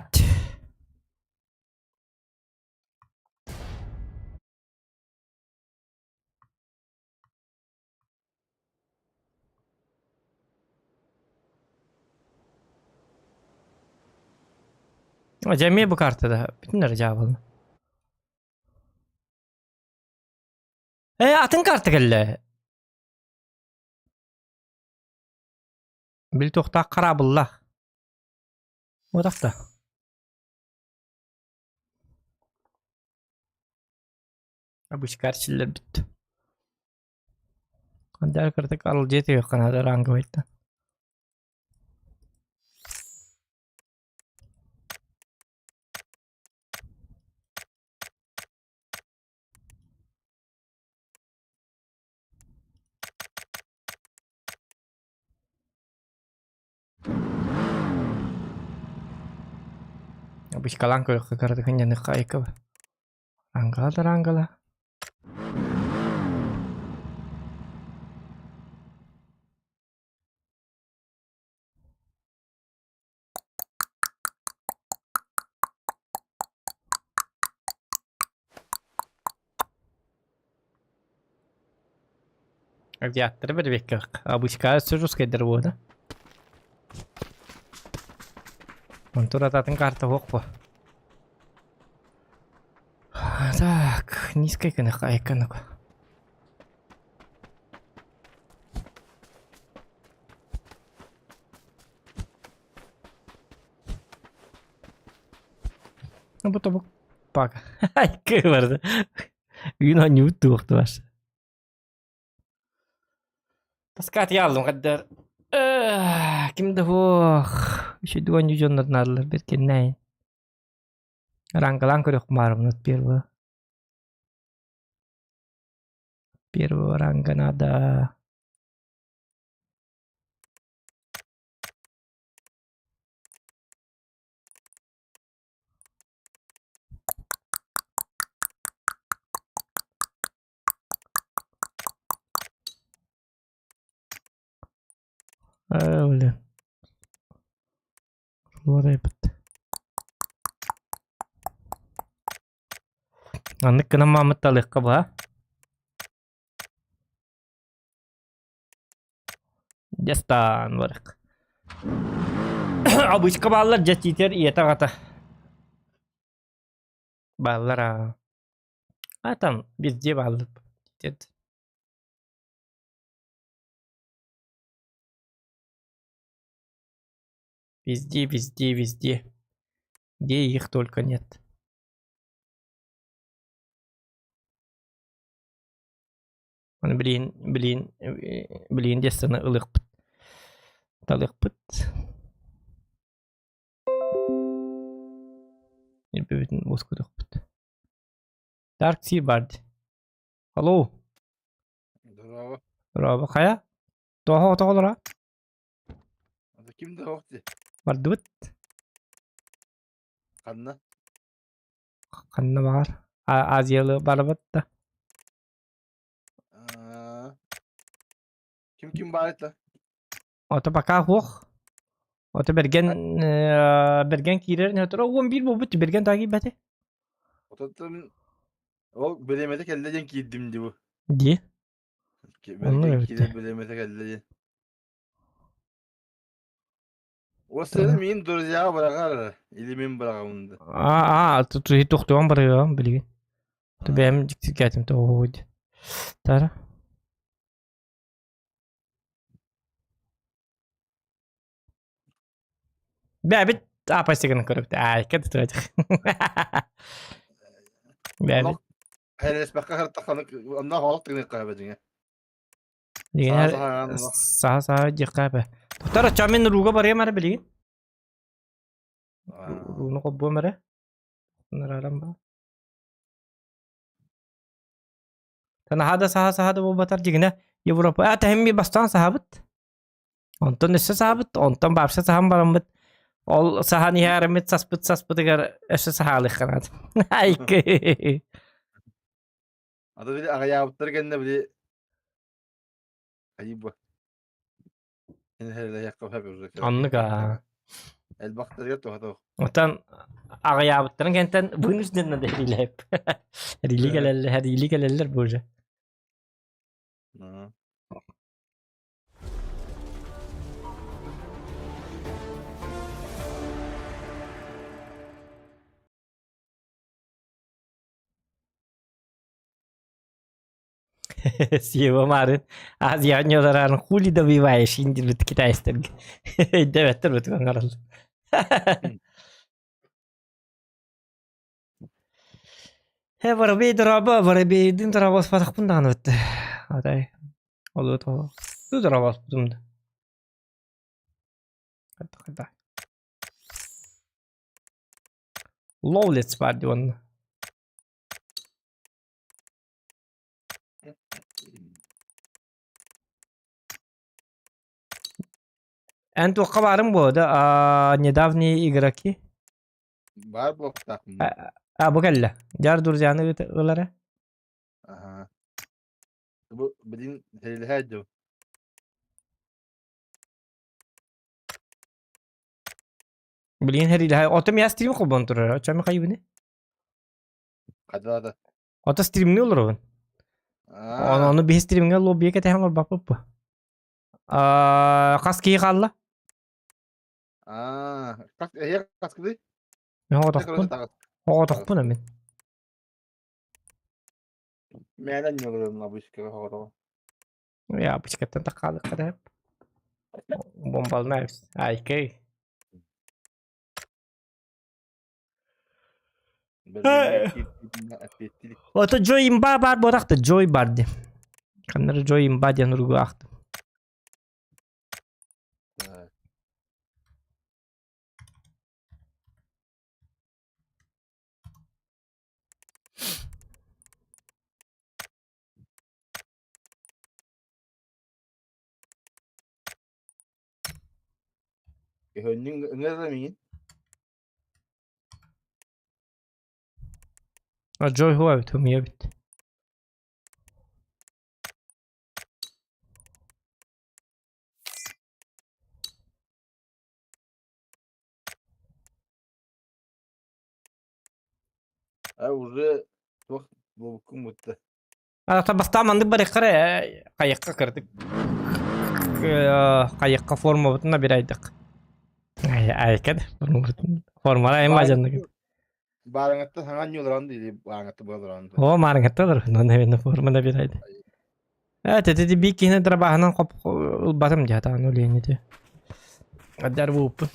Дьэ эмиэ бу картада бүтүн эрэ дьаабылын. Ээ атын карта кэллэ. Били туохтаах хараабыллаах. Уотах да. Обычкар силлэрбит. Андаар кырдык арылдьыйа түһүөххэ наада ранговайтан. Обычкалаан көрүөххэ кыратык ынньаныахха айыккаба. Рангала да рангала. Авиаторы бэрбиэккэ обычка өссө русскайдар буода. Онтур ататын карта суох буо. Так, низкой кынах айканак. Ну, бу тобук пак. Кыбарды. Үйін анюут туохту баш. Таскат яллым қаддар. Ким да хуох. Үші дуан южоннар нарлар беркеннәй. Рангалан көрөх марымнат первого. Первого ранга надо. Э, блин. Лорепт. Аннык гына маамытталыахха баа. Дьастаан барык. Обычка бааллар дьэ тиитэр ийэтэ аҕата. Бааллар аа. А там везде бааллар. Тиитэр. Везде, везде, везде. Где их только нет. Аны билигин билигин билигин диэстаны ылыахпыт. Талыахпыт. Ньирбэбитин уоскутуохпут. Dark Sea бар дии. Алло. Здорово. Здорово. Хайа? Тоҕо тоҕолоро? Ким да ох дии. Бардыбыт. Ханна? Ханна баҕар? Азиялы барабыт да. Ким ким баар этэ? Ото пока суох. Ото Берген Берген киирэр нөтөрө 11 буолбут Берген таа киирбэти. Ототтон ол бириэмэтэ кэллэ диэн киирдим дии бу. Дии. Берген киирэр бириэмэтэ кэллэ диэн. Осыны мин друзья быраҕар или мин быраҕабын да. Аа, тохтуон барыам билигин. Бэйэм дьиктиргээтим тоҕуһуй. Тара. Бэбит апасигын көрөбүт. Аайка тытыгачах. Бэбит. Хәлеспәккә хартаханы онна халык тыгын каба дигән. Дигән саха саха диэххэ эбэ. Тохтор оччоҕо мин рууга барыам эрэ билигин. Рууну холбуом эрэ. Нырарам ба. Наһаа да саха саха да буолбатар дьигинэ Европа а тэһимми бастаан саһабыт. Онтон өссө саһабыт, онтон вообще саһан бараммыт. Ол саһан иһээриммит саспыт саспытыгар өссө саһаалыахханаат. Айкы. Ата били аҕыйаабыттар кэннэ били. Айы бу. Оннук аа. Элбахтарыгар туһата Оттон аҕыйаабыттарын кэнтэн вынужденно да рилэп. Рили кэлэллэр, рили кэлэллэр бу уже. Сева марын Азияҕа ньуолараарын хули добиваешь диэбит китайстарга өйдөөбөттөр бутуган оҥороллор. Э воробей дорообо воробейдин дорообоспатахпын даҕаны бытты. Атай олу тоҕо ту дорообоспутум да. Хайда Ловлец баар дии уонна. Эн туохха баарыҥ буо да аа недавние игроки? Баар буолуохтаахпын. А бу кэллэ. Дьар друзьяны ылара. Аха. Бу билин сэрилэһэ дьо. Билин хэрилэһэ. Отом я стрим холбон турар. Оччомо хайыбыны? Хадада. Ото стримни олоробун. Ону ону биһи стримҥэ лоббига кэтэһэн олорбаппыт бу. Аа хас киһи хаалла? Аа, хас эһиэх хас киһи? Мен оҕотохпун. Оҕотохпун мин. Мээнэ ньылырын обычка оҕотоҕо. Я обычкаттан такаалыкка да. Бомбална айкей. Ото Джой имба бар буотахта Джой бар ди. Ханнары Джой имба диэн уругу аахтым. Өһөннүҥ ыҥырар миигин. А Джой хуа эбит, умуйа эбит. А уже туох буолбуккун бутта. Ата бастаан маннык барыахха эрэ хайыахха кырдык хайыахха формабытын набирайдык. Айкад формалар эм бажаннык. Баарыҥаттан саҥа анньыыларан дии баарыҥатта буоларан. О маарыҥатта олор наверное форма набирайды. Э тетети бик киһини драбаһынан хоп ылбатым дии атаан улиэнити. Адар бууппун.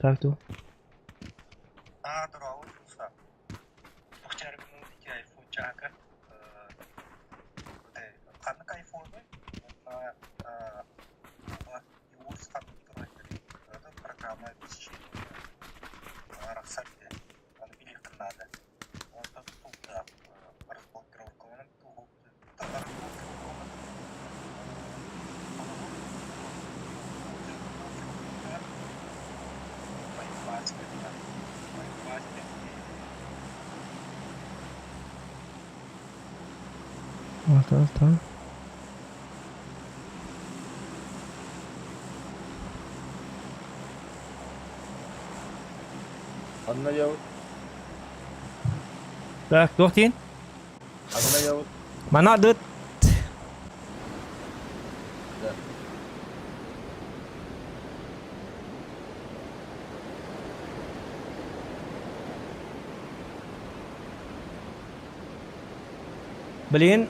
Так ту. Ата Анна явут. Так, туох диэн? Анна явут. Мана дыт. Блин.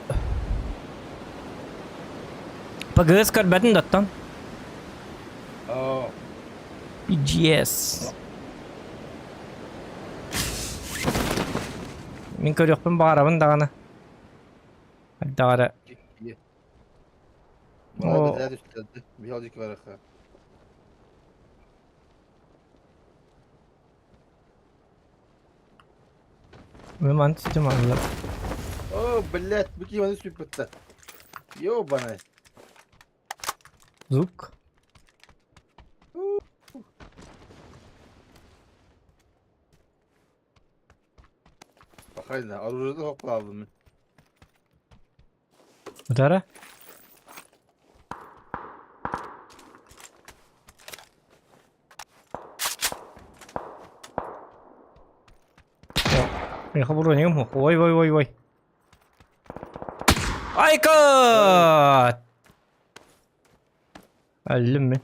ПГС көрбөтүн доттон. Оо. PGS. Мин көрүөхпүн баҕарабын даҕаны. Хайдах эрэ. О. О. Мин маны түстүм аллар. О, блядь, бу киһи маны сүппүттэ. Ёбаный. Звук. Бахайна, оружиеты хоппалабын мин. Удара. Миэхэ бронигым суох. Ой, ой, ой, ой. Айка! Өллүм мин.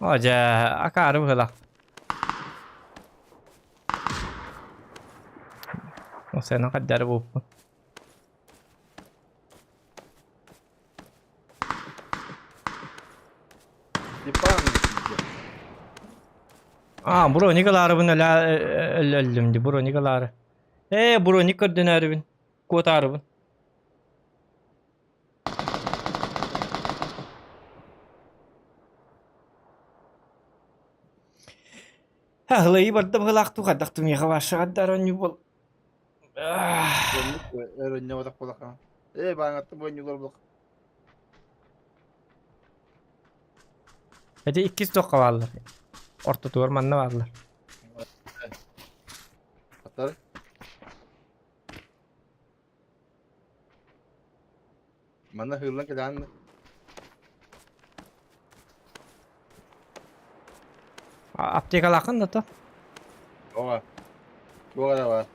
О, дьэ, акаары быһыылаах. Сена хайдары буолпун. А, броник ылаарыбын өлө өллүм дии, броник ылаары. Ээ, броник көрдөнөөрүбүн, куотаарыбын. Һылайы барда быһылаахтуу хайдах миэхэ вашаҕардар оонньуу бол. Өрөннө буолахха. Ээ, бааңатты бу буолах. Эти иккис туохха бааллар. Ортотугар манна бааллар. Аттар. Манна хыыллан кэлээн. Аптекалааххын да то? Оҕа. Туох эрэ баар.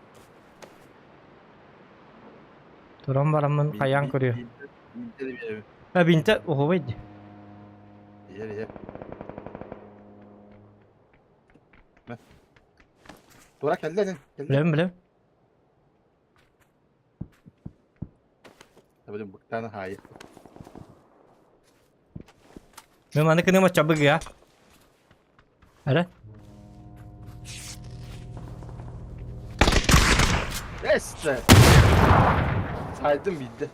Туран бараммын хайаан көрүө. Бинтэ да биэрэбин. А бинтэ уһубай дии. Иһэр иһэр. Тура кэллэ эн. Билэбин билэбин. Табылым быктааны хаайы. Мен маны кыныма чабыгыа. Эрэ. Эссе. Сайдым биирдэ.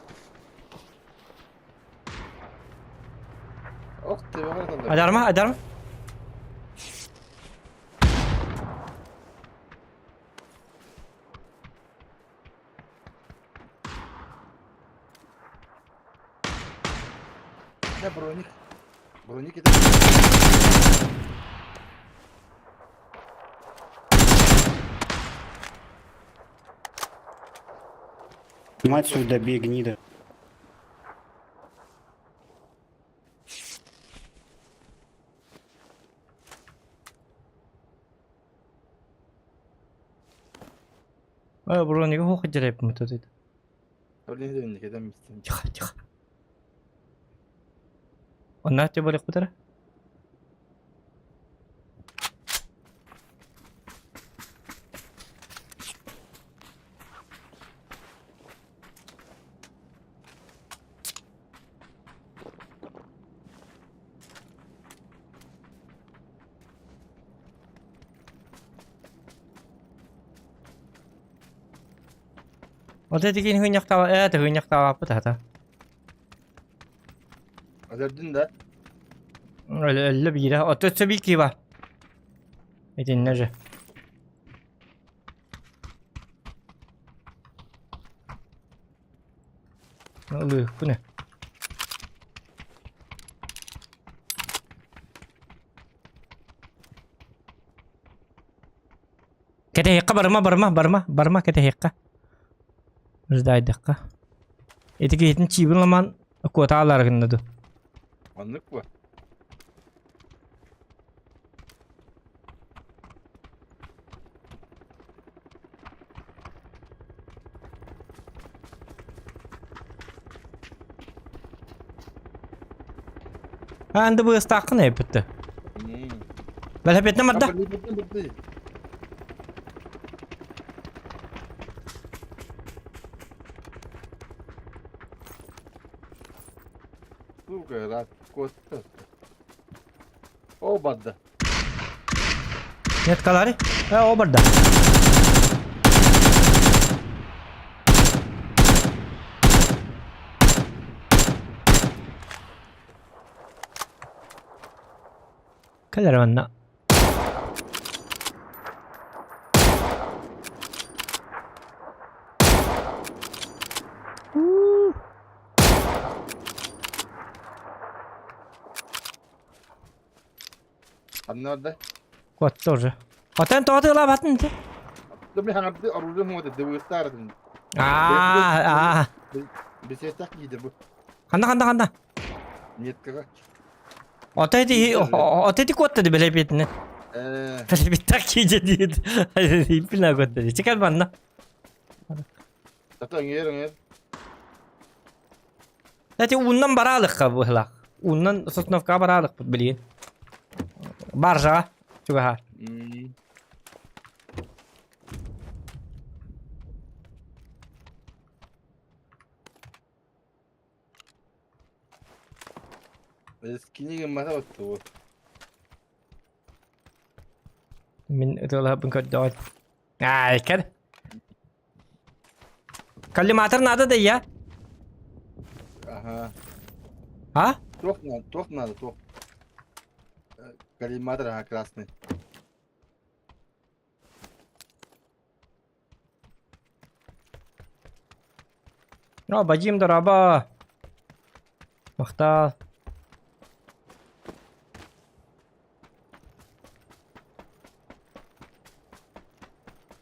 Ох ты, Адарма, адарма. Да, броник. Броник это... Мать сюда бей, гнида. Э, бронига хух дереп мы тут. Тихо, тихо. Онна те болек бутара? Вот эти кин хыньяктава, э, хыньяктава пытата. Өлөрдүн да? Өллө биирэ, ото өссө биир киһи бар. Итиннэ же. Ылыыхпын ээ. Кэтэһиэххэ барыма барыма барыма барыма кэтэһиэххэ. Ырдаайдахха. Ити киһитин чиибин ламаан куотаалаары гынна дуу. Оннук буо. Анды быыстааххын эппитте. Бэлэпиэтинэ барда. Сука, рад, косто. О, барда. Меткалары? Э, о барда. Кэлэр манна. Ханна барда? Куотта уже. Отон тоҕо тыалаабатын ити? Дumi хаҥарды оружие муода дыбыттааратын. Аа, аа. Бисиэстэх кииде бу. Ханна ханна ханна? Меткаҕа. Ото ити ото ити куотта ди бэлэпиэтинэ. Э, Бэлэпиттэх киидэ диит. Иппина куотта ди. Чекал манна. Тата өҥөр өҥөр. Эти ууннан бараалыкка быһылаах. Ууннан Сосновкаҕа бараалыкпыт билигин. Баржаҕа чугаһаар. Скини гыммата оттугу. Мин ытыалаһарбын көрдөҕүн. Аай, кэл. Коллиматор надо да я? Ага. А? Туох надо, туох надо, туох. Коллиматор, ага, красный. О, Бадим, дороба. Махтал.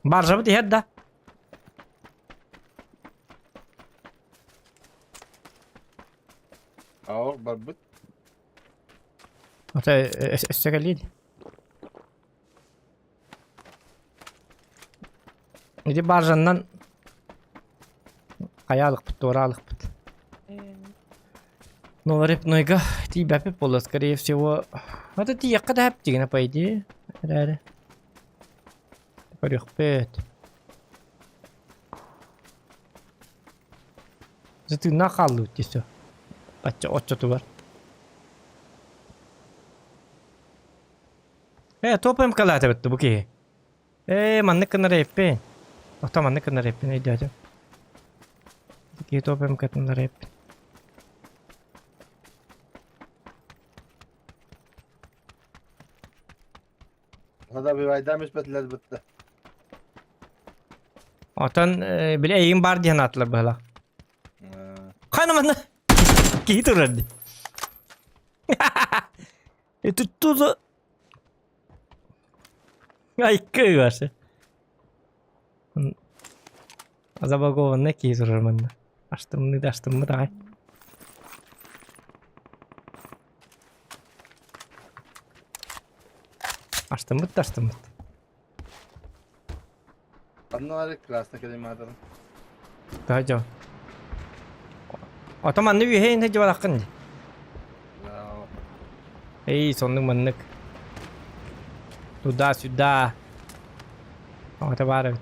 Баржабыт иһэр да? Аор барбыт. Ата өссө кэллиин. Ити баржаннан хайаалыкпыт, туораалыкпыт. Но репнойга тиийбэппит буолла, скорее всего. Это тиийэххэ да хэптигинэ, по идее. Эрээри. Көрүөхпүт. Тыыннаах хааллыбыт дии все. Бачча оччотугар. Э, топ МКлаата битти бу киһи. Ээ, маннык гынар эппин. Ото маннык гынар эппин өйдөөтүм. Киһи топ МКтынар эппин. Хада бивайдам испэтилэр бытта. Отон били эйигин баар диэн аатылар быһалаах. Хана манна киһи турар дии. Это что за... Айкы ваша. Забагованный киһи турар манна. Аштымны да аштыммы даҕай. Астыммыт да астыммыт. Анна красный коллиматор. Daha дьон. Ото манны үөһэ инэ дьыбалаххын дии. Эй, соннук маннык. Туда-сюда. Ото баар эбит.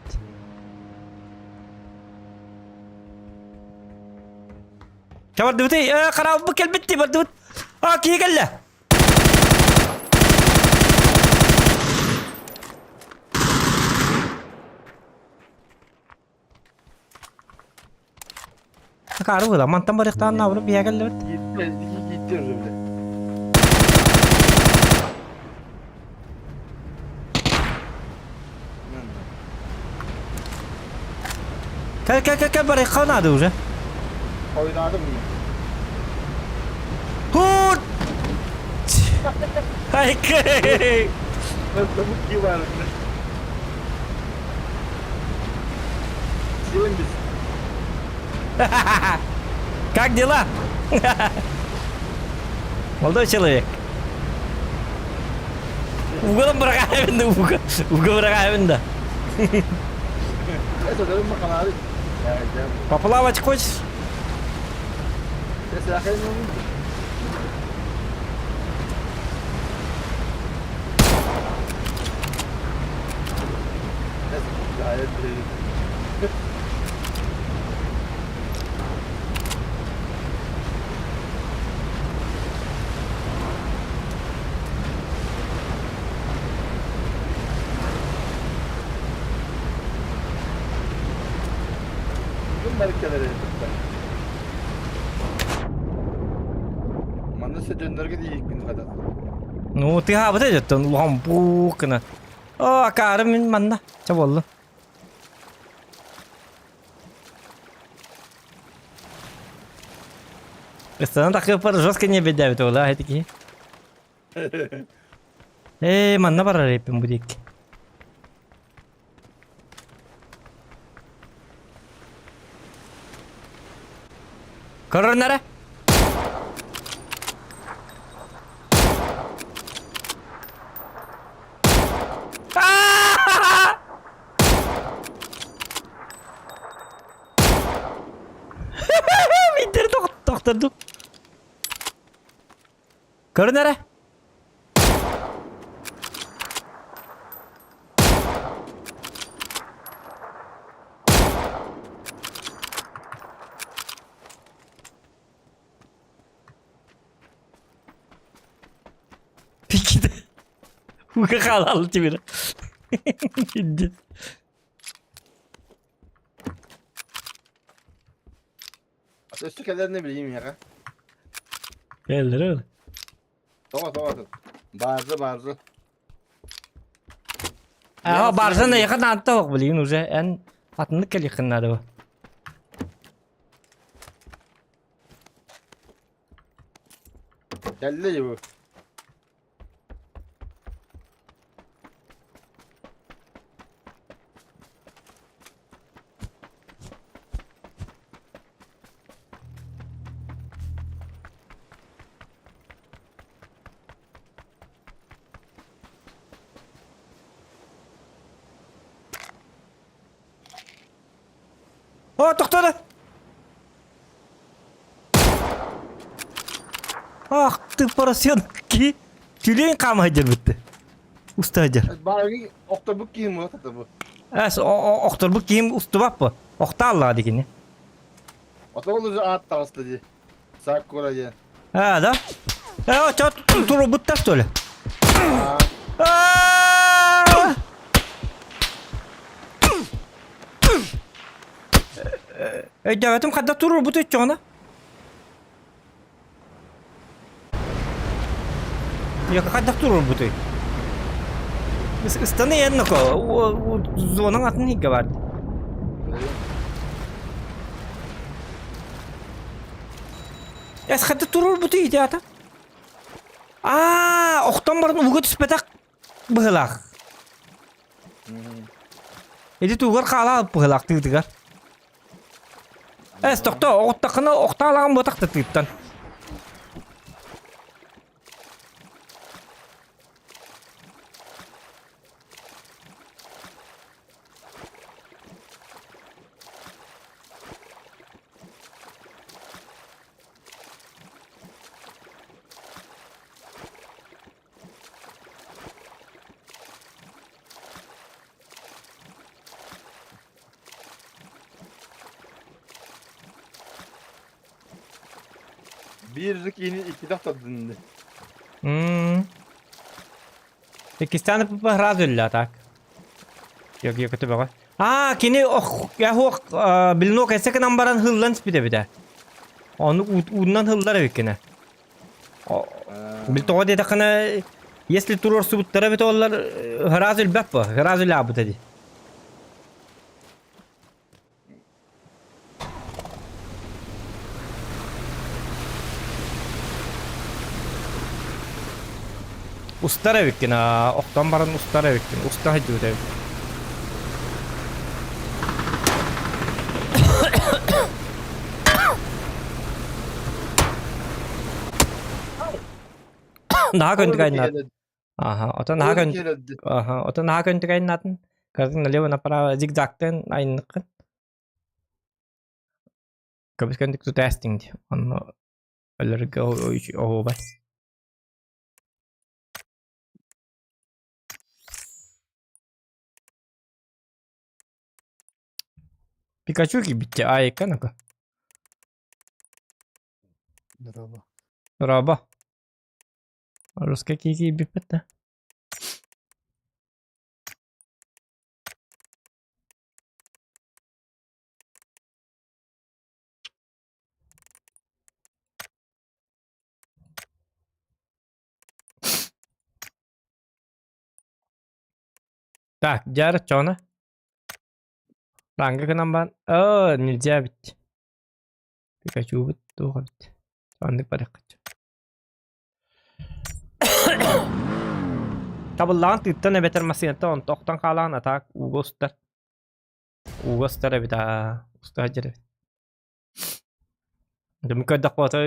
Чэ бардыбытый, э, хараабы кэлбит дии бардыбыт. А, киһи кэллэ. Акаары была, мантан барыахтаан наабыры биһэ кэллибит. Gitti уже, бля. Кэл, кэл, кэл, кэл, барыахха наада уже. Ойнаадым мин. Хуут! Айкы! Забудки бар. Сен biz. Как дела? Молодой человек. Угон быраҕаабын да, уга, уга быраҕаабын да. Это дөрүм маханаады. Поплавать хочешь? барып кэлэр эбит. Манна сөдөннөргө диэкпин хата. Ну, ты хаабыта дьоттон улахан буук гына. О, акаары мин манна. Ча буоллун. Ыстанан тахыппар жестко не бедээбит ола эти киһи. Ээ, манна барар эппин бу диэки. Көрөрнөрө. Минтер тохтордум. Көрүн эрэ. Пикиде. Уга хаалал тимир. Инди. Өссө кэлэр не билeyim яга. Кэллэр ол. Тоҕо тоҕо. Баазы баазы. Аа барсан эйиэхэ наадата суох билигин уже эн атыннык кэлиэххин наада бу. Кэллэ дии бу. О, тохтоо! Ах ты поросенки! Тюлень хаама сылдьар бүтте. Уста сылдьар. Баарги охторбут киһим буолар бу. Эс охторбут киһим устубап бу. Охта аллаҕа дикини. Ото ол уже аат таҕыста дии. Сакура диэн. А, да? Э, чё, турбуттар что ли? А! Өйдөөбөтүм хадда турурбут өччөҕүнэ. Йока хайдах турурбутуй? Ыстаны енноко зонаң атын иһигге бар. Эс хадда турурбутуй ити ата? Аа, охтон баран ууга түспэтэх быһылаах. Ити тугар хаалаа быһылаах тыытыгар. Эс тохтоо, оҕуттаххына охтаалаҕын буотах да тыыттан. Биир киһини иккитэ охтордун М. Иккистээн сразу өллө так. Yok yok өтө бөҕө. Аа кини ох я хуох билнок эссе гынан баран хыллан испит эбитэ. Ону уунан хыллар эбиккинэ. Бил тоҕо диэтэххинэ если туруорсубуттара эбитэ оллар сразу өлбөт бо сразу өлаабыта дии. Устар эбиккин аа охтон баран устар эбиккин уста сылдьыбыт эбит. Наһаа көнтүк айаннаат. Аха, отон наһаа көн аха, отон наһаа көнтүк айаннаатын. Кырдың налево направо зигзагтан айанныккын. Көбүскөндүк тутаастиҥ дии. Онно өлөргө оһуобай. Пикачу киирбитчэ аайыкка ну-ка. Здорово. Дорообо. Русская киирбиппит да. Так, дьэ чоно. Ранга гынан бан. Оо, нельзя ведь. Пикачубут туох эбит. Оннук барыахха. Табыллаҕын тыыттан эбэтэр массыынаттан онто охтон хаалаҕын атаак ууга устар. Ууга устар эбит аа уста сылдьар эбит. Дьэ көрдөххө ото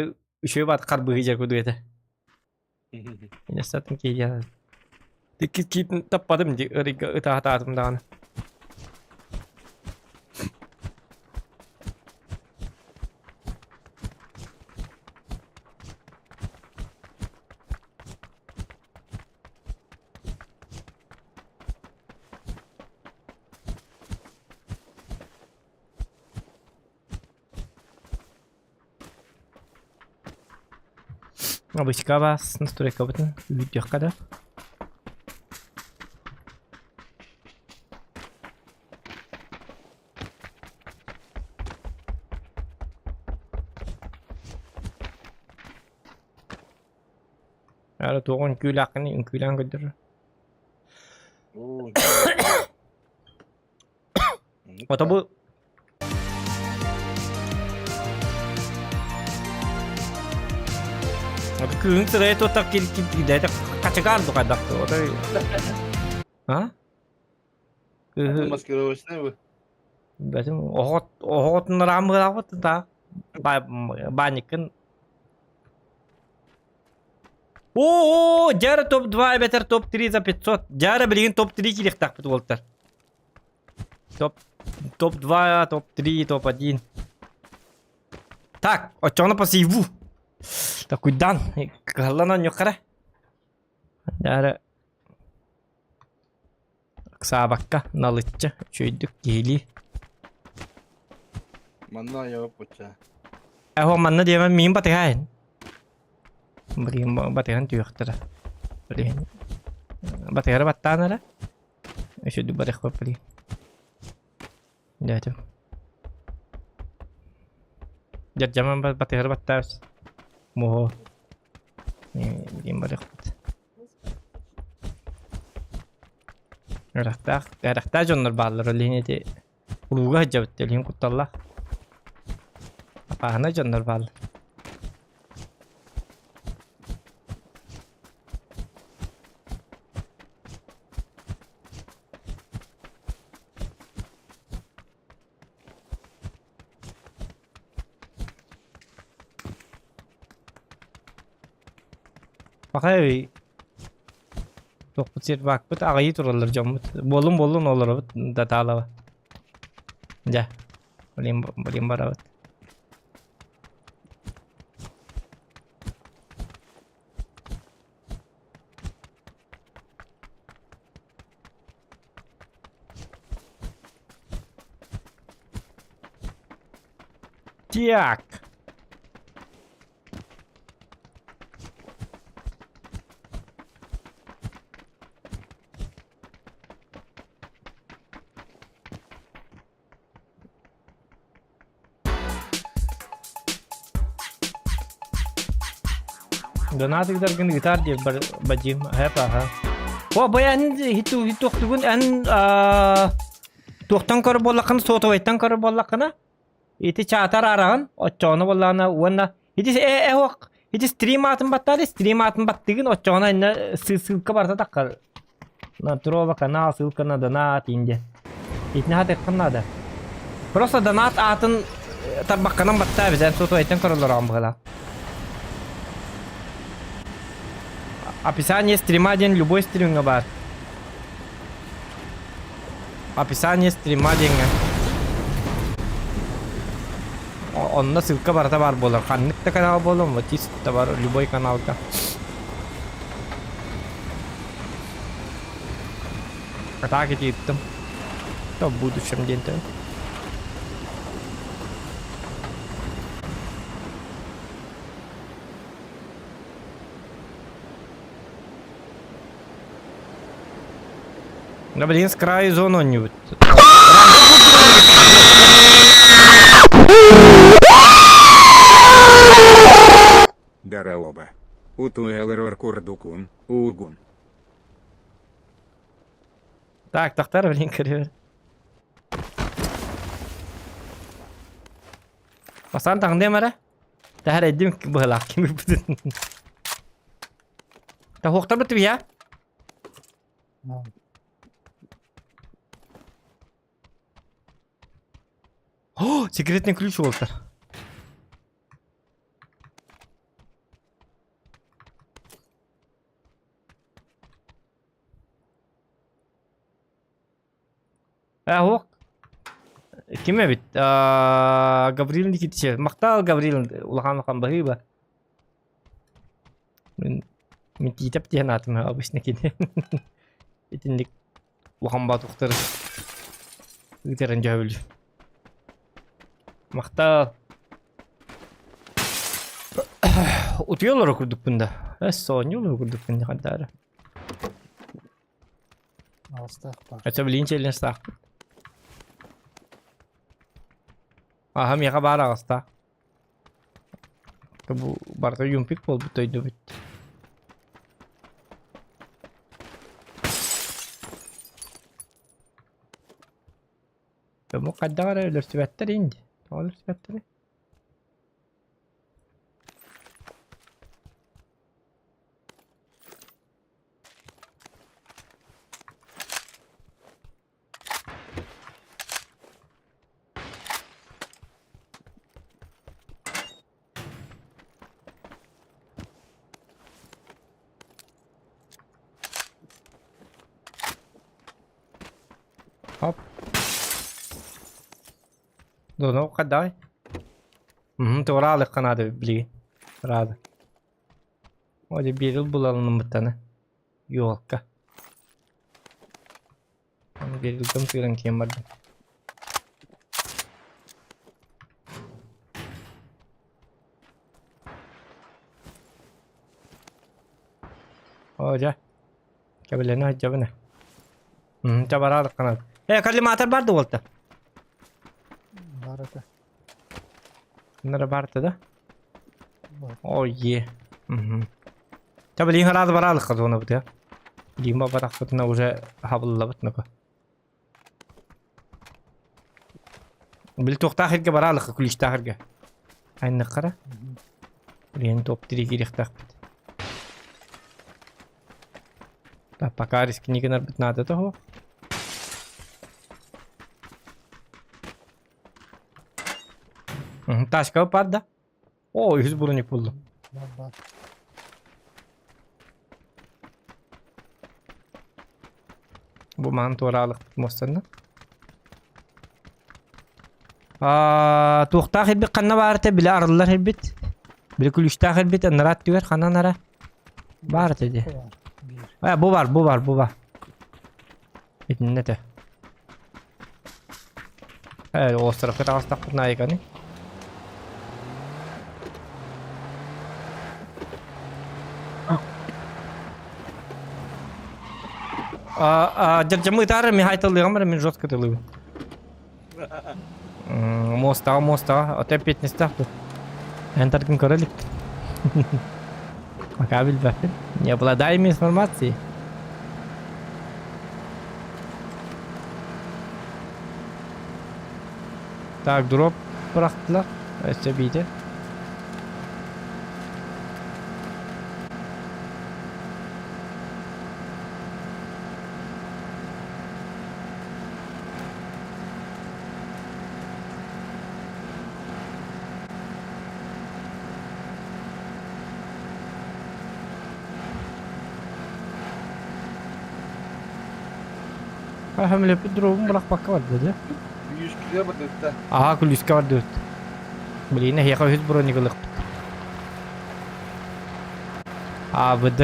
үчүгэй баат харбыһыы дьэ курдук этэ. Инестатын киирэн Икки киитин таппатым дии ырыйга ытаатаатым даҕаны. Обычка вас настройкабытын күүрдүөххэ да. Ара туох үҥкүүлээххиний үҥкүүлээн көрдөрөр. Ото бу Кыыһын сырайа туттар киирдэ хачыгаан духайдах А? Кыыһы Маскировочный вы. Бэтим оһоҕот оһоҕотуннараан быһаабыт да баанньыккын О, дьара топ-2 эбэтэр топ-3 за 500. Дьара билигин топ-3 киириэхтээхпит уолтар. Топ топ-2, топ-3, топ-1. Так, оччоҕуна посейву. Такуйдан, кыһаллан оонньуоххара. Дьара ыксаабакка, налыччы, үчүгэйдик киһилии. Манна айабыт бучча. Эһо манна диэмэн миин батыһаайын. Блин, батыһан түһүөхтэрэ. Блин. Батыһары баттаан эрэ. Үчүгэй барыахпыт блин. Дьэ Дьардьаман батыһары баттаабыт. Муһу. Блин барыахпыт. Үрэхтээх, үрэхтээх дьоннор бааллар ол иһин ити улууга сылдьабыт ол иһин кутталлаах. Апааһынай дьоннор бааллар. Пахай туохпут сервакпыт аҕыйыы тураллар дьоммут. Буоллун буоллун олоробут датаалаба. Дьэ, блин, блин барабыт. Так. Донатыгдаргын ыытаар диир Бадьыым эп аха. О, бу эн туохтугун эн туохтан көрөр буоллаххына сотовайтан көрөр буоллаххына ити чаатар араҕын оччоҕуна буоллаҕына уонна ити э э ити стрим аатын баттаары стрим аатын баттыгын оччоҕуна иннэ ссылка барыта таххар на Трова канал ссылка на донат инде итини хатыаххын наада просто донат аатын тарбаххынан баттаа эбит эн сотовайтан көрөллөр быһыылаах описание стрима диэн любой стримҥа баар Описание стрима диэҥҥэ. Онно ссылка барыта баар буолар. Ханнык да канал буолуон, вот да бар любой каналга. А так иттим. То в будущем день то. Да блин, с краю зону не Даралоба. Утуэлэрор курдукун, угун. Так, тохтор, блин, көрүөр. Бастаан таҥныам эрэ. Тэһэр эйдим быһылаах ким ыппытын. Таһуохтарбыт түбүйэ. О, секретный ключ уолтар. Э, Ким эбит? Гаврил Никитич. Махтал Гаврил улахан улахан баһыыба. Мин мин тиитэп диэн аатым обычно кини. Итинник улахан баатухтары ыытарын дьөһүл. Махтал. Утуйа олоро курдукпун да. Эс соонньуу олоро курдукпун хандаары. Алыстаах баар. Это блин челленджтаахпыт. Аха миэхэ баар аҕыстаах. Бу барыта юмпик буолбут дойдубут. Бу хайдах эрэ өлөрсүбэттэр инди. Тоҕо өлөрсүбэттэрий? Хоп. Доно хайдаҕый? Туораалыхха наада билигин. Рада. О, дьэ биэрил булалыныммыттана. Ёлка. Биэрилгем тыыран киэн бардым. О, дьэ. Кэбилэнэ сылдьабын ээ. Чэ бараалыккына. Э, коллиматор бар да уолта? Бар этэ. Нара барта да? Бар. Ой, е. Чэ билигин хараады бараалыкка зонабыт я. Дима барахпытына уже хабыллабыт нака. Били туохтаах иргэ бараалыкка күлүстээх иргэ. Айныккара. Билигин топ три киириэхтээхпит. Так, пока рискни гынарбыт наада того. Тачка бар да? О, үһүс броник булдум. Бар бар. Бу маан туораалыкпыт муостанна. Туохтаах ирбит ханна баар этэ билэ арыллар ирбит. Били күлүүстээх ирбит анараа өттүгэр ханан ара баар этэ дии. Бар. Биир. Э, бу бар, бу бар, бу бар. Итиннэ этэ. Э, островка таҕыстахпыт наайыканы. Дьардьамы ытаары мин айтылыгым баран мин жестко ытылыбын. Муостаҕа муостаҕа ото эппиэтинэстээх дуо? Эн таргын көрө иликпин. Пока билбэппин. Не обладаем информацией. Так, дроп бырахтылар. Өссө биитэ. Хамлеппит дробун бырахпакка барда дии. Күүскүгэ бардыта. Аһаа күлүүскэ бардыбыт. Блин, эһиэхэ үһүс броник ылыахпыт. АВД,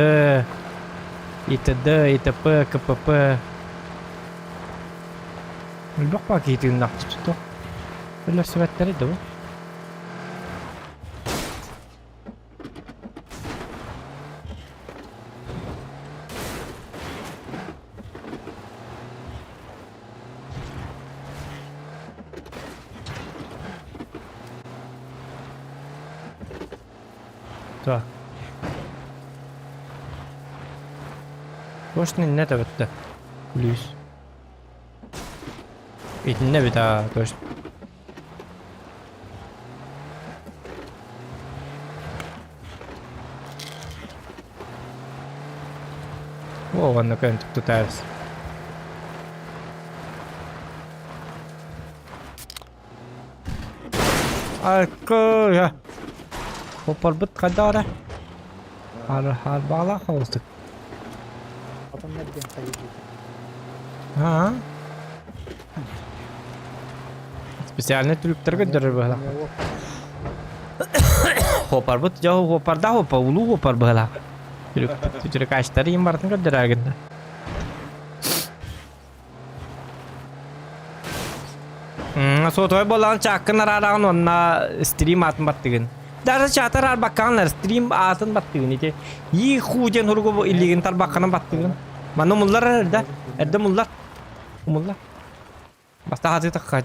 ИТД, ИТП, КПП. Элбэх баа киһи тыыннаахтык тутуох. Өлөрсүбэттэрэ да бу. Так. Точно не это вот Плюс. Итиннэ эбит аа, точно. О, онно көнтүк тутаарыс. Аркыа. Хоппорбут хайдара? Хар харбаалаах холустук. Аа. Специальный трюктарга көрдөрөр быһалаах. Хопарбыт дьэ хопарда хопа улуу хопар быһалаах. Трюк трюкачтары им барытын көрдөрөр гынна. Сотовай буоллаҕын чааккын араараҕын уонна стрим аатын баттыгын. Даже чааты араарбаккаҕын стрим аатын баттыгын ити. Йи-ху диэн хуругу илигин тарбакканан баттыгын. Манна умуллар эрдэ. Эрдэ умуллар. Умуллар. Бастаһаты тахха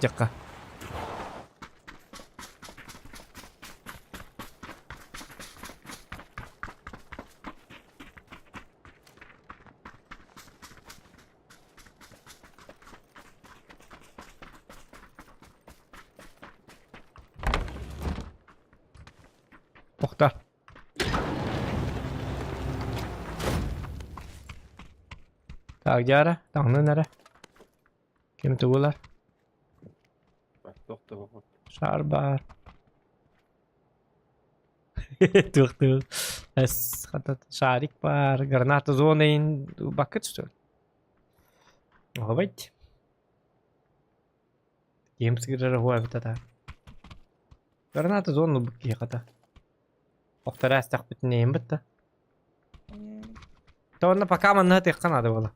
Тоқта. Так, дьара, таҥнын эрэ. Ким тугулар? Шар баар. Туох туох. Эс, хата шарик баар, граната зонайын бакыт что ли? Оһобайт. Киһим сыгырара хуа эбит ата. Граната зону ылбыт киһи хата. Охторо астахпытын иһин бытта. То пока манна тыахха наада буола.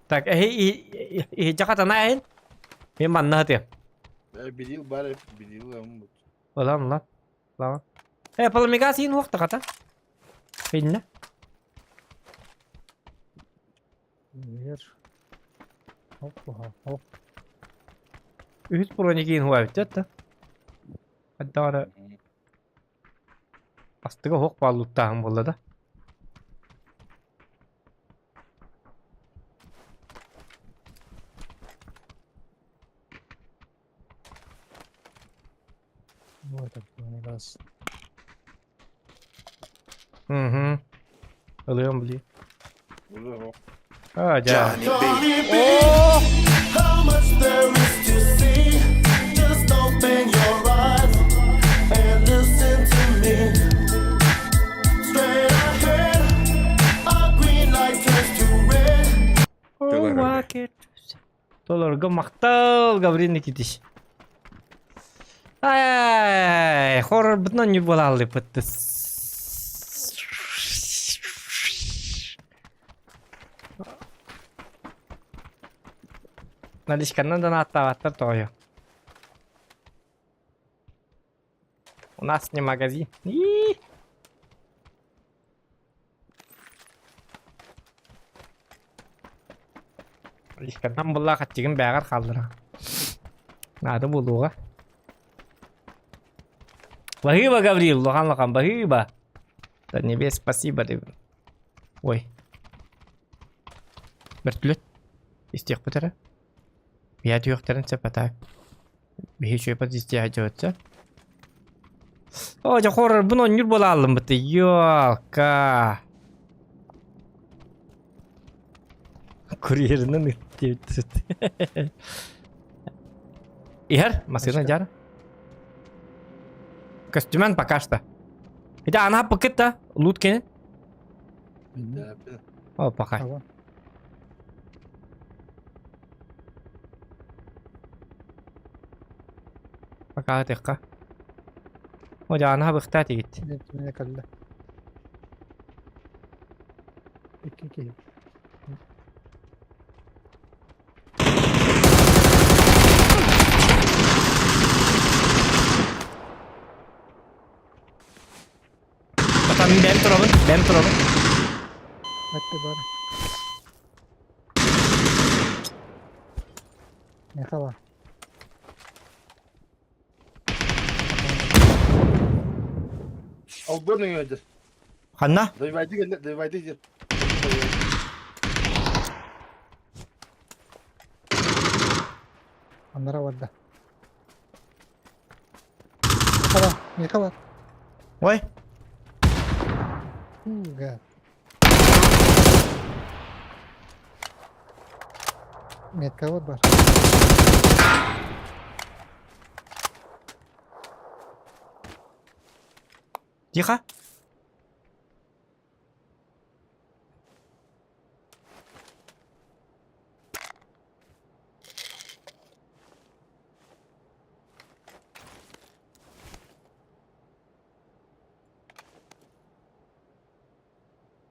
Так, эһи иһдьэ хатана эһин. Мен манна тыам. Билил бар, билил аммут. Ылан ылан. Ылан. Э, полумегас иин уохта хата. Инне. Ер. Хоп, хоп. Үһүс броникиин хуа эбит да. Хаддаҕара астыга оһох бааллыттааһын буолла да. Вот так, раз. Угу. Ылыам били. А, дьэ. How much there is to see? Just open your eyes and listen to me. Straight ahead, a green light turns to red. Толорго махтал, Гаврил Никитич. Ай, хоррор бытынан не буолааллы пытты. Наличканнан да нааттаабаттар тоҕойо. У нас не магазин. И Наличканнан булла хаччыгын бэҕэр хааллара. Наада буолуоҕа. Баһыыба, Гаврил, лохан-лохан, баһыыба. Да небес, спасибо. Ой. Бөртүлөт. Истиэхпит эрэ. Биһэ түһүөхтэрин сөп а так. Биһи үчүгэй позиция дьоотча. О, дьэ хоррорбун оонньуур буолааллыммыт. Ёлка. Курьерынан ыт Иһэр, массыына дьар. Көстүмэн пока что. Ити ана пыкыт да, лут кенен. О, пока. Пока тыхха. О, дьэ, ана быхта тигит. Меня кэллэ. Икки киһи. Потом бэм туробун, бэм туробун. Өттө бар. Михала. Албын өйөдө. Ханна? Добивайте кэллэ, добивайте дед. Аннара барда. Миэхэ бар, миэхэ бар. Ой. Гад. Метка вот бар. Тихо.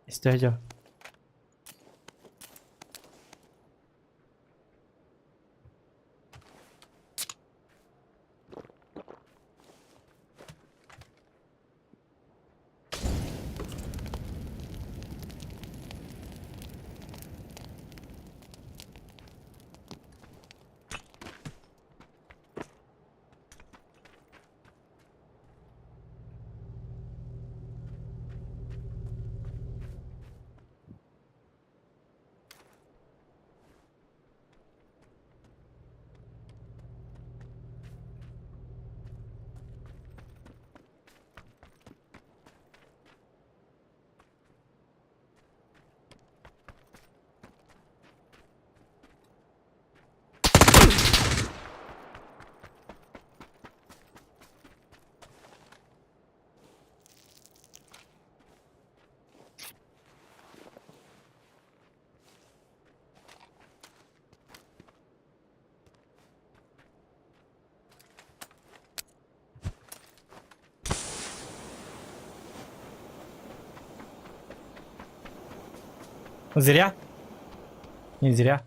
Истэ Зря. Не зря.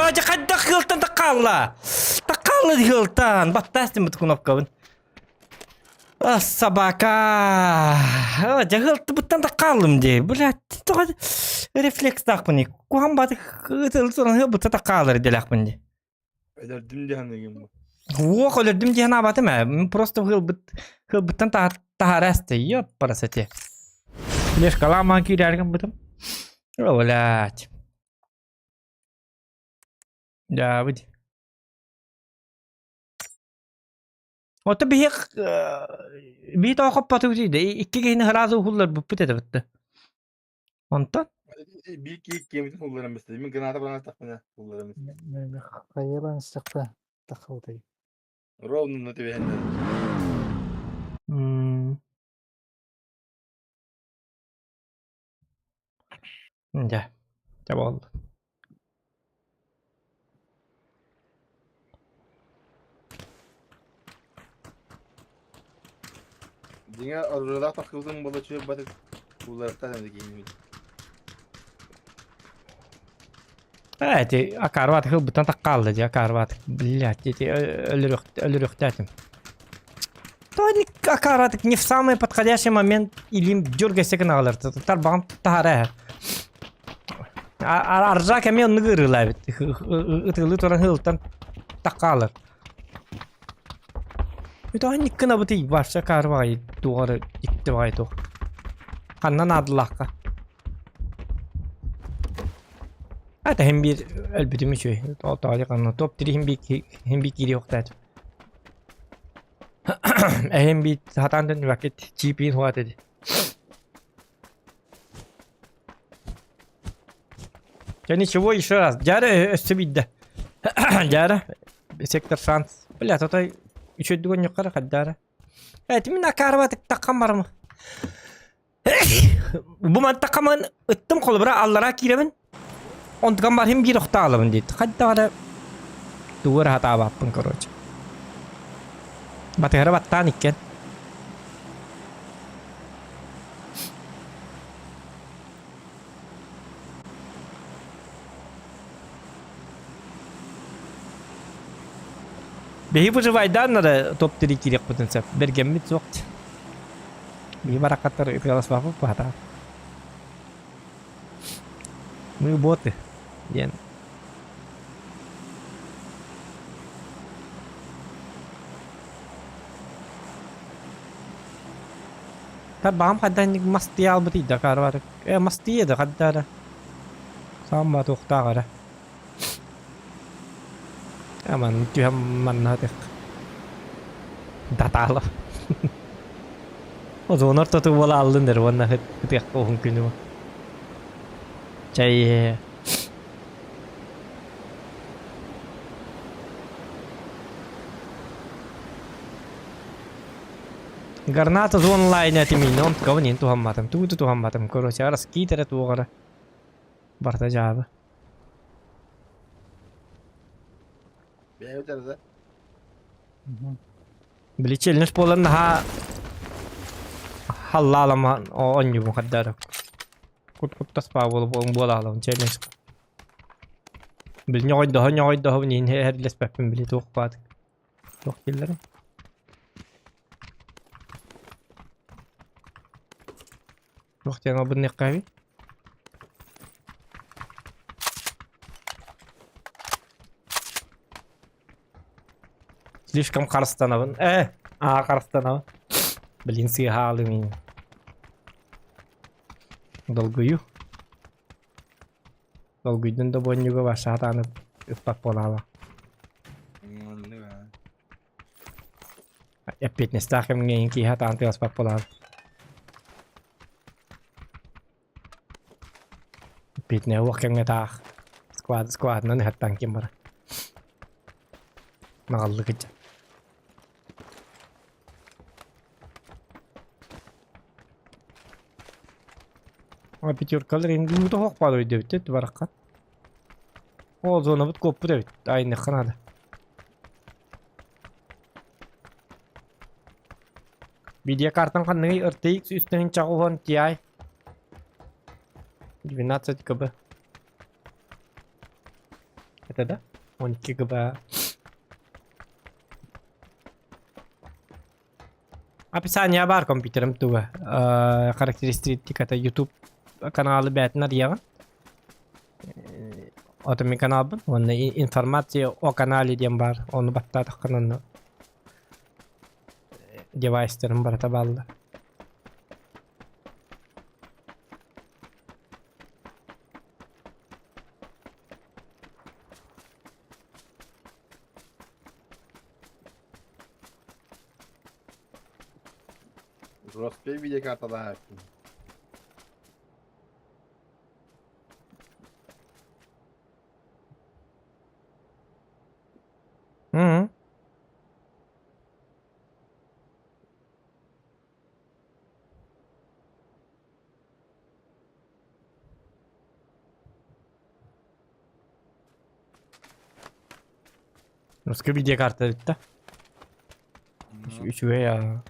Дьэ хайдах ыалтан такаалла? Такаалла ыалтан. Баттаастым бут кнопкабын. А, собака. Дьэ ыалтыбыттан такааллым дии. Блядь, тоҕо рефлекстаахпын. Куһан батык ытыл туран ыалбытта такаалар идэлээхпин дии. Өлөрдүм дии саныыгын бу. Уох өлөрдүм дии санаабатым ээ. Мин просто ыалбыт ыалбыттан таһаара эстэ. Ёппарасати. Флешкалаамаан киирээри гыммытым. О, блядь. Дьаабыт. Ото биһиэх биһи тоҕо хоппотубут дии. Икки киһини сразу уһулларбыппыт этэ бытта. Онтон Биир киһи киэмитин улларан бистэ. Мин граната баран астахпына улларан бистэ. Хайалаан истэхпэ таххыбытай. Ровно на түбэһэннэр. Дьэ, дьэ буолла. Дьиҥэ орулаах таххыбытын буола чүөр батык улларыттан эбит киһини. Ээ, ити акаарбат хылбыттан таккаалла дии акаарбат. Блядь, ити өлөрүөхтээтим. Тоник акаарбат не в самый подходящий момент илиим дёргайся гынаҕалар. Тарбаҕым таһара эһэр. Аржак эмиэ оннук ыарыылаабыт. Ытыылыы туран хылтан таккаалар. Тоник гынабытый барса акаарбаҕай туоҕары икки баҕай туох. Ханна наадалаахха. Это һин биир өлбүтүм үчүгэй. Тоҕо ханна топ три һин биир һин биир киириэхтээх. Эһин биир сатаан төннүбэккит чиипиин хуат эди. Дьэ ничего еще раз. Дьара өссө биирдэ. Дьара. Сектор шанс. Бля, тотой үчүгэй оонньуохха хайдара. Эти мин акаарба таххан барым. Бу мантакаман ыттым холобура аллараа киирэбин. Онтукам барым биир охтаалабын дейт. Хайдах эрэ тугу эрэ хатаабаппын короче. Батыһара баттаан иккен. Биһи выживайдаан эрэ топ-три киириэхпитин сөп. Бэргэммит суох. Биһи баракаттар ытыаласпаппыт баһатаан. Мы боты диэн. Тарбаҕым хайдан мастыйа албыт Дакар бар. Э мастыйа да хаддара. Саамма туохтаах эрэ. Аман түһэн манна тых. Датаалов. Озон ортоту буола аллын эр уонна ытыахха уһун күнү. Чай Гарната онлайн этимиин онтукабын иһин туһамматым. Тугу да туһамматым. Короче, араскиит эрэ туох эрэ. Барта дьаабы. Бэйэбит эрэ. Били челлендж буолан наһаа халлаалама оонньуубун хардары. Кут-куттаспаа буолаалабын челлендж. Били ньоҕойдоһо ньоҕойдоһобун иһин эһэрлэспэппин били туох баатык. Туох дииллэрий? Туох диэн албынныахха эбит? Слишком харыстанабын. Э, аа харыстанабын. Блин, сыыһа мин. Долгую. Долгуйдун да буонньуга барсаатааны ыппат буолаала. Эппиэтинэстээх кэмҥэ иһин киһи атаан тыаспат буолаал. Эппиэтинэһэ уох кэмҥэ таах сквад сквадынан ыһаттаан ким барар. Наҕаллык иччэ. А пятеркалар ингиҥҥит оһох баар өйдөбүт барахха. Ол зонабыт куоппут эбит, айныхха наада. Видеокартан ханныгый RTX 3090 Ti 12 ГБ. Это да? 12 ГБ. Описание бар компьютерым туга. Характеристиката YouTube каналы бээтин арыйаҕын. Ото мин каналбын. Уонна информация о канале диэн баар. Ону баттаатаххына онно девайстарым барыта бааллар. Жесткая видеокарта да. Мгм. Русская видеокарта эбит да? Үчүгэй аа.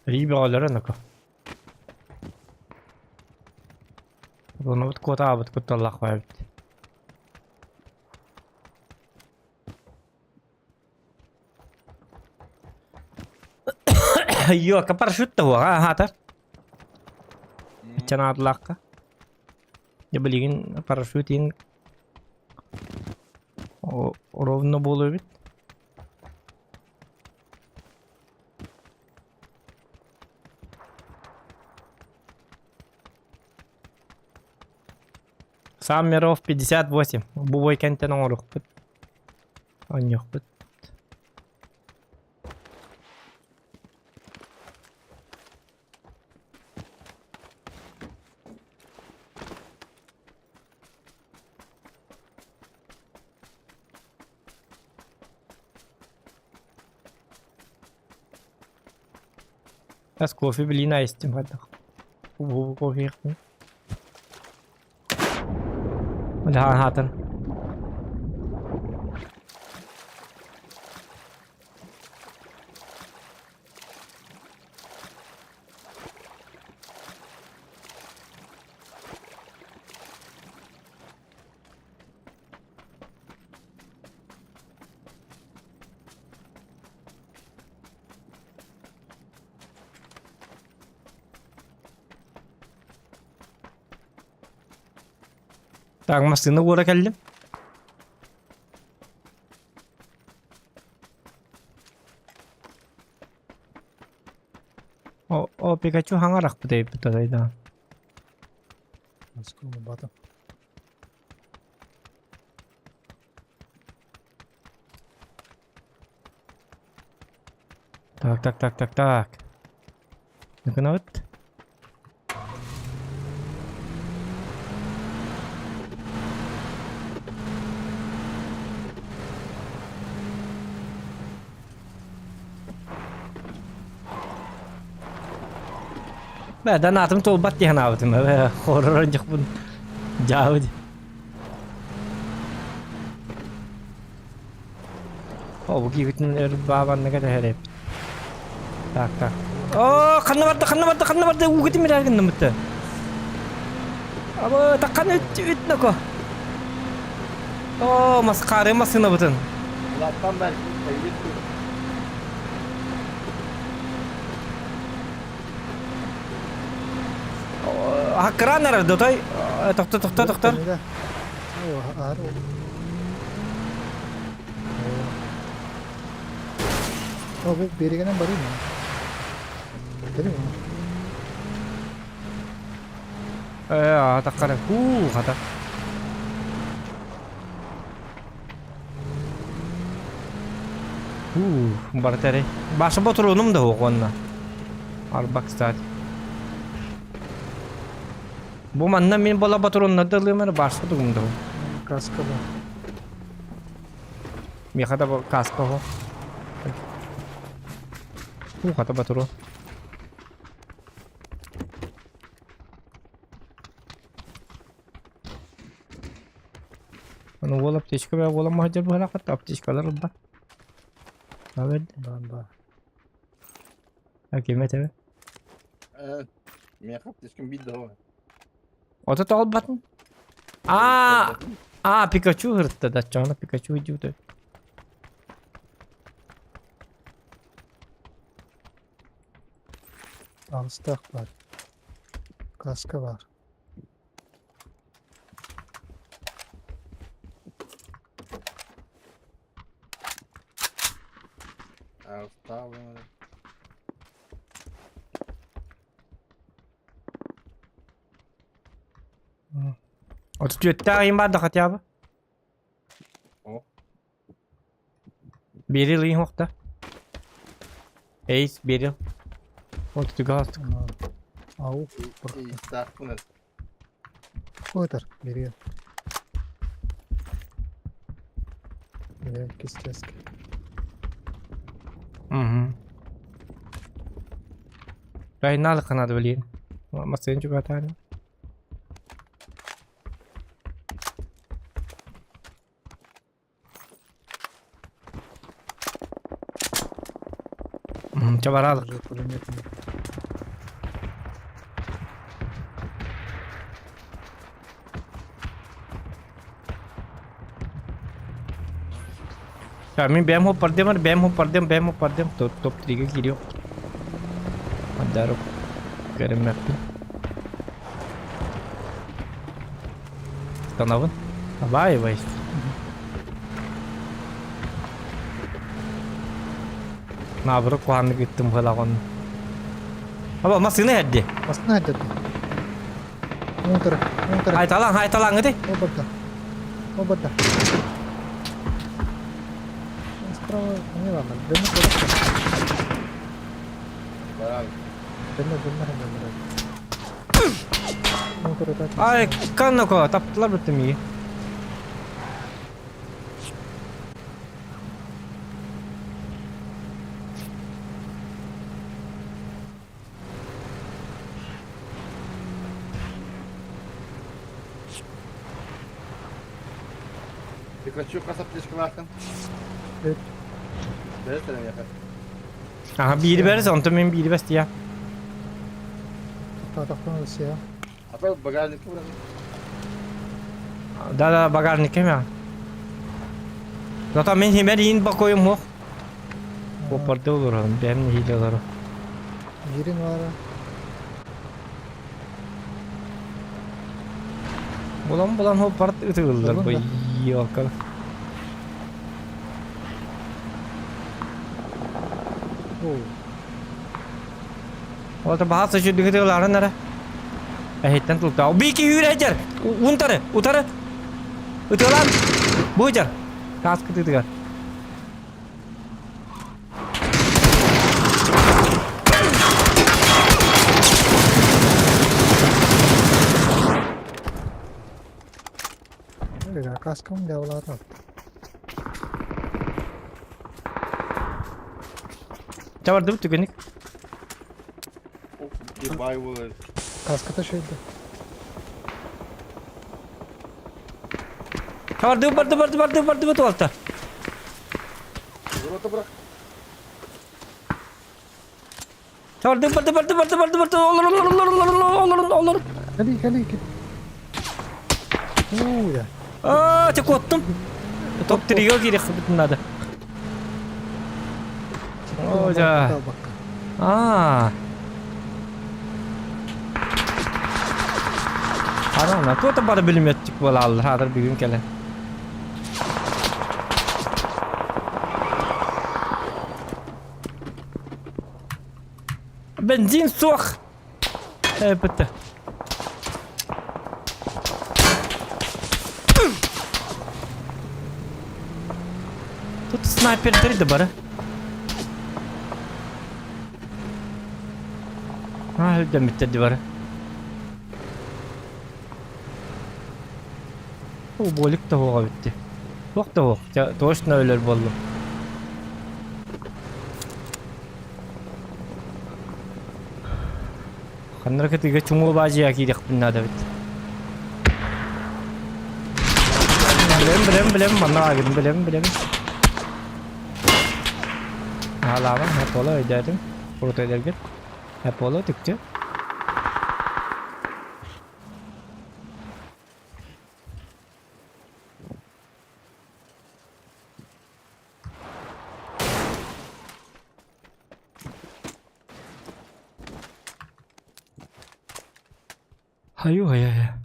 Рии бөҕөлөрө ноко. Онубут куотаабыт кутталлаах эбит. Йока парашют туоҕа аһаатар. Чанаатылаахха. Дьэ билигин парашют иһин ровно буолуо эбит. Сам миров 58. Бу бой кэнтэн оҥоруохпут. Оонньуохпут. Тас кофе билиин айыстым хайдах. Бу кофе иһиэхпин. Хаан хаатан. Так, массыына уора кэллим. О, о Пикачу хаҥарахпыт эбиппит да. Бата. Так, так, так, так, так. Гынабыт. Бэ, донатым туолбат дии санаабытым. Бэ, хоррор дьохпун. Дьаабы дии. О, бу киһитин өр баабанныга тэһэр эбит. Так, так. О, ханна барда, ханна барда, ханна барда, ууга тимирэр гыннымыт. Аба, таккан үт, үт ноко. О, маскары масынабытын. Улаттан бер. Хаккыраан эрэр дотой. Тохто, тохто, тохтор. О, бу берегенен барayım ya. Gidelim mi? Э, таккара. Хуу, хата. Хуу, бартере. Баша ботуруунум да уонна. Арба, кстати. Бу манна мин бола ботурууннар да ылыым башка тугум да. Каска бар. Миэхэ да каска оһо. Уу, хата ботуруун. Аны уол аптечка бээ уола маһдьар быһалаахпыт аптечкалар ылба. Абед. Бан ба. Ким этэ? Миэхэ аптечкам биир да Ото тоҕолбатын? Аа, аа, Пикачу ырытта да, чоно Пикачу идиоты. Алыстаах бар. Каска бар. Оставлено. Ото түөттээх ыйым баар да хотя бы. О. Берил ыйын уохта. Эйс, берил. Вот түгаас. Ау. Истаахпын. Қойтар, берген. Берген кистески. Угу. Райнал канады билин. Масын чугатааны. Чабаралык. Уже пулеметный. Мин бэйэм хоппардым, бэйэм хоппардым, бэйэм хоппардым. Топ топ 3-гэ киириэм. Мандару көрүммэппин. Танабын. Абай Наоборот куһааннык ыттым быһалаҕын. Аба массыына эрди. Массыына эрди. Уутара, уутара. Айталаң, айталаң ити. Обарда. Обарда. Справа не ладно, дымы Дымы, дымы, дымы. Ай, каннако, таптылар бүттім иге. Пикачу хас аптечкалааххын? Бэрт эрэ миэхэ. Аха биири бэрис, онтон мин биири бэстиэ. Тоқтатақпын ылсыа. Ата багажникка быраҕын. Да да багажникка мэ. Зато мин химер иин бакойум хуох. Оппарды олорон, бэм нэһиилэ олору. Биирин баара. Булан-булан хоппарт ытыыллар бу елка. Ол баһа сөчүрдүгү тыыларын ара. Эһиттэн тулта. Бики үүрәҗер. Унтары, утары. Ытыалан. Бу жар. Каска тытыгар. Каскам дявлата. Чабардыбыт түгенник. Каската шөйдө. Барды барды барды барды барды барды алта. Барды барды барды барды барды барды olur olur olur olur olur olur olur. Кали кали кали. Уу я. Аа, те коттум. Топ 3-ге кирек бүтүн надо. О, да. Аа. Арана, туота бары билиметтик буолаллар, хатыр бүгүн кэлэн. Бензин суох. Э, бітті. Тут снайпер да бары. А, өлдөмүттер бары. О, болик да хоға бітті. Туох да хоқ, точно өлөр болдум. Ханнар кытыга чуңуу баажыya киириэхпин наада эбит. Билем, билем, билем, манна агын билем, билем. Аалаабан, Apollo өйдөөтүм. Крутой дэргит. Apollo түктү. Хаю-хая.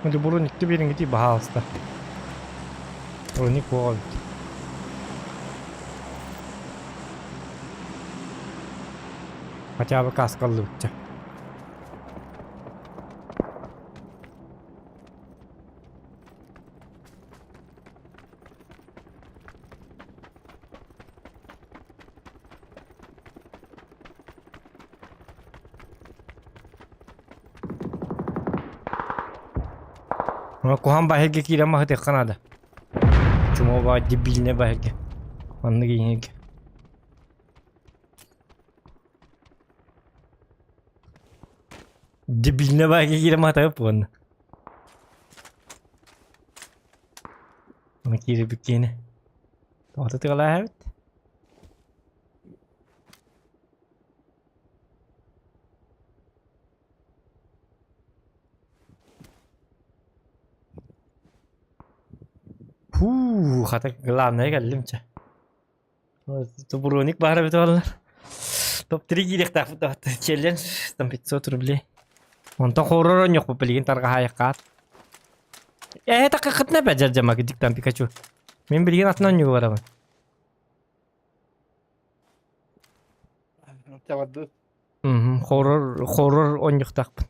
Hadi броникті беріңге дей баһаалыста. Броник буоҕа эбит. Хотя бы каска ыллыбычча. Куһаҕан баһыйга киирэн маһытыахха наада. Чума баа дебильнэй баһыйга. Маннык иҥигэ. Дебильнэй баһыйга киирэн маһытыах буолна. Аны киирбит киэнэ. Тоҕо тыгалаа эбит. Һуу, хата главное кэллим чэ. Броник баара эбит буоллар. Топ-3 киириэхтээхпит да челлендж там 500 рублей. Онтон хоррор оонньуохпут билигин тарҕаһаайаххаат. Ээ таккахытына бэ дьардьама диктан Пикачу. Мин билигин атын оонньууга барабын. Чабарды. Хоррор, хоррор оонньуохтаахпын.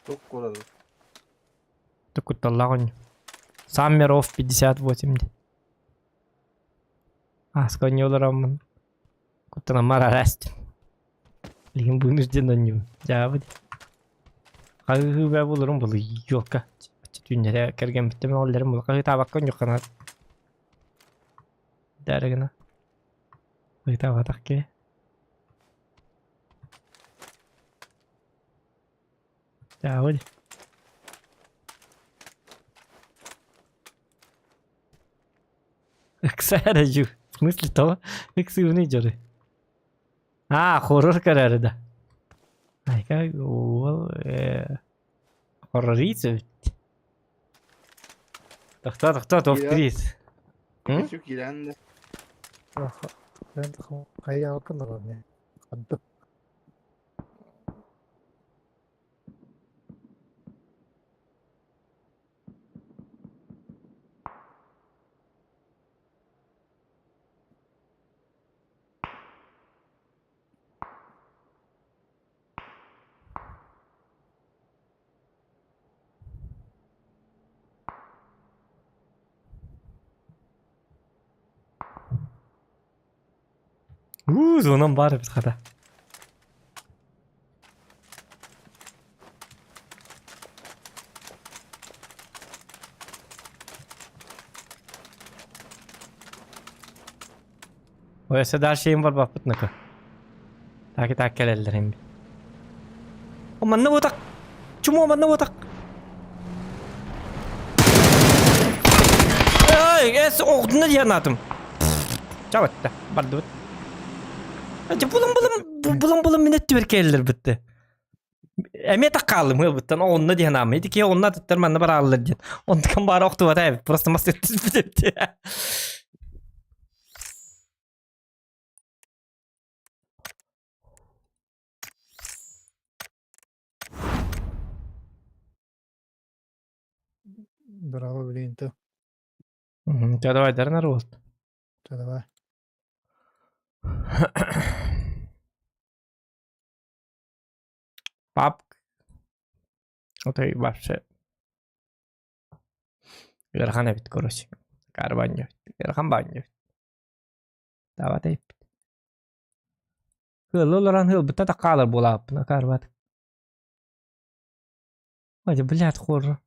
Тук кураду. Кутталлаах оонньуу. Summer of 58 диэн. Ааска оонньуу олороммун куттанаммар араастым. Билигин вынужден оонньуубун. Дьаабы дии. Хаһыы буларым булуй елка. Түүннэрэ кэргэммиттэн мөҕүллэрим була хаһыытаабакка оонньуохха Дары гына. Хаһыытаабатах киһи. Дьаабы дии. Ыксаара дьу. В смысле того? Ыксыыбыный дьоры. А, хоррор көрөөрү да. Айка уол хоррорица эбит. Тохтоо, тохтоо, топ-3. Кичүк киирэн да. Хайаалкын ылан ханты. Уу, звоном баар эбит хата. Өссө дальше им барбаппыт накы. Так и так кэлэллэр им. О, манна буотах! Чумо, манна буотах! Эй, эс, оҕдуна диэн аатым. Чабатта, бардыбыт. Дьэ, булан-булан, булан-булан мин өттүбэр кэлэллэр бытты. Эмиэ так хааллым ыалбыттан оҕунна диэн ааммын. Ити киһи оҕунна атыттар манна барааллар диэн. Онтукам баара охтубата эбит. Просто мас түспүт эбит. Браво, блин, ты. Чэ, давай, дарнар уолт. Чэ, давай. Пап. Отой вообще. Ыарахан эбит, короче. Карбанньо. Ыарахан баанньо. Давай эппит. Ыалы олорон ыалбыта да хаалар буолааппын, акаарбат. Ой, блядь, хоррор.